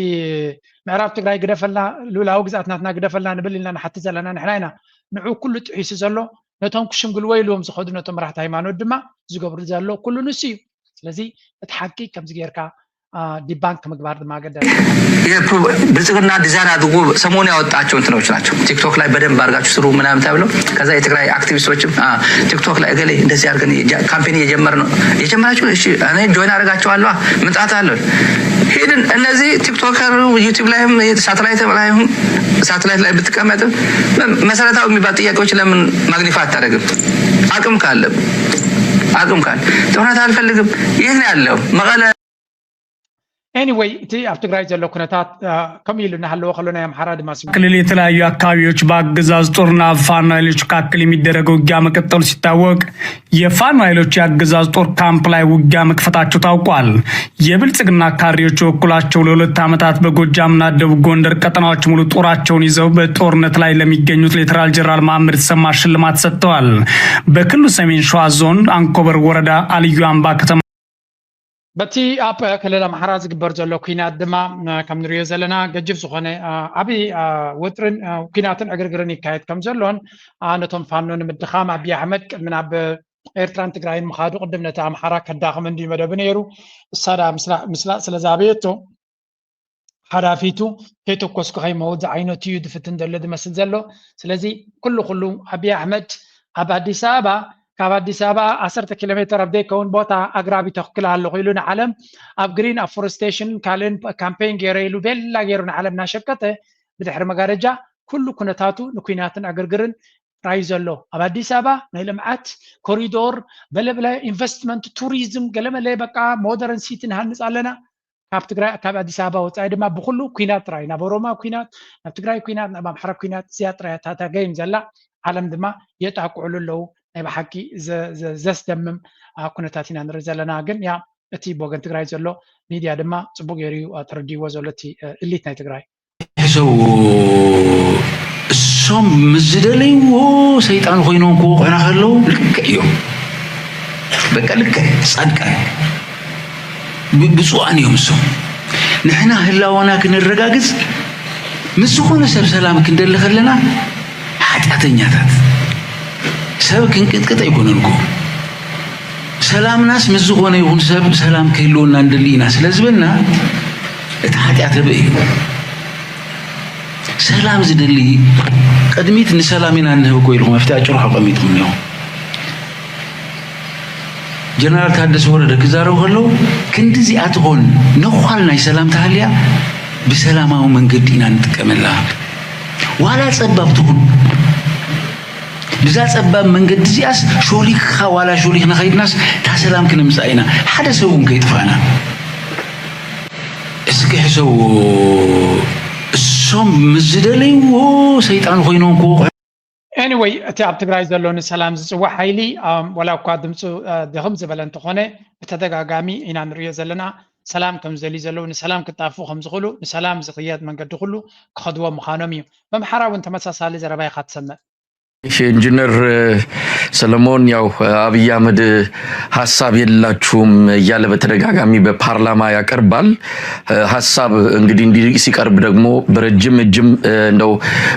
ምዕራብ ትግራይ ግደፈልና፣ ልኡላዊ ግዝኣት ናትና ግደፈልና ንብል ኢልና ንሓትት ዘለና ንሕና ኢና። ንዑ ኩሉ ጥሒሱ ዘሎ ነቶም ክሽምግልዎ ኢልዎም ዝኸዱ ነቶም መራሕቲ ሃይማኖት ድማ ዝገብሩ ዘሎ ኩሉ ንሱ እዩ። ስለዚ እቲ ሓቂ ከምዚ ጌርካ፣ አ፣ ዲባንክ ምግባር ድማ ኣገዳሲ። የፕሮ-፣ ብልጽግና ዲዛይን አድርጎ ሰሞኑ ያወጣቸው እንትኖች ናቸው። ቲክቶክ ላይ በደንብ አድርጋችሁ ስሩ ምናምን ተብለው ከዛ የትግራይ አክቲቪስቶችም፣ አ፣ ቲክቶክ ላይ እገሌ እንደዚህ አድርገን እየጀ-፣ ካምፔን እየጀመር ነው። እየጀመራችሁ? እሺ እኔ ጆይን አደርጋችኋለሁ፣ ምጣት አለ። ሄድን እነዚህ ቲክቶከር ዩቲዩብ ላይም ሳተላይት ላይም ሳተላይት ላይ ብትቀመጥም መ-፣ መሰረታዊ የሚባል ጥያቄዎች ለምን ማግኒፋይ አታደርግም? አቅም ካለ፣ አቅም ካለ ጦርነት አልፈልግም። የት ነው ያለው? መቀለ ኤኒወይ እቲ ኣብ ትግራይ ዘሎ ኩነታት፣ አ፣ ከምኡ ኢሉ እናሃለወ ከሎ ናይ ኣምሓራ ድማ ስም ክልል የተለያዩ አካባቢዎች በአገዛዝ ጦርና ፋኖ ኃይሎች መካከል የሚደረገው ውጊያ መቀጠሉ ሲታወቅ የፋኖ ኃይሎች የአገዛዝ ጦር ካምፕ ላይ ውጊያ መክፈታቸው ታውቋል። የብልጽግና ካድሬዎች በበኩላቸው ለሁለት ዓመታት በጎጃምና ደቡብ ጎንደር ቀጠናዎች ሙሉ ጦራቸውን ይዘው በጦርነት ላይ ለሚገኙት ሌተናል ጀነራል መሐመድ ተሰማ ሽልማት ሰጥተዋል። በክልሉ ሰሜን ሸዋ ዞን አንኮበር ወረዳ አልዩ አምባ ከተማ በቲ ኣብ ክልል ኣምሓራ ዝግበር ዘሎ ኩናት ድማ፣ እ፣ ከም ንሪኦ ዘለና ገጅፍ ዝኾነ፣ እ፣ ዓብዪ፣ እ፣ ወጥርን፣ እ፣ ኩናትን ዕግርግርን ይካየድ ከም ዘሎን፣ እ፣ ነቶም ፋኖ ንምድኻም ኣብይ ኣሕመድ ቅድሚ ናብ ኤርትራን ትግራይን ምኻዱ ቅድም ነቲ ኣምሓራ ከዳኽም እንድዩ መደቡ ነይሩ። እሳ ደኣ ምስላ-፣ ምስላእ ስለ ዝኣበየቶ ሓዳፊቱ ከይተኮስኩ ከይመውት ዝዓይነቱ እዩ ዝፍትን ዘሎ ዝመስል ዘሎ። ስለዚ ኩሉ ኩሉ ኣብይ ኣሕመድ ኣብ ኣዲስ ኣበባ፣ ካብ ኣዲስ ኣበባ ዓሰርተ ኪሎ ሜተር ኣብ ዘይከውን ቦታ ኣግራብ ይተክል ኣለኹ ኢሉ ንዓለም ኣብ ግሪን ኣፎረስቴሽን ካልእን ካምፔን ገይረ ኢሉ ቤላ ገይሩ ንዓለም እናሸቀጠ ብድሕሪ መጋረጃ ኩሉ ኩነታቱ ንኩናትን ዕግርግርን ጥራይ ዘሎ። ኣብ ኣዲስ ኣበባ ናይ ልምዓት ኮሪዶር፣ በለበለ ኢንቨስትመንት፣ ቱሪዝም፣ ገለመለ በቃ ሞደርን ሲቲ ንሃንፅ ኣለና። ካብ ትግራይ፣ ካብ ኣዲስ ኣበባ ወፃኢ ድማ ብኩሉ ኩናት ጥራይ፣ ናብ ኦሮማ ኩናት፣ ናብ ትግራይ ኩናት፣ ናብ ኣምሓራ ኩናት፣ እዚኣ ጥራይ እታ እታ ገይም ዘላ። ዓለም ድማ የጣቅዕሉ ኣለዉ። ናይ ብሓቂ ዘ-፣ ዘ-፣ ዘስደምም፣ አ፣ ኩነታት ኢና ንርኢ ዘለና። ግን ያ እቲ ብወገን ትግራይ ዘሎ ሚድያ ድማ ፅቡቅ ገይሩ እዩ፣ አ፣ ተረዲእዎ ዘሎ እቲ፣ አ፣ ኢሊት ናይ ትግራይ። ሕሰቡ፣ እሶም ምስ ዝደለይዎ ሰይጣን ኮይኖም ክወቕዑና ከለዉ ልክዕ እዮም። በቃ ልክዕ ጻድቃን ብ-፣ ብፁዓን እዮም እሶም። ንሕና ህላወና ክነረጋግጽ ምስ ዝኾነ ሰብ ሰላም ክንደሊ ከለና ሓጢኣተኛታት፣ ሰብ ክንቅጥቅጥ ኣይኮነን እኮ። ሰላምናስ ምስ ዝኾነ ይኹን ሰብ ሰላም ክህልወና ንደሊ ኢና ስለ ዝበልና እቲ ሓጢኣት ህበይ እዩ። ሰላም ዝደሊ ቅድሚት ንሰላም ኢና እንህብ እኮ ኢልኩም ኣብቲ ኣጭሩሕ ኣቐሚጥኩም ኣለኹም። ጀነራል ታደሰ ወረደ ክዛረቡ ከለዉ ክንዲ እዚኣ ትኾን ነዃል ናይ ሰላም ተሃልያ ብሰላማዊ መንገዲ ኢና ንጥቀመላ። ዋላ ጸባብ ትኹን ብዛ ጸባብ መንገዲ እዚኣስ ሾሊኽካ ዋላ ሾሊኽና ኸይድናስ እታ ሰላም ክነምጻእ ኢና። ሓደ ሰብ እውን ከይጥፋእና። እስኪ ሕሰብዎ። እሶም ምስ ዝደለይዎ ሰይጣን ኮይኖም ክወቕዑ። Anyway፣ እቲ ኣብ ትግራይ ዘሎ ንሰላም ዝፅዋዕ ሓይሊ፣ ኣም፣ ወላ እኳ ድምፁ እ፣ ድኽም ዝበለ እንተኾነ፣ ብተደጋጋሚ ኢና ንሪኦ ዘለና። ሰላም ከም ዝደልዩ ዘለዉ፣ ንሰላም ክጣፉ ከም ዝኽእሉ፣ ንሰላም ዝኽየድ መንገዲ ኩሉ ክኸድዎ ምዃኖም እዩ። መምሓራ እውን ተመሳሳሊ ዘረባ ኢኻ ትሰምዕ። እሺ ኢንጂነር ሰለሞን፣ ያው አብይ አህመድ ሀሳብ የላችሁም እያለ በተደጋጋሚ በፓርላማ ያቀርባል። ሀሳብ እንግዲህ እንዲህ ሲቀርብ ደግሞ በረጅም እጅም እንደው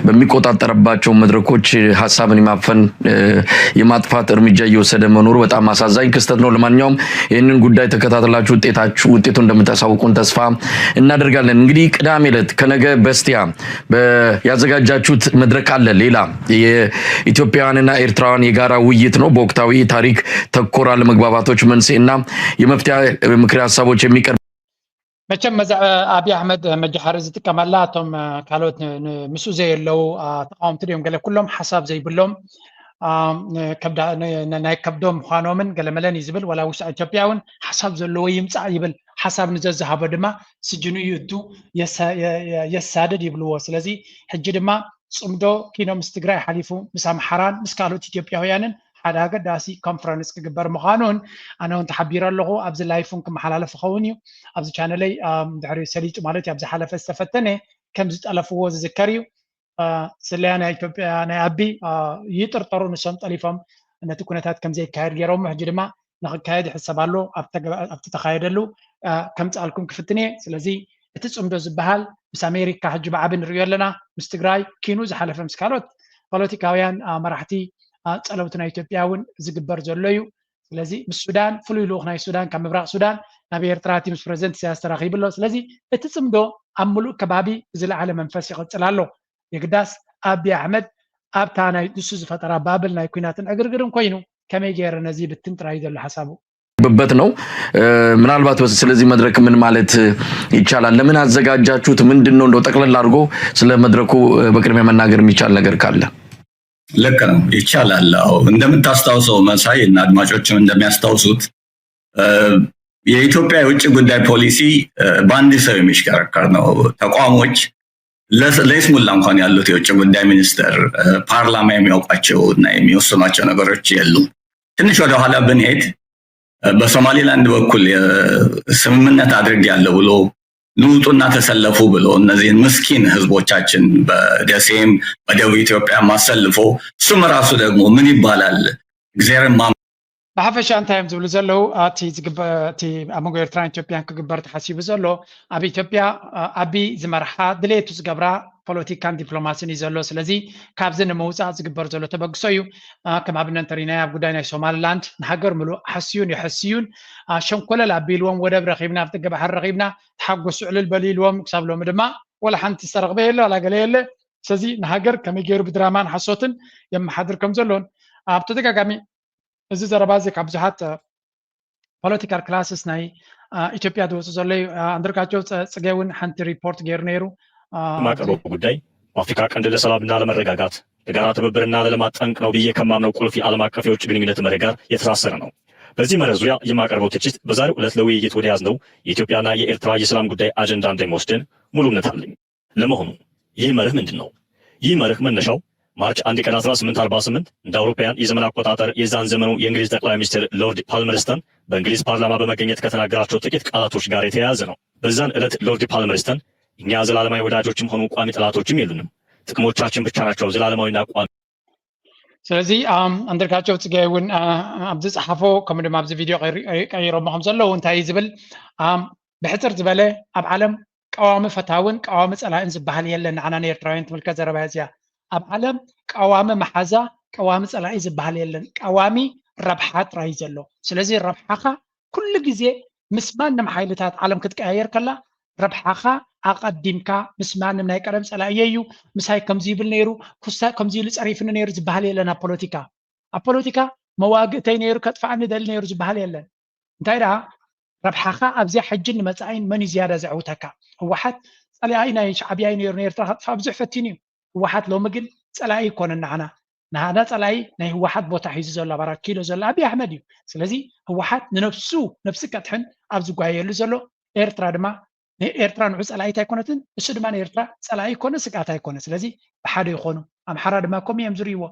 በሚቆጣጠርባቸው መድረኮች ሀሳብን የማፈን የማጥፋት እርምጃ እየወሰደ መኖሩ በጣም አሳዛኝ ክስተት ነው። ለማንኛውም ይህንን ጉዳይ ተከታትላችሁ ውጤታችሁ ውጤቱ እንደምታሳውቁን ተስፋ እናደርጋለን። እንግዲህ ቅዳሜ ዕለት ከነገ በስቲያ በ- ያዘጋጃችሁት መድረክ አለ። ሌላ የኢትዮጵያውያንና ኤርትራውያን የጋራ ውይይት ነው። በወቅታዊ ታሪክ ተኮር አለመግባባቶች መንስኤና የመፍትያ ምክረ ሀሳቦች የሚቀርብ መቸም መዛዕ ኣብይ ኣሕመድ መጃሃሪ ዝጥቀመላ እቶም ካልኦት ምስኡ ዘየለዉ ተቃወምቲ ድዮም ገለ ኩሎም ሓሳብ ዘይብሎም ናይ ከብዶም ምዃኖምን ገለመለን እዩ ዝብል። ዋላ ውሽጢ ኢትዮጵያ እውን ሓሳብ ዘለዎ ይምፃእ ይብል። ሓሳብ ንዘዝሃቦ ድማ ስጅኑ ይእቱ፣ የሳድድ ይብልዎ። ስለዚ ሕጂ ድማ ፅምዶ ኪኖ ምስ ትግራይ ሓሊፉ ምስ ኣምሓራን ምስ ካልኦት ኢትዮጵያውያንን ሓደ ኣገዳሲ ኮንፈረንስ ክግበር ምዃኑን ኣነ እውን ተሓቢረ ኣለኹ። ኣብዚ ላይፍ እውን ክመሓላለፍ ይኸውን እዩ። ኣብዚ ቻነለይ ድሕሪ ሰሊጡ ማለት እዩ ኣብ ዝሓለፈ ዝተፈተነ ከም ዝጠለፍዎ ዝዝከር እዩ። ስለያ ናይ ኢትዮጵያ ናይ ኣቢ ይጥርጠሩ ንሶም ጠሊፎም ነቲ ኩነታት ከም ዘይካየድ ገይሮሞ ሕጂ ድማ ንክካየድ ይሕሰብ ኣሎ። ኣብቲ ተካየደሉ ከምፅኣልኩም ክፍትን እየ። ስለዚ እቲ ፅምዶ ዝበሃል ምስ ኣሜሪካ ሕጂ ብዓቢ ንሪኦ ኣለና፣ ምስ ትግራይ ኪኑ ዝሓለፈ ምስ ካልኦት ፖለቲካውያን መራሕቲ ፀለውቲ ናይ ኢትዮጵያ እውን ዝግበር ዘሎ እዩ። ስለዚ ምስ ሱዳን ፍሉይ ልኡኽ ናይ ሱዳን ካብ ምብራቕ ሱዳን ናብ ኤርትራ እቲ ምስ ፕረዚደንት ኢሳያስ ተራኺቡ ኣሎ። ስለዚ እቲ ፅምዶ ኣብ ምሉእ ከባቢ ብዝለዓለ መንፈስ ይቕፅል ኣሎ። የግዳስ ኣቢ ኣሕመድ ኣብታ ናይ ንሱ ዝፈጠራ ባብል ናይ ኲናትን ዕግርግርን ኮይኑ ከመይ ገይረ ነዚ ብትን ጥራይ ዘሎ ሓሳቡ። በት ነው። ምናልባት ስለዚህ መድረክ ምን ማለት ይቻላል? ለምን አዘጋጃችሁት? ምንድን ነው እንደው ጠቅለል አድርጎ ስለ መድረኩ በቅድሚያ መናገር የሚቻል ነገር ካለ? ልክ ነው፣ ይቻላል። አዎ፣ እንደምታስታውሰው መሳይ እና አድማጮችም እንደሚያስታውሱት የኢትዮጵያ የውጭ ጉዳይ ፖሊሲ በአንድ ሰው የሚሽከረከር ነው። ተቋሞች ለይስሙላ እንኳን ያሉት የውጭ ጉዳይ ሚኒስትር፣ ፓርላማ የሚያውቋቸው እና የሚወስኗቸው ነገሮች የሉም። ትንሽ ወደኋላ ብንሄድ በሶማሌላንድ በኩል ስምምነት አድርጌያለሁ ብሎ ኑ ውጡና ተሰለፉ ብሎ እነዚህን ምስኪን ህዝቦቻችን በደሴም በደቡብ ኢትዮጵያ ማሰልፎ እሱም ራሱ ደግሞ ምን ይባላል እግዜርን ማ ብሓፈሻ እንታይ እዮም ዝብሉ ዘለዉ? እቲ ዝግበ- እቲ ኣብ መንጎ ኤርትራን ኢትዮጵያን ክግበር ተሓሲቡ ዘሎ ኣብ ኢትዮጵያ ኣቢ ዝመርሓ ድሌቱ ዝገብራ ፖለቲካን ዲፕሎማስን እዩ ዘሎ። ስለዚ ካብዚ ንምውፃእ ዝግበር ዘሎ ተበግሶ እዩ። ከም ኣብነት እንተሪናዮ ኣብ ጉዳይ ናይ ሶማልላንድ ንሃገር ምሉእ ኣሕስዩን የሕስዩን ሸንኮለል ኣቢልዎም ወደብ ረኺብና ኣብቲ ገባሕር ረኺብና ተሓጎሱ ዕልል በሉ ኢልዎም ክሳብ ሎሚ ድማ ወላ ሓንቲ ዝተረኽበ የለ ዋላ ገለ የለ። ስለዚ ንሃገር ከመይ ገይሩ ብድራማን ሓሶትን የመሓድር ከም ዘሎን ኣብ ተደጋጋሚ እዚ ዘረባ እዚ ካብ ብዙሓት ፖለቲካል ክላስስ ናይ ኢትዮጵያ ዝወፁ ዘሎ እዩ። ኣንድርጋቸው ፅጌ እውን ሓንቲ ሪፖርት ገይሩ ነይሩ። የማቀርበው ጉዳይ በአፍሪካ ቀንድ ለሰላምና ለመረጋጋት ለጋራ ትብብርና ለልማት ጠንቅ ነው ብዬ ከማምነው ቁልፍ የዓለም አቀፍ የውጭ ግንኙነት መርህ ጋር የተሳሰረ ነው። በዚህ መርህ ዙሪያ የማቀርበው ትችት በዛሬው ዕለት ለውይይት ወደ ያዝነው የኢትዮጵያና የኤርትራ የሰላም ጉዳይ አጀንዳ እንደሚወስድን ሙሉ እምነት አለኝ። ለመሆኑ ይህ መርህ ምንድን ነው? ይህ መርህ መነሻው ማርች አንድ ቀን አስራ ስምንት አርባ ስምንት እንደ አውሮፓውያን የዘመን አቆጣጠር የዛን ዘመኑ የእንግሊዝ ጠቅላይ ሚኒስትር ሎርድ ፓልመርስተን በእንግሊዝ ፓርላማ በመገኘት ከተናገራቸው ጥቂት ቃላቶች ጋር የተያያዘ ነው። በዛን ዕለት ሎርድ ፓልመርስተን እኛ ዘላለማዊ ወዳጆችም ሆኑ ቋሚ ጠላቶችም የሉንም፣ ጥቅሞቻችን ብቻ ናቸው ዘላለማዊና ቋሚ። ስለዚ ኣንድርጋቸው ፅጌ እውን ኣብ ዝፀሓፎ ከምኡ ድማ ኣብዚ ቪድዮ ቀይሮሞ ከም ዘለዉ እንታይ እዩ ዝብል ብሕፅር ዝበለ ኣብ ዓለም ቀዋሚ ፈታውን ቀዋሚ ፀላእን ዝበሃል የለን። ንዓና ንኤርትራውያን ትምልከት ዘረባ እዚያ ኣብ ዓለም ቀዋሚ መሓዛ ቀዋሚ ፀላኢ ዝበሃል የለን። ቀዋሚ ረብሓ ጥራይ ዘሎ። ስለዚ ረብሓኻ ኩሉ ግዜ ምስ ማንም ሓይልታት ዓለም ክትቀያየር ከላ ረብሓኻ ኣቐዲምካ ምስ ማንም ናይ ቀደም ጸላእየ እዩ፣ ምሳይ ከምዚ ይብል ነይሩ፣ ኩሳ ከምዚ ኢሉ ጸሪፍኒ ነይሩ ዝበሃል የለን ኣብ ፖለቲካ። ኣብ ፖለቲካ መዋግእተይ ነይሩ፣ ከጥፍኣኒ ደሊ ነይሩ ዝበሃል የለን። እንታይ ደኣ ረብሓኻ ኣብዚኣ ሕጅን ንመጻኢን መን እዩ ዝያዳ ዘዕውተካ? ህወሓት ጸላኢ ናይ ሻዕብያ እዩ ነይሩ፣ ንኤርትራ ከጥፍኣ ብዙሕ ፈቲኑ እዩ። ህወሓት ሎሚ ግን ጸላኢ ኣይኮነን ንዓና። ንዓና ጸላኢ ናይ ህወሓት ቦታ ሒዙ ዘሎ ኣብ ኣራት ኪሎ ዘሎ ኣብይ ኣሕመድ እዩ። ስለዚ ህወሓት ንነብሱ ነብሲ ከድሕን ኣብ ዝጓየሉ ዘሎ ኤርትራ ድማ ኤርትራ ንዑ ጸላኢት ኣይኮነትን፣ እሱ ድማ ንኤርትራ ጸላኢ ኣይኮነ፣ ስግኣት ኣይኮነ። ስለዚ ብሓደ ይኾኑ። ኣምሓራ ድማ ከምኡ እዮም ዝርእይዎ።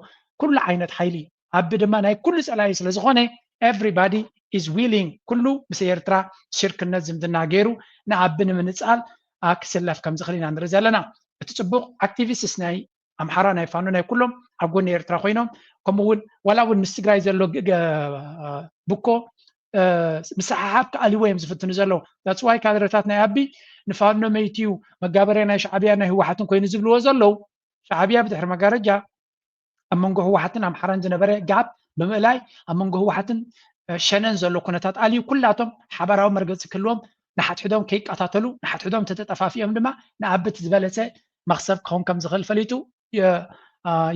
ኩሉ ዓይነት ሓይሊ ኣቢ ድማ ናይ ኩሉ ጸላኢ ስለ ዝኾነ everybody is willing ኩሉ ምስ ኤርትራ ሽርክነት ዝምድና ገይሩ ንኣቢ ንምንጻል ክስለፍ ከም ዝኽእል ኢና ንርኢ ዘለና። እቲ ጽቡቕ ኣክቲቪስትስ ናይ ኣምሓራ ናይ ፋኖ ናይ ኩሎም ኣብ ጎኒ ኤርትራ ኮይኖም ከምኡ እውን ዋላ እውን ምስ ትግራይ ዘሎ ብኮ ምስሓሓብ ክኣልዎ እዮም ዝፍትኑ ዘለዉ። That's why ካድረታት ናይ ኣቢ ንፋኖ መይትዩ መጋበርያ ናይ ሻዕብያ ናይ ህወሓትን ኮይኑ ዝብልዎ ዘለዉ ሻዕብያ ብድሕሪ መጋረጃ ኣብ መንጎ ህወሓትን ኣምሓራን ዝነበረ ጋብ ብምእላይ ኣብ መንጎ ህወሓትን ሸነን ዘሎ ኩነታት ኣልዩ ኩላቶም ሓባራዊ መርገፂ ክህልዎም ንሓድሕዶም ከይቀታተሉ ንሓድሕዶም ተተጠፋፊኦም ድማ ንኣቢ እቲ ዝበለፀ መኽሰብ ክኸውን ከም ዝኽእል ፈሊጡ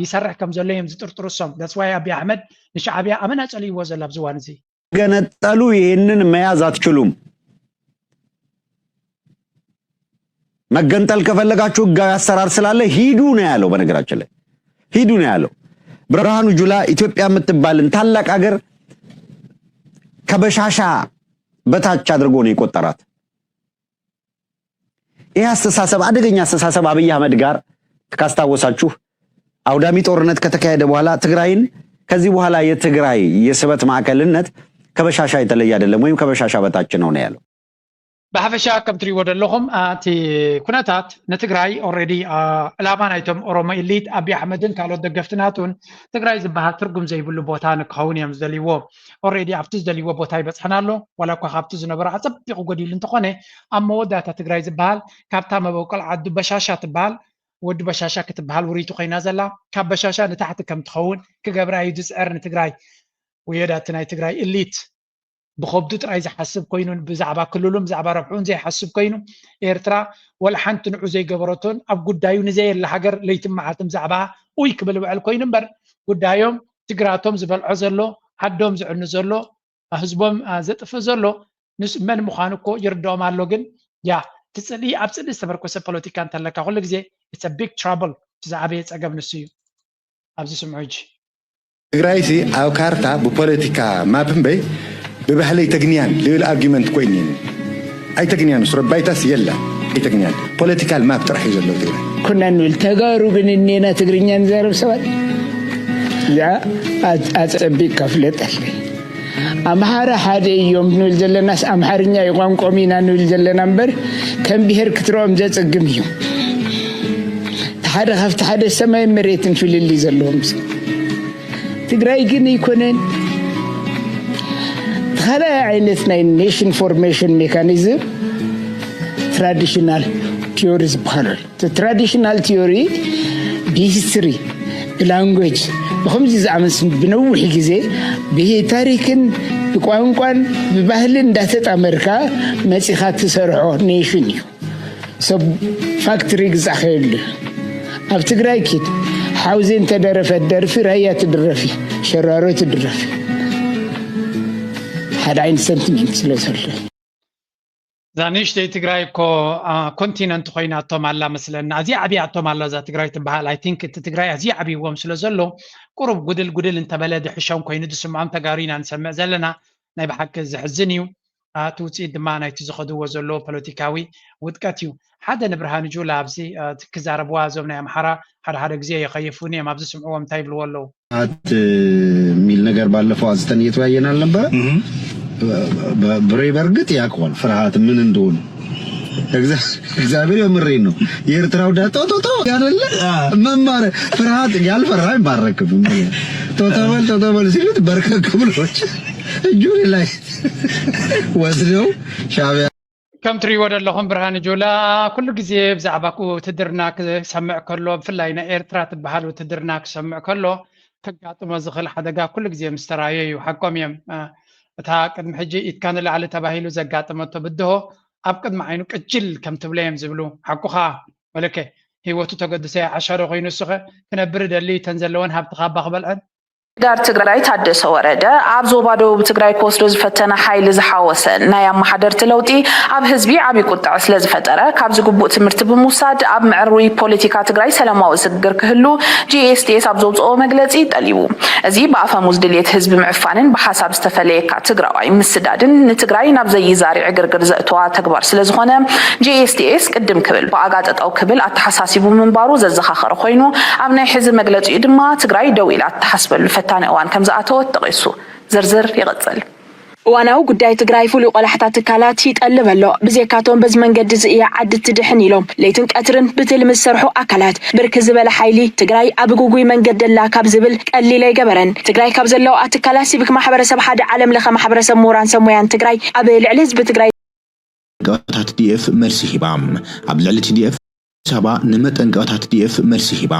ይሰርሕ ከም ዘሎ እዮም ዝጥርጥሩ እሶም። That's why ኣቢ ኣሕመድ ንሻዕብያ ኣመና ጸልይዎ ዘሎ ኣብዚ እዋን እዚ። ገነጠሉ ይህንን መያዝ አትችሉም። መገንጠል ከፈለጋችሁ ህጋዊ አሰራር ስላለ ሂዱ ነው ያለው። በነገራችን ላይ ሂዱ ነው ያለው። ብርሃኑ ጁላ ኢትዮጵያ የምትባልን ታላቅ ሀገር ከበሻሻ በታች አድርጎ ነው የቆጠራት። ይህ አስተሳሰብ አደገኛ አስተሳሰብ አብይ አህመድ ጋር ካስታወሳችሁ አውዳሚ ጦርነት ከተካሄደ በኋላ ትግራይን ከዚህ በኋላ የትግራይ የስበት ማዕከልነት ከበሻሻ የተለየ አይደለም ወይም ከበሻሻ በታች ነው ነው ያለው። ብሓፈሻ ከም ትሪእዎ ዘለኹም እቲ ኩነታት ንትግራይ already ዕላማ ናይቶም ኦሮሞ ኢሊት ኣቢ ኣሕመድን ካልኦት ደገፍቲ ናቱን ትግራይ ዝበሃል ትርጉም ዘይብሉ ቦታ ንክኸውን እዮም ዝደልይዎ። Already ኣብቲ ዝደልይዎ ቦታ ይበፅሐና ኣሎ። ዋላ እኳ ካብቲ ዝነበሮ ኣፀቢቑ ጎዲሉ እንተኾነ ኣብ መወዳእታ ትግራይ ዝበሃል ካብታ መበቆል ዓዱ በሻሻ ትበሃል ወዲ በሻሻ ክትበሃል ውሪቱ ኮይና ዘላ ካብ በሻሻ ንታሕቲ ከም ትኸውን ክገብራ እዩ ዝፅዕር ንትግራይ። ውየዳ እቲ ናይ ትግራይ ኢሊት ብኸብዱ ጥራይ ዝሓስብ ኮይኑ ብዛዕባ ክልሉን ብዛዕባ ረብሕኡን ዘይሓስብ ኮይኑ ኤርትራ ወላ ሓንቲ ንዑ ዘይገበረቶን ኣብ ጉዳዩ ንዘየላ ሃገር ለይትን መዓልትን ብዛዕባ ኡይ ክብል ውዕል ኮይኑ እምበር ጉዳዮም ትግራቶም ዝበልዖ ዘሎ ዓዶም ዝዕኑ ዘሎ ህዝቦም ዘጥፍእ ዘሎ ንስ መን ምዃኑ እኮ ይርድኦም ኣሎ። ግን ያ እቲ ጽልኢ ኣብ ጽልኢ ዝተመርኮሰ ፖለቲካ እንተለካ ኩሉ ግዜ it's a big trouble። እቲ ዝዓበየ ጸገም ንሱ እዩ። ኣብዚ ስምዑ ሕጂ። ትግራይሲ ኣብ ካርታ ብፖለቲካ ማፕ እምበይ ብባህሊ ኣይተግንያን ዝብል ኣርጊመንት እኮ እኒኒ። ኣይተግንያን፣ ስረ ባይታስ የላ። ኣይተግንያን፣ ፖለቲካል ማፕ ጥራሕ እዩ ዘለዎ ትግራይ። ኩና ንብል ተጋሩ ግን እኒና ትግርኛ ንዛረብ ሰባት እዚኣ ኣጸቢቅካ ፍለጠለይ። ኣምሓራ ሓደ እዮም ንብል ዘለናስ ኣምሓርኛ እዩ ቋንቋኦም ኢና ንብል ዘለና እምበር ከም ብሄር ክትርኦም ዘጸግም እዩ። ሓደ ካብቲ ሓደ ሰማይ መሬትን ፍልልይ ዘለዎም ሰብ ትግራይ ግን ኣይኮነን። እቲ ካልኣይ ዓይነት ናይ ኔሽን ፎርሜሽን ሜካኒዝም ትራዲሽናል ቲዮሪ ዝበሃል ኣሎ። እቲ ትራዲሽናል ቲዮሪ ብሂስትሪ ብላንጉጅ ብከምዚ ዝኣመስ ብነዊሕ ግዜ ብታሪክን ብቋንቋን ብባህልን እንዳተጣመርካ መፂኻ ትሰርሖ ኔሽን እዩ። ሰብ ፋክትሪ ግዛእ ከየሉ ኣብ ትግራይ ኪድ ሓውዜ እንተደረፈት ደርፊ ራያ ትድረፊ ሸራሮ ትድረፊ ሓደ ዓይነት ሰንቲሜንት ስለ ዘሎ እዛ ንእሽተይ ትግራይ እኮ ኮንቲነንት ኮይናቶም ኣላ መስለና። ኣዝያ ዓብያቶም ኣላ እዛ ትግራይ ትበሃል። ኣይ ቲንክ እቲ ትግራይ ኣዝያ ዓብይዎም ስለ ዘሎ ቁሩብ ጉድል ጉድል እንተበለ ድሕሾም ኮይኑ ዝስምዖም ተጋሩ ኢና ንሰምዕ ዘለና። ናይ ብሓቂ ዘሕዝን እዩ። እቲ ውፅኢት ድማ ናይቲ ዝኸድዎ ዘለዎ ፖለቲካዊ ውድቀት እዩ። ሓደ ንብርሃኑ ጁላ ኣብዚ ክዛረብዋ እዞም ናይ ኣምሓራ ሓደ ሓደ ግዜ የኸይፉኒ እዮም። ኣብዚ ስምዕዎም እንታይ ይብልዎ ኣለዉ። ፍርሃት የሚል ነገር ባለፈው አንስተን እየተወያየን አልነበረ? ብሬ በእርግጥ ያውቀዋል ፍርሃት ምን እንደሆነ። እግዚአብሔር የምሬን ነው። የኤርትራው ዳጦጦጦ ያደለ መማረ ፍርሃት ያልፈራ አይማረክም። ቶተበል ቶተበል ሲሉት በርከክ ብሎ እጁ ላይ ወስደው ሻዕቢያ ከም ትሪእዎ ዘለኹም ብርሃነ ጆላ ኩሉ ግዜ ብዛዕባ ውትድርና ክሰምዕ ከሎ ብፍላይ ናይ ኤርትራ ትበሃል ውትድርና ክሰምዕ ከሎ ከጋጥሞ ዝኽእል ሓደጋ ኩሉ ግዜ ምስ ተራእዮ እዩ። ሓቆም እዮም። እታ ቅድሚ ሕጂ ኢድካ ንላዕሊ ተባሂሉ ዘጋጠመቶ ብድሆ ኣብ ቅድሚ ዓይኑ ቅጅል ከም ትብሎ እዮም ዝብሉ። ሓቁኻ ወለከ፣ ህይወቱ ተገድሰ ዓሻዶ ኮይኑ እሱኸ ክነብር ደሊ እተን ዘለወን ሃብቲ ካባ ክበልዐን። ጋር ትግራይ ታደሰ ወረደ ኣብ ዞባ ደቡብ ትግራይ ክወስዶ ዝፈተነ ሓይሊ ዝሓወሰ ናይ ኣመሓደርቲ ለውጢ ኣብ ህዝቢ ዓብዪ ቁጥዐ ስለ ዝፈጠረ ካብዚ ግቡእ ትምህርቲ ብምውሳድ ኣብ ምዕሩይ ፖለቲካ ትግራይ ሰላማዊ ስግግር ክህሉ ጂኤስዲኤስ ኣብ ዘውፅኦ መግለፂ ጠሊቡ። እዚ ብኣፈሙዝ ድልየት ህዝቢ ምዕፋንን ብሓሳብ ዝተፈለየካ ትግራዋይ ምስዳድን ንትግራይ ናብ ዘይዛሪ ዕግርግር ዘእተዋ ተግባር ስለ ዝኾነ ጂኤስዲኤስ ቅድም ክብል ብኣጋ ጠጠው ክብል ኣተሓሳሲቡ ምንባሩ ዘዘኻኸረ ኮይኑ ኣብ ናይ ሕዚ መግለፂኡ ድማ ትግራይ ደው ኢላ እትሓስበሉ ፈታኒ እዋን ከም ዝኣተወት ጠቒሱ። ዝርዝር ይቕፅል። እዋናዊ ጉዳይ ትግራይ ፍሉይ ቆላሕታ ትካላት ይጠልብ ኣሎ። ብዜካቶም በዚ መንገዲ እዚ እያ ዓዲ ትድሕን ኢሎም ለይትን ቀትርን ብትልሚ ዝሰርሑ ኣካላት ብርክት ዝበለ ሓይሊ ትግራይ ኣብ ግጉይ መንገዲ ኣላ ካብ ዝብል ቀሊል ኣይገበረን። ትግራይ ካብ ዘለዋ ትካላት ሲቪክ ማሕበረሰብ ሓደ ዓለም ለኸ ማሕበረሰብ ምሁራን ሰብ ሞያን ትግራይ ኣብ ልዕሊ ህዝቢ ትግራይ መጠንቀቕታ ቲዲኤፍ መልሲ ሂባ። ኣብ ልዕሊ ቲዲኤፍ ኣዲስ ኣበባ ንመጠንቀቕታ ቲዲኤፍ መልሲ ሂባ።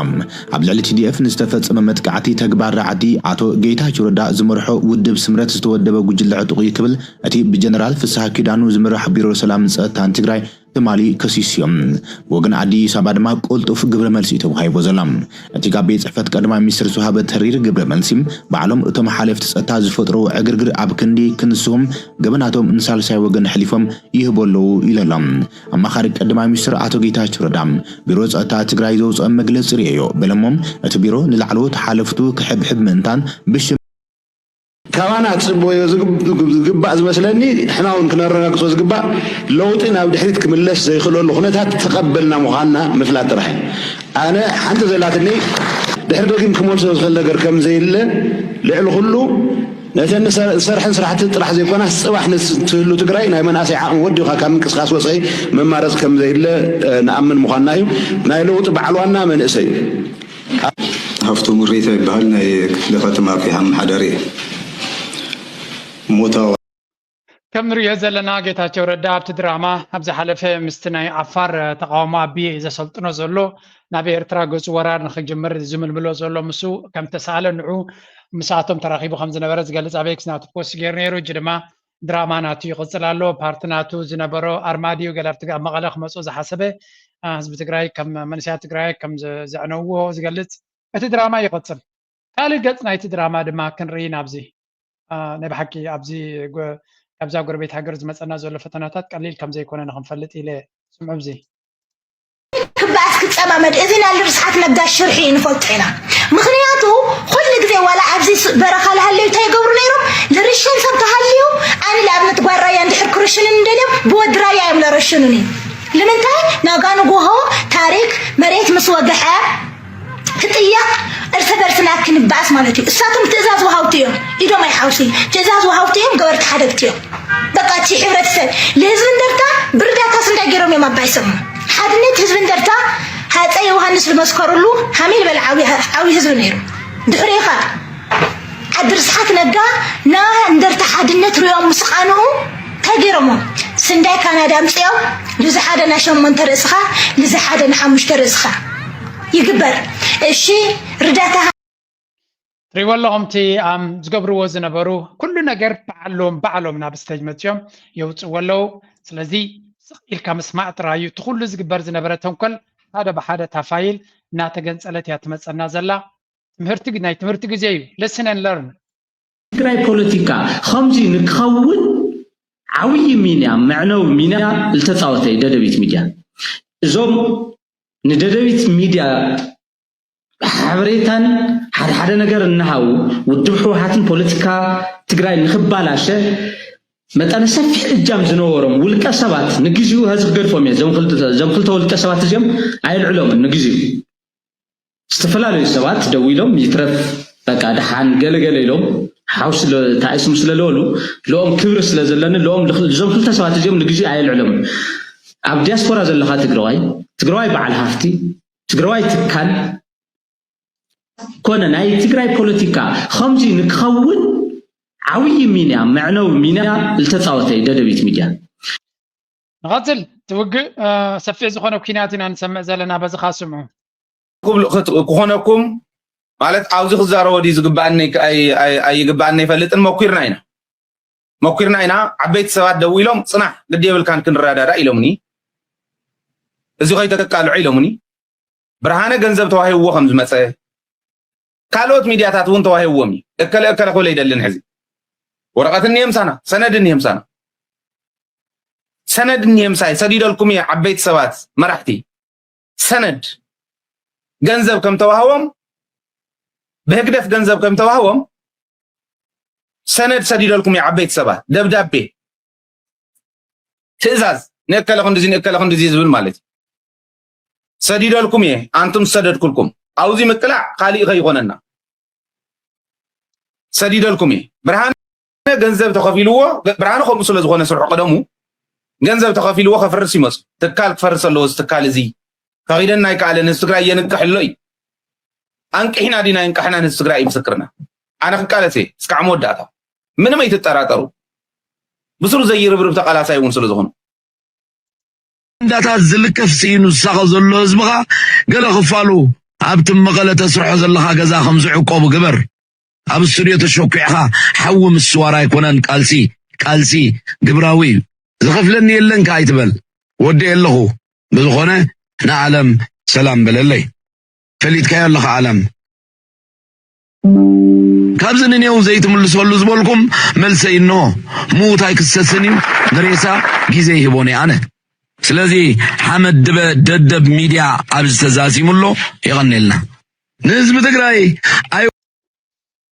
ኣብ ልዕሊ ቲዲኤፍ ንዝተፈጸመ መጥቃዕቲ ተግባር ራዕዲ ኣቶ ጌታቸው ረዳ ዝመርሖ ውድብ ስምረት ዝተወደበ ጉጅለ ዕጡቕ እዩ ክብል እቲ ብጀነራል ፍስሃ ኪዳኑ ዝምራሕ ቢሮ ሰላምን ጸጥታን ትግራይ ትማሊ ከሲሱ እዮም። ብወገን ኣዲስ ኣበባ ድማ ቅልጡፍ ግብረ መልሲ እዩ ተዋሂቦ ዘሎ። እቲ ካብ ቤት ጽሕፈት ቀዳማይ ሚኒስትር ዝተዋሃበ ተሪር ግብረ መልሲ ባዕሎም እቶም ሓለፍቲ ጸጥታ ዝፈጥርዎ ዕግርግር ኣብ ክንዲ ክንስዎም ገበናቶም ንሳልሳይ ወገን ኣሕሊፎም ይህቡ ኣለዉ ኢሉ ኣሎ። ኣማኻሪ ቀዳማይ ሚኒስትር ኣቶ ጌታቸው ረዳ ቢሮ ጸጥታ ትግራይ ዘውፅኦ መግለፂ ርእየዮ በለሞ፣ እቲ ቢሮ ንላዕለዎት ሓለፍቱ ክሕብሕብ ምእንታን ብሽም ካባና ክፅበዮ ዝግብ- ዝግባእ ዝመስለኒ ንሕና እውን ክነረጋግፆ ዝግባእ ለውጢ ናብ ድሕሪት ክምለስ ዘይኽእለሉ ኩነታት ተቐበልና ምዃንና ምፍላጥ ጥራሕ እዩ። ኣነ ሓንቲ ዘላትኒ ድሕሪ ደጊም ክመልሶ ዝኽእል ነገር ከም ዘየለ ልዕሊ ኩሉ ነተን ዝሰርሐን ስራሕቲ ጥራሕ ዘይኮናስ ፅባሕ ንትህሉ ትግራይ ናይ መናእሰይ ዓቕሚ ወዲኻ ካብ ምንቅስቃስ ወፃኢ መማረፂ ከም ዘየለ ንኣምን ምዃንና እዩ። ናይ ለውጢ በዓል ዋና መንእሰይ እዩ። ሃፍቶም ሬሳ ይበሃል። ናይ ክፍለ ከተማ ፊሓ ኣመሓዳሪ እየ። ሞታ ከም ንሪኦ ዘለና ጌታቸው ረዳ ኣብቲ ድራማ ኣብ ዝሓለፈ ምስቲ ናይ ዓፋር ተቃውሞ ኣቢየ እዩ ዘሰልጥኖ ዘሎ ናብ ኤርትራ ገጹ ወራር ንክጅምር ዝምልምሎ ዘሎ ምስ ከም ተሳእለ ንዑ ምስኣቶም ተራኺቡ ከም ዝነበረ ዝገልጽ ኣብ ኤክስ ናቱ ፖስት ገይሩ ነይሩ። እጂ ድማ ድራማ ናቱ ይቕጽል ኣሎ። ፓርቲ ናቱ ዝነበሮ ኣርማድዮ ገለ ኣብቲ ኣብ መቐለ ክመጽኦ ዝሓሰበ ህዝቢ ትግራይ ከም መንእሰያት ትግራይ ከም ዘዕነውዎ ዝገልጽ እቲ ድራማ ይቕጽል። ካልእ ገጽ ናይቲ ድራማ ድማ ክንርኢ ናብዚ ናይ ብሓቂ ኣብዚ ካብዛ ጎረቤት ሃገር ዝመፀና ዘሎ ፈተናታት ቀሊል ከም ዘይኮነ ንክንፈልጥ ኢለ ስምዑ። እዚ ክበኣስ ክፀማመድ እዚ ናይ ርስሓት ነጋ ሽርሒ እዩ ንፈልጦ ኢና። ምክንያቱ ኩሉ ግዜ ዋላ ኣብዚ በረኻ ልሃለዩ እንታይ ይገብሩ ነይሮም? ልርሽን ሰብ ተሃልዩ ኣነ ንኣብነት ጓል ራያ እንድሕር ክርሽኑኒ እንደልዮም ብወዲ ራያ እዮም ለረሽኑኒ። ንምንታይ ናጋ ንጎሆ ታሪክ መሬት ምስ ወግሐ ክጥየቕ እርስ በርስና ክንበኣስ ማለት እዩ። እሳቶም ትእዛዝ ወሃውቲ እዮም፣ ኢዶም ኣይሓውሲ ትእዛዝ ወሃውቲ እዮም፣ ገበርቲ ሓደግቲ እዮም። በቃ እቲ ሕብረተሰብ ልህዝቢ እንደርታ ብርዳታ ስንዳይ ገይሮም እዮም ኣባይ ሰሙ ሓድነት ህዝቢ እንደርታ ሃፀ ዮሃንስ ዝመስከርሉ ሃሜል በል ዓብዪ ህዝቢ ነይሩ። ድሕሪኻ ዓዲ ርስሓት ነጋ ና እንደርታ ሓድነት ሪኦም ምስ ቃንኡ እንታይ ገይሮሞ ስንዳይ ካናዳ ኣምፅኦም ልዚ ሓደ ናይ ሸሞንተ ርእስኻ ልዚ ሓደ ናይ ሓሙሽተ ርእስኻ ይግበር እሺ ርዳታ ትሪእዎ ኣለኹም እቲ ኣም ዝገብርዎ ዝነበሩ ኩሉ ነገር ባዕሎም ባዕሎም ናብ ስቴጅ መፅኦም የውፅዎ ኣለዉ። ስለዚ ስቕ ኢልካ ምስማዕ ጥራይ እዩ። እቲ ኩሉ ዝግበር ዝነበረ ተንኮል ሓደ ብሓደ ታፋይል እናተገንፀለት እያ ትመፀና ዘላ። ትምህርቲ ናይ ትምህርቲ ግዜ እዩ። Listen and learn። ትግራይ ፖለቲካ ከምዚ ንክኸውን ዓብዪ ሚና መዕነዊ ሚና ዝተፃወተ እዩ ደደቢት ሚድያ። እዞም ንደደቢት ሚድያ ሓበሬታን ሓደ ሓደ ነገር እናሃቡ ውድብ ህወሓትን ፖለቲካ ትግራይ ንክባላሸ መጠነ ሰፊሕ እጃም ዝነበሮም ውልቀ ሰባት ንግዚኡ ህዝቢ ገድፎም እዮም። እዞም ክልተ ውልቀ ሰባት እዚኦም ኣየልዕሎምን ንግዚኡ። ዝተፈላለዩ ሰባት ደው ኢሎም ይትረፍ በቃ ደሓን ገለገለ ኢሎም ሓው ስለ ተኣይስም ስለለበሉ ልኦም ክብሪ ስለዘለኒ ልኦም እዞም ክልተ ሰባት እዚኦም ንግዚኡ ኣየልዕሎምን። ኣብ ዲያስፖራ ዘለኻ ትግራዋይ ትግራዋይ በዓል ሃፍቲ ትግራዋይ ትካል ኮነ ናይ ትግራይ ፖለቲካ ከምዚ ንክኸውን ዓብዪ ሚና መዕነዊ ሚና ዝተፃወተ እዩ ደደቢት ሚድያ። ንቐፅል። እቲ ውግእ ሰፊሕ ዝኾነ ኲናት ኢና ንሰምዕ ዘለና። በዚ ኸኣ ስምዑ። ክኾነኩም ማለት ኣብዚ ክዛረቦ ድዩ ዝግባኣኒ ኣይግባኣኒ ኣይፈልጥን። መኲርና ኢና መኩርና ኢና፣ ዓበይቲ ሰባት ደው ኢሎም፣ "ጽናሕ፣ ግዲ የብልካን፣ ክንረዳዳእ" ኢሎምኒ። "እዚ ከይተቃልዖ" ኢሎምኒ። ብርሃነ ገንዘብ ተዋሂብዎ ከም ዝመጸ፣ ካልኦት ሚድያታት እውን ተዋሂብዎም እዩ። እከለ እከለ ክብል ኣይደልን። ሕዚ ወረቐት እኒሄ ምሳና፣ ሰነድ እኒሄ ምሳና። ሰነድ እኒሄ ምሳይ፣ ሰዲደልኩም እየ። ዓበይቲ ሰባት፣ መራሕቲ፣ ሰነድ፣ ገንዘብ ከም ተዋህቦም፣ ብህግደፍ ገንዘብ ከም ተዋህቦም ሰነድ ሰዲደልኩም እየ። ዓበይቲ ሰባት፣ ደብዳቤ፣ ትእዛዝ፣ ንእከለ ክንድዚ፣ ንእከለ ክንድዚ ዝብል ማለት እዩ። ሰዲደልኩም እየ፣ ኣንቱም ዝሰደድኩልኩም። ኣብዚ ምቅላዕ ካሊእ ከይኾነና። ሰዲደልኩም እየ። ብርሃነ ገንዘብ ተኸፊልዎ፣ ብርሃነ ከምኡ ስለ ዝኾነ ስርሑ ቀደሙ፣ ገንዘብ ተኸፊልዎ ከፍርስ ይመጽእ። ትካል ክፈርስ ኣለዎ፣ እዚ ትካል እዚ ፈቒደና ኣይከኣለን፣ ህዝቢ ትግራይ የንቅሕ ኣሎ እዩ። ኣንቂሕና ዲና የንቃሕና፣ ህዝቢ ትግራይ እዩ ምስክርና። ኣነ ክቃለስ እየ፣ እስካዕ መወዳእታ። ምንም ኣይትጠራጠሩ። ብስሩ ዘይርብርብ ተቃላሳይ እውን ስለ ዝኾኑ። እንዳታት ዝልከፍ ስኢኑ ዝሳቐ ዘሎ ህዝብኻ፣ ገለ ክፋሉ ኣብቲ መቐለ ተስርሖ ዘለኻ ገዛ ከም ዝዕቆቡ ግበር። ኣብ ስቱድዮ ተሸኲዕኻ ሓዊ ምስዋር ኣይኮነን ቃልሲ። ቃልሲ ግብራዊ እዩ። ዝኸፍለኒ የለን ከኣ ኣይትበል። ወዲኤ ኣለኹ። ብዝኾነ ንዓለም ሰላም በለለይ። ፈሊጥካዮ ኣለኻ ዓለም። ካብዚ ንኔው ዘይትምልሰሉ ዝበልኩም መልሰይ እንሆ። ምዉት ኣይክሰስን እዩ፣ ንሬሳ ግዜ ይህቦን እየ ኣነ። ስለዚ ሓመድ ድበ ደደብ ሚድያ ኣብዚ ተዛዚሙ ኣሎ። የቐኔልና። ንህዝቢ ትግራይ ኣይ-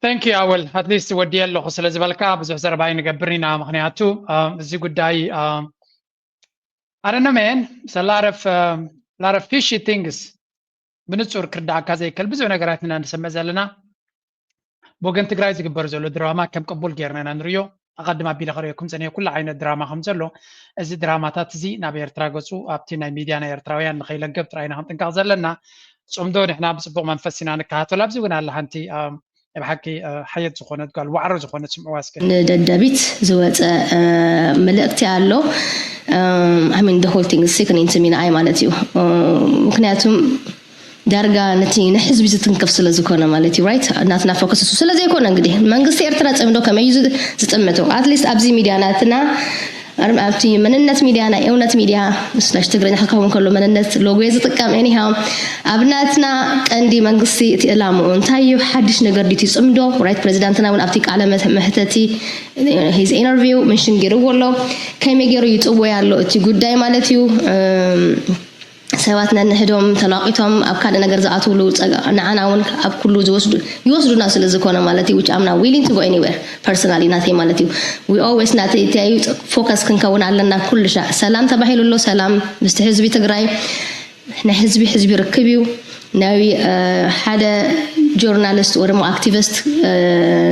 Thank you ኣወል፣ at least ወዲየ ኣለኹ ስለ ዝበልካ ብዙሕ ዘረባ ኣይንገብርን ኢና። ምኽንያቱ፣ እ፣ እዚ ጉዳይ፣ እ፣ I don't know, man. It's a lot of, um, lot of fishy things. ብንጹር ክርዳእካ ዘይክእል ብዙሕ ነገራት ኢና ንሰምዕ ዘለና። ብወገን ትግራይ ዝግበር ዘሎ ድራማ ከም ቅቡል ጌርና ኢና ንርእዮ። ኣቐድም ኣቢለ ከርእየኩም ጸኒሐ ኩሉ ዓይነት ድራማ ከም ዘሎ። እዚ ድራማታት እዚ ናብ ኤርትራ ገጹ ኣብቲ ናይ ሚድያ ናይ ኤርትራውያን ንኸይለገብ ጥራይ ኢና ክንጥንቀቕ ዘለና። ጽምዶ ንሕና ብጽቡቕ መንፈስ ኢና ንከታተሎ። ኣብዚ እውን ኣላ ሓንቲ፣ ኣም፣ ናይ ብሓቂ፣ እ፣ ሓየት ዝኾነት ጓል፣ ዋዕሮ ዝኾነት፣ ስምዕዋ እስከ። ንደደቢት ዝወፀ፣ እ፣ መልእክቲ ኣሎ። I mean, the whole thing is sickening to me ንዓይ ማለት እዩ። እ፣ ምክንያቱም ዳርጋ ነቲ ንህዝቢ ዝትንክፍ ስለ ዝኾነ ማለት እዩ፣ right? ናትና ፎከስ እሱ ስለ ዘይኮነ እንግዲህ መንግስቲ ኤርትራ ጽምዶ ከመይ እዩ ዝ-፣ ዝጥምቶ? At least ኣብዚ ሚድያ ናትና፣ ኣር-፣ ኣብቲ መንነት ሚድያ፣ ናይ እውነት ሚድያ፣ ስላሽ ትግርኛ ክኸውን ከሎ መንነት ሎጎ እየ ዝጥቀም። Anyhow፣ ኣብ ናትና ቀንዲ መንግስቲ እቲ ዕላምኡ እንታይ እዩ? ሓድሽ ነገር ድዩ እቲ ጽምዶ? Right? ፕሬዚዳንትና እውን ኣብቲ ቃለ መ-፣ መሕተቲ፣ his interview፣ ምንሽን ገይርዎ ኣሎ። ከመይ ገይሩ ይጽወይ ኣሎ እቲ ጉዳይ ማለት እዩ። እም፣ ሰባት ነንሕዶም ተናቂቶም ኣብ ካልእ ነገር ዝኣትውሉ ጸጋ-፣ ንዓና እውን ኣብ ኩሉ ዝወስዱ-፣ ይወስዱና ስለ ዝኾነ ማለት እዩ፣ which I'm not willing to go anywhere፣ personally ናተይ ማለት እዩ። We always ናተይ እንታይ እዩ፣ ፎከስ ክንከውን ኣለና ኩሉ ሻዕ። ሰላም ተባሂሉ ኣሎ፣ ሰላም ምስቲ ህዝቢ ትግራይ፣ ናይ ህዝቢ፣ ህዝቢ ርክብ እዩ። ናይ፣ እ፣ ሓደ ጆርናሊስት ወይ ደግሞ ኣክቲቪስት፣ እ፣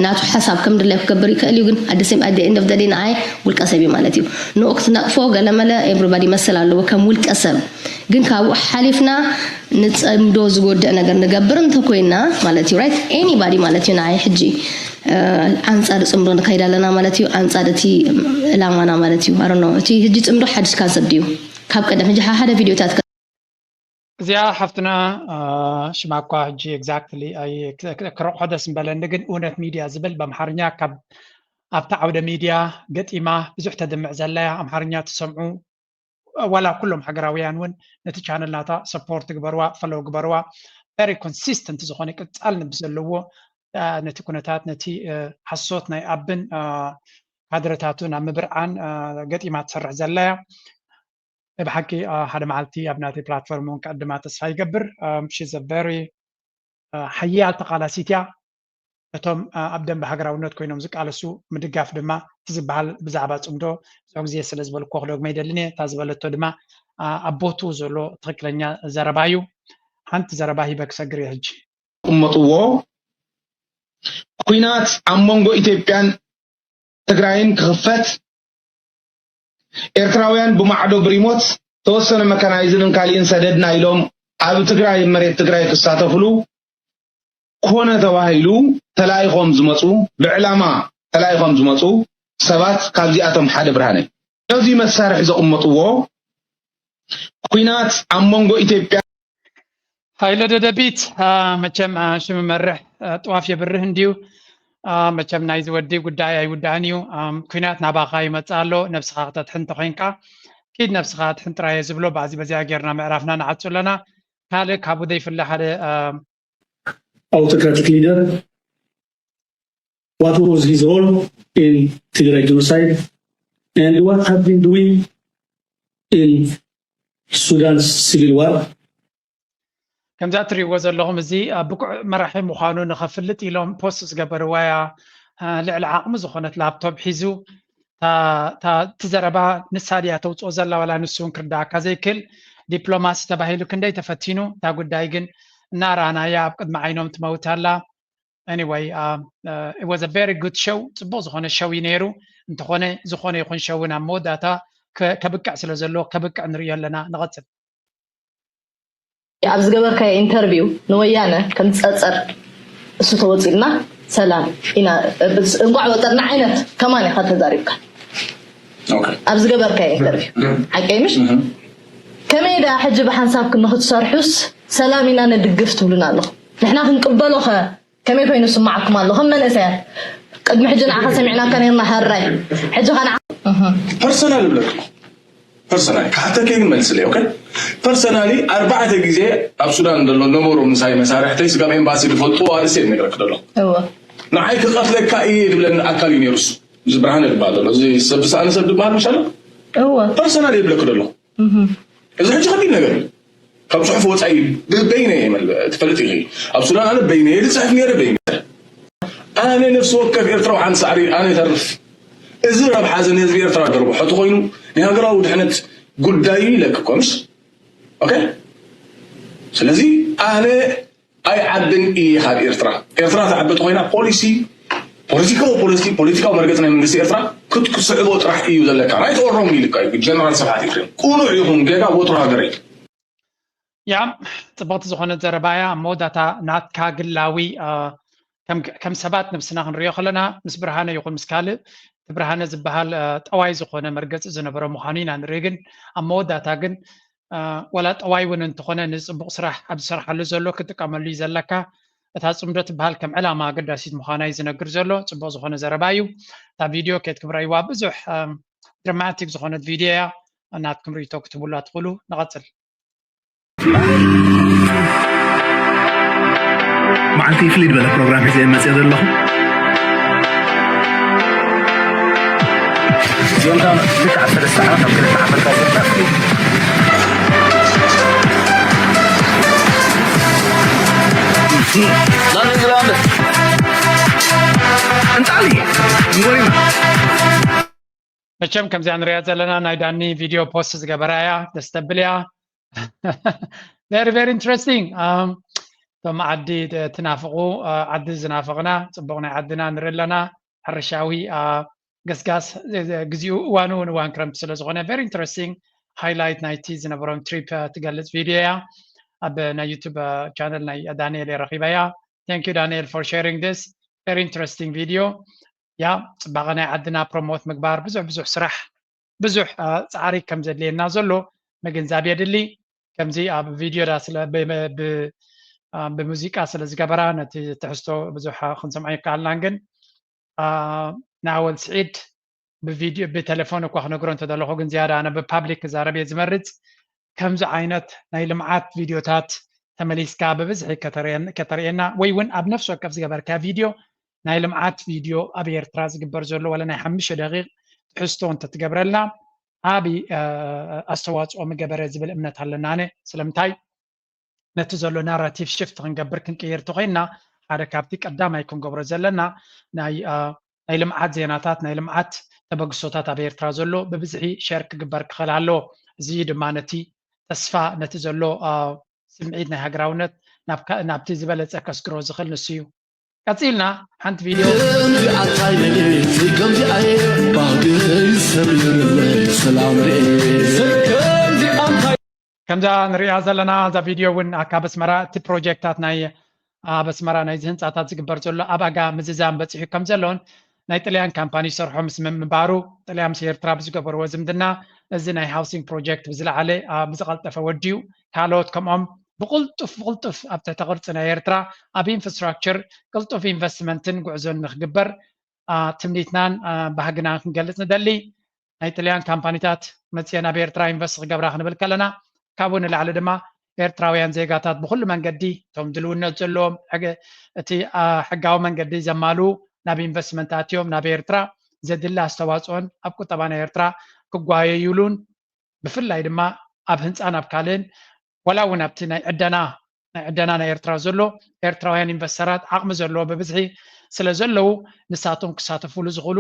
ናቱ ሓሳብ ከም ድላይ ክገብር ይክእል እዩ፣ ግን at the same፣ at the end of the day ንዓይ ውልቀ ሰብ እዩ ማለት እዩ። ንኡ ክትነቅፎ ገለመለ፣ everybody መሰል ኣለዎ ከም ውልቀ ሰብ። ግን ካብኡ ሓሊፍና ንጽምዶ ዝጎድእ ነገር ንገብር እንተኮይና ማለት እዩ፣ right? Anybody ማለት እዩ፣ ንዓይ ሕጂ፣ እ፣ ኣንጻር ጽምዶ ንከይድ ኣለና ማለት እዩ፣ ኣንጻር እቲ ዕላማና ማለት እዩ። I don't know፣ እቲ ሕጂ ጽምዶ ሓድሽ ካንሰፕት ድዩ? ካብ ቀደም ሕጂ ሓደ ቪድዮታት ከ- እዚኣ ሓፍትና፣ እ፣ ሽማ እኳ ሕጂ exactly ኣይ-፣ ክ-፣ ክ-፣ ክረቕሖ ደስ ምበለኒ፣ ግን እውነት ሚድያ ዝብል ብኣምሓርኛ ካብ ኣብታ ዓውደ ሚድያ ገጢማ ብዙሕ ተድምዕ ዘላ እያ። ኣምሓርኛ ትሰምዑ ዋላ ኩሎም ሃገራውያን እውን ነቲ ቻነል ናታ ሰፖርት ግበርዋ፣ ፈሎው ግበርዋ። Very consistent ዝኾነ ቅጻል ንብ ዘለዎ፣ እ፣ ነቲ ኩነታት፣ ነቲ፣ እ፣ ሓሶት ናይ ኣብን፣ እ፣ ካድረታቱን ኣብ ምብርዓን፣ እ፣ ገጢማ ትሰርሕ ዘላ እያ። ናይ ብሓቂ፣ እ፣ ሓደ መዓልቲ ኣብ ናተይ ፕላትፎርም እውን ክዕድማ ተስፋ ይገብር። እ፣ she's a very፣ እ፣ ሓያል ተቓላሲት እያ። እቶም፣ እ፣ ኣብ ደንበ ሃገራውነት ኮይኖም ዝቃለሱ ምድጋፍ ድማ እቲ ዝበሃል ብዛዕባ ጽምዶ ብዙሕ ግዜ ስለ ዝበልኩዎ ክደግሞ ኣይደልን እየ። እታ ዝበለቶ ድማ፣ እ፣ ኣብ ቦትኡ ዘሎ ትኽክለኛ ዘረባ እዩ። ሓንቲ ዘረባ ሂበ ክሰግር እየ ሕጂ። ዝቕመጥዎ፣ ኲናት ኣብ መንጎ ኢትዮጵያን ትግራይን ክኽፈት፣ ኤርትራውያን ብማዕዶ ብሪሞት ተወሰነ መካናይዝድን ካሊእን ሰደድና ኢሎም ኣብ ትግራይ፣ መሬት ትግራይ ክሳተፍሉ፣ ኮነ ተባሂሉ ተላኢኾም ዝመፁ፣ ብዕላማ ተላኢኾም ዝመፁ ሰባት ካብዚኣቶም ሓደ ብርሃነ። ነዚ መሳርሒ ዘቕመጥዎ፣ ኲናት ኣብ መንጎ ኢትዮጵያ። ሃይለ ደደቢት፣ አ፣ መቸም፣ አ፣ ሽም መርሕ፣ አ፣ ጥዋፍ የብርህ እንዲዩ። መቸም ናይዚ ወዲ ጉዳይ ኣይውዳእን እዩ። ኩናት ናባኻ ይመፅእ ኣሎ፣ ነብስኻ ክተድሕን እንተኮይንካ ኪድ ነብስኻ ኣድሕን ጥራይ እየ ዝብሎ። በዚ በዚኣ ጌርና ምዕራፍና ንዓጹ ኣለና። ካልእ ካብኡ ዘይፍለ ሓደ autocratic leader, what was his role in Tigray genocide and what have been doing in Sudan's civil war? ከምዛ እትሪእዎ ዘለኹም እዚ ብቁዕ መራሒ ምዃኑ ንኸፍልጥ ኢሎም ፖስት ዝገበርዋ እያ። ልዕሊ ዓቕሚ ዝኾነት ላፕቶፕ ሒዙ እቲ ዘረባ ንሳ ድያ ተውፅኦ ዘላ ዋላ ንሱ እውን ክርዳእካ ዘይክእል። ዲፕሎማሲ ተባሂሉ ክንደይ ተፈቲኑ እታ ጉዳይ ግን እናረኣናያ ኣብ ቅድሚ ዓይኖም ትመውት ኣላ። Anyway, it was a very good show. ፅቡቕ ዝኾነ ሸው እዩ ነይሩ። እንተኾነ ዝኾነ ይኹን ሸው ናብ መወዳእታ ከብቅዕ ስለ ዘለዎ ከብቅዕ ንሪኦ ኣለና። ንቐፅል። ኣብ ዝገበርካዮ ኢንተርቪው ንወያነ ከም ጸጸር እሱ ተወጺልና ሰላም ኢና እንቋዕ ወጠርና ዓይነት ከማን ኢኻ ተዛሪብካ ኣብ ዝገበርካዮ ኢንተርቪው ሓቀይ ምሽ ከመይ ዳ ሕጂ ብሓንሳብ ክንክትሰርሑስ ሰላም ኢና ንድግፍ ትብሉና ኣለኹ ንሕና ክንቅበሎ ከ ከመይ ኮይኑ ስማዓኩም ኣሎ ከም መንእሰያት ቅድሚ ሕጂ ንዓኻ ሰሚዕናካ ነርና ሃራይ ሕጂ ኸ ንዓ ፐርሰናል ብለክ ፐርሰናሊ ክሓተኪ ግን መልስለይ ኦኬ ፐርሰናሊ ኣርባዕተ ግዜ ኣብ ሱዳን ዘሎ ነበሩ ምሳይ መሳርሕተይ ስጋብ ኤምባሲ ዝፈልጡ ኣርእስቲ እየ ዝነግረክ ዘሎ እወ ንዓይ ክቐትለካ እየ ዝብለኒ ኣካል እዩ ነይሩ እሱ እዚ ብርሃነ ዝበሃል ዘሎ እዚ ሰብ ዝሰኣነ ሰብ ዝበሃል ምሻሎ እወ ፐርሰናል እየ ዝብለክ ዘሎ እዚ ሕጂ ከቢድ ነገር እዩ ካብ ፅሑፍ ወፃኢ ብበይነ እየ መል- ትፈልጥ ኢኺ ኣብ ሱዳን ኣነ በይነ እየ ዝፅሕፍ ነይረ በይነ ኣነ ነፍሲ ወከፍ ኤርትራዊ ሓንቲ ሳዕሪ ኣነ ይተርፍ እዚ ረብሓ እዚ ንህዝቢ ኤርትራ ደርብሖ ተኮይኑ ናይ ሃገራዊ ድሕነት ጉዳይ እዩ ይለክ እኮ ምሽ ኦኬ ስለዚ ኣነ ኣይዓብን እየ ካብ ኤርትራ ኤርትራ ትዓቢ ተኮይና ፖሊሲ ፖለቲካዊ ፖለቲ ፖለቲካዊ መርገፂ ናይ መንግስቲ ኤርትራ ክትክስዕቦ ጥራሕ እዩ ዘለካ right or wrong ኢልካ እዩ ጀነራል ስብሓት ኤፍሬም ቁኑዕ ይኹን ጌጋ ወትሩ ሃገረይ ያ ፅብቕቲ ዝኾነት ዘረባ እያ ኣብ መወዳእታ ናትካ ግላዊ ከም ሰባት ነብስና ክንሪኦ ከለና ምስ ብርሃነ ይኹን ምስ ካልእ እቲ ብርሃነ ዝበሃል ጠዋይ ዝኾነ መርገፂ ዝነበሮ ምዃኑ ኢና ንርኢ ግን ኣብ መወዳእታ ግን ዋላ ጠዋይ እውን እንተኾነ ንፅቡቕ ስራሕ ኣብ ዝሰርሓሉ ዘሎ ክጥቀመሉ እዩ ዘለካ እታ ፅምዶ ትበሃል ከም ዕላማ ኣገዳሲት ምዃና እዩ ዝነግር ዘሎ ፅቡቕ ዝኾነ ዘረባ እዩ እታ ቪድዮ ከይትክብረይዋ ብዙሕ ድራማቲክ ዝኾነት ቪድዮ እያ ናትኩም ርእቶ ክትብሉላ ትኽእሉ ንቐፅል መዓልቲ ፍልይ ዝበለ ፕሮግራም ሒዘ መፅእ ዘለኹ እዚኦም ከዓ ልክዕ ሰለስተ ዓመት ኣብ ክልተ ዓመት ካብ ዘምፃእ ፍልይ እንጣሊ ንጎሪና መቸም ከምዚኣ ንሪኣ ዘለና ናይ ዳኒ ቪድዮ ፖስት ዝገበራ እያ ደስ ተብል እያ very very interesting እቶም ዓዲ ትናፍቑ ዓዲ ዝናፈቕና ፅቡቕ ናይ ዓድና ንርኢ ኣለና ሕርሻዊ ገስጋስ ግዚኡ እዋኑ እውን እዋን ክረምቲ ስለ ዝኾነ very interesting highlight ናይቲ ዝነበሮም trip ትገልፅ ቪድዮ እያ ኣብ ናይ YouTube channel ናይ ዳንኤል የረኺበያ thank you ዳንኤል for sharing this very interesting video ያ ፅባቐ ናይ ዓድና promote ምግባር ብዙሕ ብዙሕ ስራሕ ብዙሕ ፃዕሪ ከም ዘድልየና ዘሎ ምግንዛብ የድሊ ከምዚ ኣብ ቪድዮ ብሙዚቃ ስለ ዝገበራ ነቲ ትሕዝቶ ብዙሕ ክንሰምዖ ይከኣልናን ግን ናይ ኣወል ስዒድ ብቪድዮ ብቴሌፎን እኳ ክነግሮ እንተደለኹ ግን ዝያዳ ኣነ ብፓብሊክ ክዛረብ እየ ዝመርፅ ከምዚ ዓይነት ናይ ልምዓት ቪድዮታት ተመሊስካ ብብዝሒ ከተርእየና ወይ እውን ኣብ ነፍሲ ወከፍ ዝገበርካ ቪድዮ ናይ ልምዓት ቪድዮ ኣብ ኤርትራ ዝግበር ዘሎ ዋላ ናይ ሓሙሽተ ደቂቕ ትሕዝቶ እንተትገብረልና ዓቢ ኣስተዋፅኦ ምገበረ ዝብል እምነት ኣለና ኣነ ስለምንታይ ነቲ ዘሎ ናራቲቭ ሽፍት ክንገብር ክንቅይር ተኮይንና ሓደ ካብቲ ቀዳማይ ክንገብሮ ዘለና ናይ ናይ ልምዓት ዜናታት ናይ ልምዓት ተበግሶታት ኣብ ኤርትራ ዘሎ ብብዝሒ ሸር ክግበር ክኽእል ኣለዎ እዚ ድማ ነቲ ተስፋ ነቲ ዘሎ ስምዒት ናይ ሃገራውነት ናብቲ ዝበለፀ ከስግሮ ዝኽእል ንሱ እዩ ቀፂልና ሓንቲ ቪድዮ ከምዚ ኣታይ ለሌት ከምዚ ኣየ ባህገይ ሰብ የብለይ ሰላም ርኤ ከምዚ ኣንታይ ከምዛ ንሪኣ ዘለና እዛ ቪድዮ እውን ካብ ኣስመራ እቲ ፕሮጀክታት ናይ ኣብ ኣስመራ ናይዚ ህንፃታት ዝግበር ዘሎ ኣብ ኣጋ ምዝዛም በፂሑ ከም ዘሎን ናይ ጥልያን ካምፓኒ ዝሰርሖ ምስ ምንባሩ ጥልያን ምስ ኤርትራ ብዝገበርዎ ዝምድና እዚ ናይ ሃውሲንግ ፕሮጀክት ብዝለዓለ ብዝቐልጠፈ ወዲኡ ካልኦት ከምኦም ብቕልጡፍ ብቕልጡፍ ኣብ ትሕተ ቅርፂ ናይ ኤርትራ ኣብ ኢንፍራስትራክቸር ቅልጡፍ ኢንቨስትመንትን ጉዕዞን ንክግበር ትምኒትናን ባህግናን ክንገልፅ ንደሊ። ናይ ጥልያን ካምፓኒታት መፅየን ኣብ ኤርትራ ኢንቨስት ክገብራ ክንብል ከለና ካብኡ ንላዕሊ ድማ ኤርትራውያን ዜጋታት ብኩሉ መንገዲ እቶም ድልውነት ዘለዎም እቲ ሕጋዊ መንገዲ ዘማልኡ ናብ ኢንቨስትመንት ኣትዮም ናብ ኤርትራ ዘድሊ ኣስተዋፅኦን ኣብ ቁጠባ ናይ ኤርትራ ክጓየዩሉን ብፍላይ ድማ ኣብ ህንፃን ኣብ ካልእን ዋላ እውን ኣብቲ ናይ ዕደና ናይ ዕደና ናይ ኤርትራ ዘሎ ኤርትራውያን ኢንቨስተራት ዓቕሚ ዘለዎ ብብዝሒ ስለ ዘለዉ ንሳቶም ክሳተፉሉ ዝኽእሉ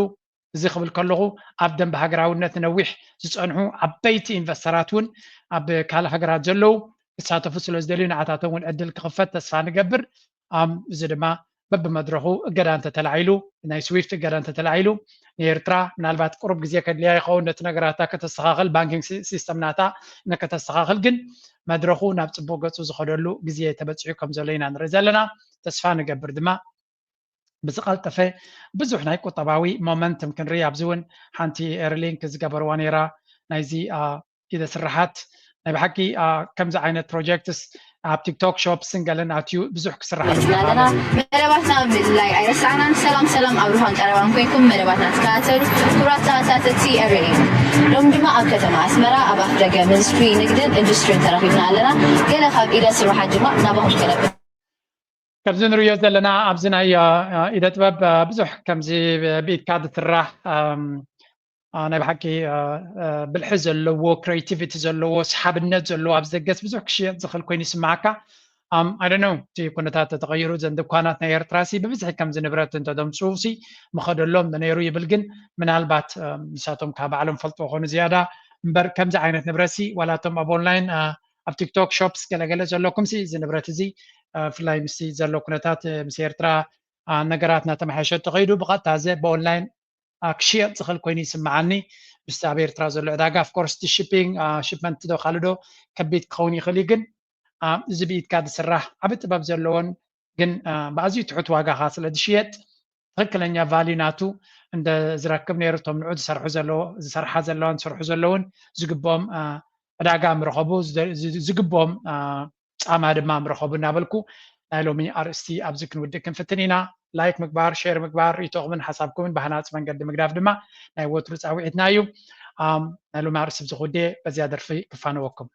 እዚ ክብል ከለኹ ኣብ ደንብ ሃገራውነት ነዊሕ ዝፀንሑ ዓበይቲ ኢንቨስተራት እውን ኣብ ካልእ ሃገራት ዘለዉ ክሳተፉ ስለ ዝደልዩ ንዓታቶም እውን ዕድል ክኽፈት ተስፋ ንገብር። እዚ ድማ በብመድረኹ እገዳ እንተተላዒሉ ናይ ስዊፍት እገዳ እንተተላዒሉ ንኤርትራ ምናልባት ቅሩብ ግዜ ከድልያ ይኸውን ነቲ ነገራታ ከተስተኻኽል ባንኪንግ ሲስተም ናታ ንከተስተኻኽል ግን መድረኹ ናብ ፅቡቅ ገፁ ዝኸደሉ ግዜ ተበፂሑ ከም ዘሎ ኢና ንርኢ ዘለና። ተስፋ ንገብር ድማ ብዝቀልጠፈ ብዙሕ ናይ ቁጠባዊ ሞመንትም ክንርኢ ኣብዚ እውን ሓንቲ ኤርሊንክ ዝገበርዋ ነይራ ናይዚ ኢደ ስራሓት ናይ ብሓቂ ከምዚ ዓይነት ፕሮጀክትስ ኣብ ቲክቶክ ሾፕስን ገለን ኣትዩ ብዙሕ ክስራሕ ኣለና። መደባትና ምልላይ ኣይረሳዕናን። ሰላም ሰላም ኣብ ሩሃን ቀረባን ኮይንኩም መደባትና ትከታተሉ ክቡራት ተኸታተልቲ ኤሪኤም። ሎም ድማ ኣብ ከተማ ኣስመራ ኣብ ኣፍደገ ሚኒስትሪ ንግድን ኢንዱስትሪን ተረኺብና ኣለና። ገለ ካብ ኢደ ስራሓት ድማ ናባኹም ክለብ ከምዚ ንሪዮ ዘለና ኣብዚ ናይ ኢደ ጥበብ ብዙሕ ከምዚ ብኢድካ ዝስራሕ ናይ ብሓቂ ብልሒ ዘለዎ ክሬቲቪቲ ዘለዎ ሰሓብነት ዘለዎ ኣብ ዘገስ ብዙሕ ክሽየጥ ዝኽእል ኮይኑ ይስማዓካ። ኣይ ዶንት ኖው እቲ ኩነታት ተተቐይሩ ዘን ድኳናት ናይ ኤርትራ ሲ ብብዝሒ ከምዚ ንብረት እንተደምፅኡ ሲ ምኸደሎም ነይሩ ይብል ግን ምናልባት ንሳቶም ካብ ባዕሎም ፈልጥዎ ኮኑ ዝያዳ እምበር ከምዚ ዓይነት ንብረት ሲ ዋላቶም ኣብ ኦንላይን ኣብ ቲክቶክ ሾፕስ ገለገለ ዘለኩም ሲ እዚ ንብረት እዚ ብፍላይ ምስ ዘሎ ኩነታት ምስ ኤርትራ ነገራት እናተመሓየሸ ተኸይዱ ብቐጥታ ዘ ብኦንላይን ክሽየጥ ዝኽእል ኮይኑ ይስምዓኒ። ምስቲ ኣብ ኤርትራ ዘሎ ዕዳጋ of course እቲ ሺፒንግ ሽፕመንት ዶ ካልእ ዶ ከቢድ ክኸውን ይኽእል እዩ ግን እዚ ብኢድካ ዝስራሕ ዓቢ ጥበብ ዘለዎን ግን ብኣዝዩ ትሑት ዋጋ ከኣ ስለ ዝሽየጥ ትኽክለኛ ቫልዩ ናቱ እንደ ዝረክብ ነይሩ እቶም ንዑ ዝሰርሑ ዘለዎ ዝሰርሓ ዘለዋን ዝሰርሑ ዘለውን ዝግብኦም ዕዳጋ ምረኸቡ ዝግብኦም ጻማ ድማ ምረኸቡ እናበልኩ ናይ ሎሚ ኣርእስቲ ኣብዚ ክንውድእ ክንፍትን ኢና። ላይክ ምግባር፣ ሼር ምግባር፣ ርእይቶኹምን ሓሳብኩምን ብሃናጺ መንገዲ ምግዳፍ ድማ ናይ ወትሩ ጻውዒትና እዩ። ናይ ሎሚ ኣርእስቲ ብዚ ክውድእ በዚያ ደርፊ ክፋነወኩም።